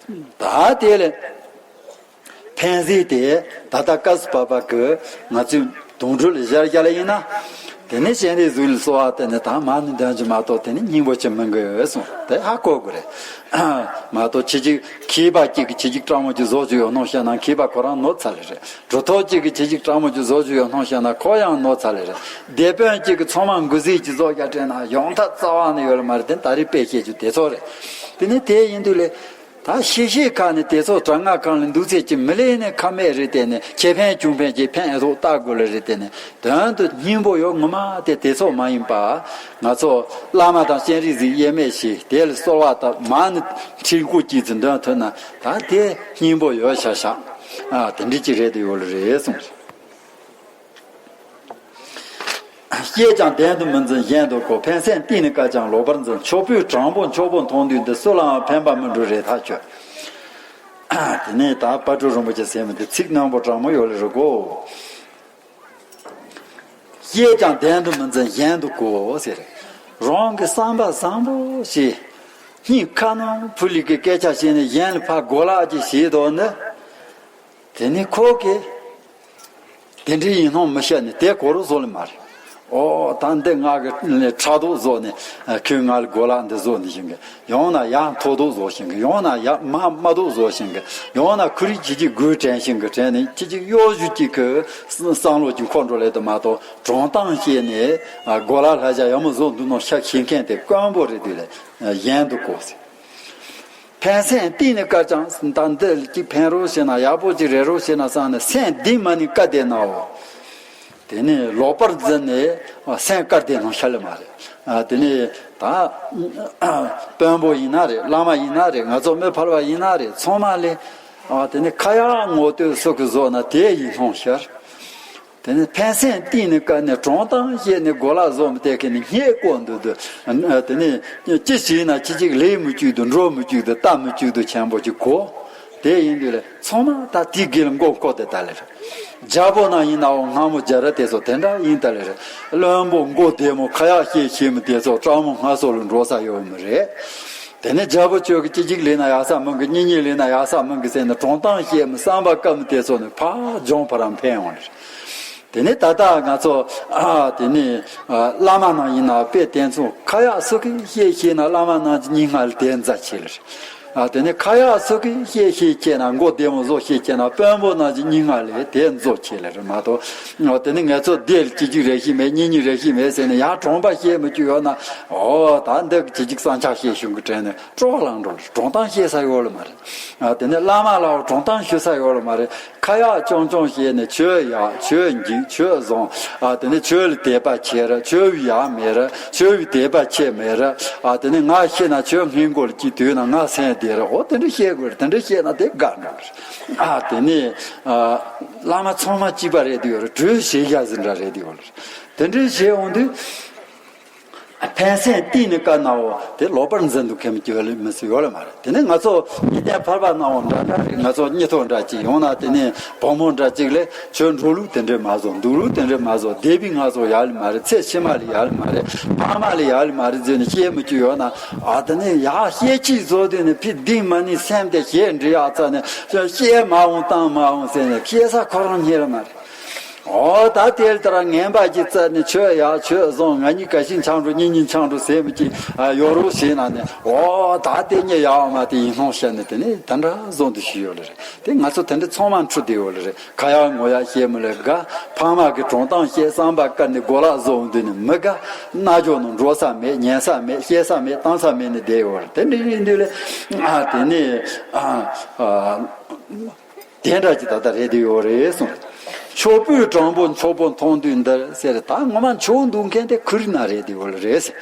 ད་དེ་ལས། ཕན་ཟེར་དེ་ད་ལྟ་སྐབས་སུ་བབ་པ་གི་ང་ཚོས་དུང་སྒྲོལ་ལ་བཞག་རྒྱ་ལ་ཡིན་ན། དེ་ནས་སྤྱན་རས་གཟིགས་ལ་གསོལ་བ་བཏབ་ནས་ད་མ་ཎི་འདོན་གྱི་མ་གཏོགས་དེ་ནས་སྙིང་པོ་ཅི་མི་འགུལ་གསུངས། དེ་ཧ་གོ་དགོས་རེད། མ་གཏོགས་ཁྱི་གཅིག་མཁས་པ་གཅིག་གིས་ཁྱི་གཅིག་སྤྲང་མོ་གཅིག་བཟོ་རྒྱུ་ཡོད་སྣང་བཤད་ན་མཁས་པ་ཁོ་རང་ནོར་ཚར་ལེ་རེད། གྲུབ་ཐོབ་གཅིག་གིས་ཁྱི་གཅིག་སྤྲང་མོ་གཅིག་བཟོ་རྒྱུ་ཡོད་སྣང་བཤད་ན་ཁོ་ཡང་ནོར་ཚར་ལེ་རེད། སྡེ་དཔོན་གཅིག་གིས་ཚང་མ་འགུལ་ཟས་ཀྱི་བཟོ་རྒྱ་དྲན་ན་ཡོང་ཐབས་རྩ་བ་ནས་ཡོད་ལ་མ་རེད། དེ་ད་རེས་དཔེ་བཤད་རྒྱུ་དེ་ཚོ་རེད། དེ་ནས་དེ་ཡིན་དུས་ལས། ད་ཤེས་བྱའི་ཁ་ནས་དེ་ཚོ་དྲག་སྔགས་ཁང་ལ་འདུག་ཚད་ཀྱི་མི་ལས་ནས་ཁ་མེད་རེད། དེ་ནས་ཁྱེད་ཕན་ཆུང་ཕན་གྱི་ཕན་ཨེ་ཐོག་ལྟ་དགོས་ལ་རེད། དེ་ནས་དོན་དུ་སྙིང་པོ་ཡོད་ངོ་མ་དེ་དེ་ཚོ་མ་ཡིན་པ། ང་ཚོ་བླ་མ་དང་སྤྱན་རས་གཟིགས་དབྱེར་མེད་ཞེས་དེ་ལ་གསོལ་བ་བཏབ་མ་ཎི་ཁྲིད་སྐུ་གཅིག་ཙམ་འདོན་ཐུབ་ན་ད་དེ་སྙིང་པོ་ཡོད་ཤག་ཤག་ཨ་དེ་འདྲ་ཅིག་རེད་དེ་ཡོད་ལ་རེད་གསུངས། བཤད་ཀྱང་བདེན་དུ་མི་འཛིན་གཞན་དུ་གོ། ཕན་སེམས་གཏིང་ནས་བཀལ་ཀྱང་ལོག་པར་འཛིན། ཕྱོགས་བུའི་དྲང་པོ་འཁྱོག་པོ་མཐོང་དུས་འདི། སུ་ལའང་ཕན་པ་མི་འགྲུབ་རེ་ཐག་ཆོད། དེ་ནས་ད་དཔལ་སྤྲུལ་རིན་པོ་ཆེ་ཟེར་མི་དེ་ཚིག་རྣོན་པོ་དྲང་མོ་ཡོད་ལ་རེད་གོ། བཤད་ཀྱང་བདེན་དུ་མི་འཛིན་གཞན་དུ་གོ་ཟེར། རང་གི་བསམ་པ་བཟང་པོ་ཞིག་སྙིང་ཁ་ནང་ཕུ་ལི་གི་སྐད་ཆ་བཤད་ནས་གཞན་ལ་ཕར་གོ་ལག་ཅིག་བྱེད་དོ་ནི། དེ་ནི་ཁོ་གིས་དེ་འདྲའི་ཡིན་སྣང་མི་བཤད་ནས་དེ་གོ་རུ་བཟོ་ལེ་མ་རེད། ཨོ་ད་འདི་ང་གི་ཕྲག་དོག་བཟོ་ནས་ཁོས་ང་ལ་གོ་ལག་འདི་བཟོ་ནི་ཞིང་གི། ཡང་ན་ཡ་མཐོ་དོག་བཟོ་ཞིང་གི། ཡང་ན་ཡ་མ་མ་དོག་བཟོ་ཞིང་གི། ཡང་ན་ཁུ་རི་ཅི་ཅི་དགོས་དྲན་ཞིང་གི་དྲན་ནས་ཅི་ཅི་གཡོ་ཞུ་ཅིག་གི་བསམ་བློ་ཅིག་འཁོར་འགྲོ་ལེ་དུ་མ་གཏོགས་དྲང་གཏམ་བཤད་ནས་གོ་ལག་ལྷ་བྱ་ཡག་མོ་བཟོ་འདུག་ནོ་ཤ་ཤེས་མཁན་དེ་དཀོན་པོ་རེད་དུས་ལས་གཞན་དུ་གོ་ཟེར། ཕན་སེམས་གཏིང་ནས་བཀལ་ཀྱང་ད་འདི་ཅིག་ཕན་རོགས་བྱེད་ན་ཡག་པོ་ཅིག་རེ་རོགས་བྱེད་ན་བསམ་ནས་སེམས་གཏིང་མ་ནས་བཀལ་བསྡད་ནའོ། དེ་ནས་ལོག་པར་འཛིན་ནས་སེམས་བཀལ་བསྡད་ནོ་ཤ་ལེ་མ་རེད། དེ་ནས་ད་དཔོན་པོ་ཡིན་ན་རེད། བླ་མ་ཡིན་ན་རེད། ང་ཚོ་མི་ཕལ་པ་ཡིན་ན་རེད། ཚང་མ་ལས་དེ་ནས་ཁ་ཡག་ངོ་བསྟོད་སོགས་ཀྱི་བཟོ་ན་དེ་ཡིན་སྣང་ཤར། དེ་ནས་ཕན་སེམས་གཏིང་ནས་བཀལ་ནས་དྲང་གཏམ་བཤད་ནས་གོ་ལག་བཟོ་མི་དེ་ཁེ་ནས་སྙད་བཀོད་འདུག་འདུག་དེ་ནས་ཅི་བྱས་ན་ཅི་ཅིག་ལས་མི་བཅུག་འདུག་འགྲོ་མི་བཅུག་འདུག་ལྟ་མི་བཅུག་འདུག་ཆེན་པོ་ཅིག་གོ། དེ་ཡིན་དུས་ལས་ཚང་མ་ད་དེའི་དགེ་ལ་མགོ་བསྐོར་ཏེ་ད་ལེ་རེད། རྒྱལ་པོ་ནང་ཡིན་ནའང་སྔ་མོ་རྒྱལ་རབས་དེ་ཚོ་དེ་འདྲ་ཡིན་ད་ལེ་རེད། བློན་པོ་མགོ་བདེ་མོ་ཁ་ཡག་བཤད་ཤེས་མི་དེ་ཚོ་སྤྲང་མོ་སྔ་སོ་ལ་འགྲོ་ས་ཡོད་མི་རེད། དེ་ནས་རྒྱལ་པོ་ཁྱོད་ཀྱིས་གཅིག་གཅིག་ལས་ན་ཡག་ས་མིན་གི། གཉིས་གཉིས་ལས་ན་ཡག་ས་མིན་གི་ཟེར་ནས་དྲང་གཏམ་བཤད་མི་བསམ་པ་དཀར་མི་དེ་ཚོ་ནི་ཕར་ལྗོངས་ཕར་ར་འཕེན་འོང་ལེ། དེ་ནས་ད་ལྟ་ང་ཚོ་ཨ་དེ་ནས་ཨ་བླ་མ་ནང་ཡིན་ན་དཔེ་དེ་ཚོ་ཁ་ཡག་སུ་གིས་བཤད་ཤེས་ན་བླ་མ་ནང་གི་སྙིང་ང་ལ་དེ་མཛའ་ཆེ་ལེ། ཨ་དེ་ནས་ཁ་ཡག་སུ་གིས་བཤད་ཤེས་ཁྱེད་ན་མགོ་བདེ་མོ་བཟོ་ཤེས་ཁྱེད་ན་དཔོན་པོ་ནང་གི་སྙིང་ང་ལ་དེ་མཛོ་ཆེ་ལེ་རེད་མ་གཏོགས། ཨ་དེ་ནས་ང་ཚོ་སྡེ་ལ་གཅིག་གཅིག་རེ་ཤེས་མེད། གཉིས་གཉིས་རེ་ཤེས་མེད་ཟེར་ནས་ཡང་དྲང་པ་བཤད་མི་བཅུག་ཡོད་ན། ཨོ་ད་འདི་གཅིག་གཅིག་བསམ་འཆར་བཤད་ཤུགས་ཀྱི་དྲན་ནས་སྤྲོ་བ་ལངས་འགྲོ་ལེ། དྲང་གཏམ་བཤད་ས་ཡོད་ལེ་མ་རེད། ཨ་དེ་ནས་བླ་མ་ལའོ་དྲང་གཏམ་ཞུ་ས་ཡོད་ལེ་མ་རེད། ཁ་ཡག་རྐྱང་རྐྱང་བཤད་ནས་ཆོས་ཡག་ཆོས་འཇིག་ཆོས་བཟང་། ཨ་དེ་ནས་ཆོས་ལ་དད་པ་ཆེ་ར། ཆོས་བི་ཡག་མེད་ར། ཆོས་བི་དད་པ་ཆེ་མེད་ར། ཨ་དེ་ནས་ང་ཤི་ན་ཆོས་སྔས་མགོ་ལ་སྐྱིད་དུས་ན་ང་སེམས་བདེ་ར། ཨོ་དེ་འདྲ་བཤད་དགོས་རེད། དེ་འདྲ་བཤད་ན་དེ་དགའ་འགྲོ་གི་རེད། ཨ་དེ་ནས་ཨ་བླ་མ་ཚང་མ་གཅིག་པ་རེད་དུ་ཡོད་རེད། གྲོས་བྱེད་ཡ་ཟིན་འདྲ་རེད་དུ་ཡོད་རེད། དེ་འདྲ་བྱེད་འོང་དུས། ཕན་སེམས་གཏིང་ནས་བཀལ་ནའོ་དེ་ལོག་པར་འཛིན་འདུག་མཁན་གྱི་ཡོད་ལེ་མི་སྲིད་ཡོད་ལེ་མ་རེད། དེ་ནས་ང་ཚོ་གཉིས་ལྡན་ཕལ་པ་ནའོ་འདྲ་འདྲ་རེད། ང་ཚོ་གཉིས་ཐོག་འདྲ་ཅིག་ཡོང་ན་དེ་ནས་བུ་མོ་འདྲ་ཅིག་ལས་ཁྱོད་འགྲོ་ལུགས་དེ་འདྲས་མ་བཟོ། འདུག་ལུགས་དེ་འདྲས་མ་བཟོ། སྡེ་པའི་ང་ཚོ་ཡག་ལེ་མ་རེད། ཚེ་ཕྱི་མ་ལ་ཡག་ལེ་མ་རེད། ཕ་མ་ལ་ཡག་ལེ་མ་རེད་ཟེར་ནས་བཤད་མི་བཅུག་ཡོད་ན། ཨ་དེ་ནས་ཡག་བཤད་ཅིག་བཟོ་དུས་ནས་ཕི་ལྡིང་མ་ནི་སེམས་དེ་ཞེ་འདྲི་ཡག་ཚ་ནས་བཤད་མ་འོང་བཏང་མ་འོང་ཟེར་ནས་བཤད་ས་ཁོ་རང་རྙེད་ལེ་མ་རེད། ཨོ་ད་དེ་ལྟར་ངན་པ་ཅིག་བཙལ་ནས་ཆོས་ཡག་ཆོས་བཟང་། ང་གཉིས་ཀ་ཤིང་ཆང་འགྲོ་གཉིས་གཉིས་ཆང་འགྲོ་ཟེར་མི་ཅིག་ཨ་ཡོ་རོ་ཞེས་ན་ནས། ཨོ་ད་དེ་གཉིས་ཡག་མ་དེ་ཡིན་སྣང་བཤད་ནས་དེ་ནས་དེ་འདྲ་བཟང་དུ་ཞུས་ཡོད་ལེ་རེད། དེ་ང་ཚོ་དེ་འདྲ་ཚང་མ་འཁྲུལ་བསྡད་ཡོད་ལེ་རེད། ཁ་ཡག་ངོ་ཡག་བཤད་མི་ལེ་དགའ། ཕ་མ་གི་དྲང་གཏམ་བཤད་བསམ་པ་དཀར་ནས་གོ་ལག་བཟོ་འོང་དུས་ནས་མི་དགའ། རྣ་ཅོག་ནང་འགྲོ་ས་མེད། ཉན་ས་མེད། བཤད་ས་མེད། བཏང་ས་མེད་ནས་བསྡད་ཡོད་རེད། དེ་འདྲ་ཡིན་དུས་ལེ་ཨ་དེ་ནས་ཨ་ཨ། དེ་འདྲ་ཅིག་ད་ལྟ་རེད་དེ་ཡོད་རེད་གསུངས། ཕྱོགས་བུའི་དྲང་པོ་འཁྱོག་པོ་མཐོང་དུས་འདིར་ཟེར། ད་ངོ་མ་འཁྱོག་འདུག་མཁན་དེ་ཁུ་རི་ན་རེད་དེ་ཡོད་རེད་ཟེར།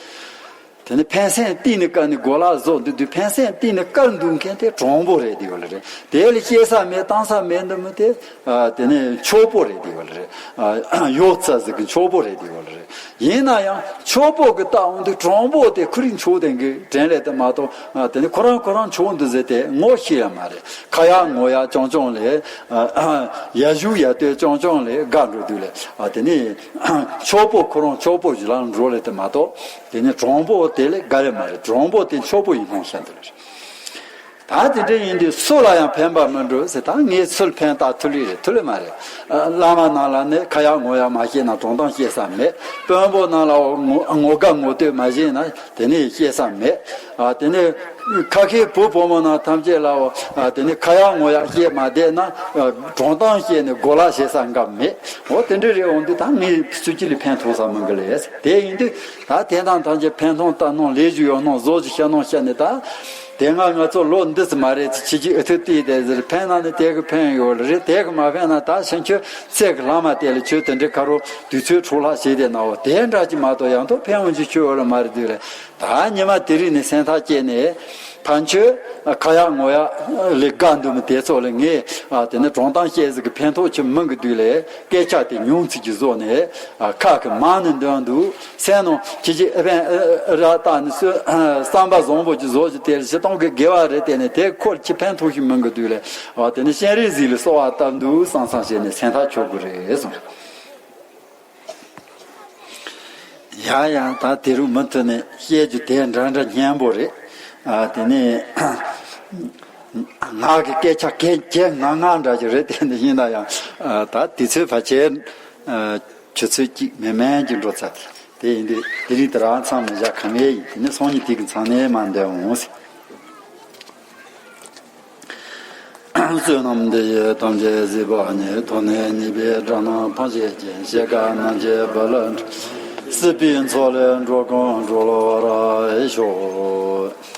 དེ་ནི་ཕན་སེམས་གཏིང་ནས་བཀལ་ནས་གོ་ལ་བཟོ་འདུག་དུས། ཕན་སེམས་གཏིང་ནས་བཀལ་འདུག་མཁན་དེ་གྲོང་པོ་རེད་དེ་ཡོད་ལ་རེད། དེ་ལ་སྐྱེ་ས་མེད་བཏང་ས་མེད་འདུག་མི་དེ། ཨ། དེ་ནི་འཁྱོག་པོ་རེད་དེ་ཡོད་ལ་རེད། ཨ། ཡོད་ཚད་ཟིག་གི་འཁྱོག་པོ་རེད་དེ་ཡོད་ལ་རེད། ཡིན་ན་ཡང་འཁྱོག་པོ་གི་ལྟ་འོང་དུས་གྲོང་པོ་དེ་ཁོ་རང་འཁྱོག་དེ་གི་དྲན་ལས་དེ་མ་གཏོགས། ཨ། དེ་ནི་ཁོ་རང་ཁོ་རང་འཁྱོག་འདུག་ཟེར་དེ་ངོ་ཤེས་ཡ་མ་རེད། ཁ་ཡག་ངོ་ཡག་རྐྱང་རྐྱང་ལས། ཨ། ཡ་ཞུ་ཡ་ལྟོས་རྐྱང་རྐྱང་ལས་དགའ་འགྲོ་དུས་ལས། ཨ། དེ་ནི་འཁྱོག་པོ་ཁོ་རང་འཁྱོག་པོ་ཞིག་ལ་འགྲོ་ལས་དེ་མ་གཏོགས། དེ་ནི་གྲོང་པོ་དེ་ལས་དགའ་ལས་མ་རེད། གྲོང་པོ་དེ་འཁྱོག་པོ་ཡིན་སྣང་ཤར་འདུག་ལ་རེད། ད་དེ་འདྲ་ཡིན་དུས་སུ་ལ་ཡང་ཕན་པ་མི་འགྲོ་ཟེར། ད་ངས་སུ་ལ་ཕན་བཏགས་ཐུབ་ལེ་རེད། ཐུབ་ལེ་མ་རེད། ཨ། བླ་མ་རྣམས་ལ་ནི་ཁ་ཡག་ངོ་ཡག་མ་བཤད་ན་གྲོང་སྟངས་ཤེས་ས་མེད། དཔོན་པོ་རྣམས་ལ་ངོ་ངོ་དགའ་ངོ་བསྟོད་མ་བྱས་ན་དེ་ནི་ཤེས་ས་མེད། ཨ། དེ་ནི་ཁ་ཁའི་བུ་བུ་མོ་རྣམས་ཐམས་ཅད་ལའོ། ཨ། དེ་ནི་ཁ་ཡག་ངོ་ཡག་བཤད་མ་བསྡད་ན། ཨ། གྲོང་སྟངས་བཤད་ནས་གོ་ལ་བྱེད་ས་འགའ་མེད། འོ་དེ་འདྲ་རེད། འོང་དུས་ད་ངས་སུ་གཅིག་ལ་ཕན་ཐོགས་ས་མི་འགི་ལས། དེ་ཡིན་དུས་ད་དེ་དང་ཐམས་ཅད་ཕན་ཐོགས་ལྟ་སྣང་ལས་རྒྱུ་ཡོད་སྣང་བཟོ་རྒྱུ་ཤ་སྣང་བཤད་ནས། ད་དེ་སྔ་ང་ཚོ་ལོ་འདི་ཙམ་མ་རེད། ཅི་ཅི་ཨི་ཐུ་ཏི་དེ་ཟེར། ཕན་ན་ནི་དེ་གི་ཕན་ཡོད་རེད། དེ་གི་མ་ཕན་ན་ད་ཕྱིན་ཆད་ཚེ་གི་ལྷག་མ་དེ་ལ་ཁྱོད་དེ་འདྲའི་ཁ་རོ་དུས་ཚོད་འཕྲོ་བརླག་བྱས་དེ་ན། འོ་དེ་འདྲ་ཅིག་མ་གཏོགས་ཡང་ཐོག་ཕན་ཡོང་རྒྱུ་ཁྱོད་ཡོད་ལ་མ་རེད་དུས་ལས། ད་ཉི་མ་དེ་རིང་ནས་སེམས་ཐག་བཅད་ནས་ཕན་ཆོད་ཁ་ཡག་ངོ་ཡག་ལས་དགའ་འདུག་མི་དེ་ཚོ་ལ་ངས། ཨ། དེ་ནི་གྲོང་སྟངས་བཤད་ཟིག་གི་ཕན་ཐོགས་ཆེ་མི་འགི་དུས་ལས། སྐད་ཆ་དེ་ཉུང་ཙིག་གི་བཟོ་ནས། ཨ། ཁ་གི་མང་ནི་འདོན་འདུག་སེམས་ནང་ཁྱི་ཁྱི་ཨེ་ཕན་ཨེ་ར་བཏགས་ནས་སུ་བསམ་པ་བཟང་པོ་ཅིག་བཟོ་ཅིག་དེ་ལ་ཞིག་གཏོང་གི་དགེ་བ་རེད། དེ་ནི་དེ་ཁོ་ལ་ཁྱི་ཕན་ཐོགས་ཤིག་མི་འགི་དུས་ལས། ཨ། དེ་ནི་སྤྱན་རས་གཟིགས་ལ་གསོལ་བ་བཏབ་འདུག་བསམ་བསམ་བྱས་ནས་སེམས་ཐག་ཆོད་དགོས་རེད་གསུངས། ཡ་ཡ། ད་དེ་རུ་མུ་མཐུད་ནས་བཤད་རྒྱུ་དེ་འདྲ་འདྲ་སྙན་པོ་རེད། ཨ། དེ་ནས་ང་གི་སྐད་ཆ་གད་གད་ང་ང་འདྲ་ཞིག་རེད། དེ་འདི་ཡིན་ན་ཡང་། ཨ། ད་དུས་ཚོད་ཕལ་ཆེར། ཨ། ཆུ་ཚོད་གཅིག་མིན་མིན་གྱི་འགྲོ་ཚར། དེ་ཡིན་དུས་དེ་རིང་དེ་རང་མཚམས་ལ་བཞག་གམ་ཡས་ཡིན། དེ་ནས་སང་ཉིན་དེ་གི་མཚམས་ནས་མར་འདོན་འོང་ཟེར། བསོད་ནམས་འདི་ཡིས་ཐམས་ཅད་གཟིགས་པ་ཉིད། ཐོབ་ནས་ཉེས་པའི་དགྲ་རྣམས་ཕམ་བྱས་ཤིང་། གཤེད་མགར་ནག་ཅན་བོད་ལ་འགྲོ། སྲིད་པའི་མཚོ་ལས་འགྲོ་ཀུན་སྒྲོལ་བར་ཤོག།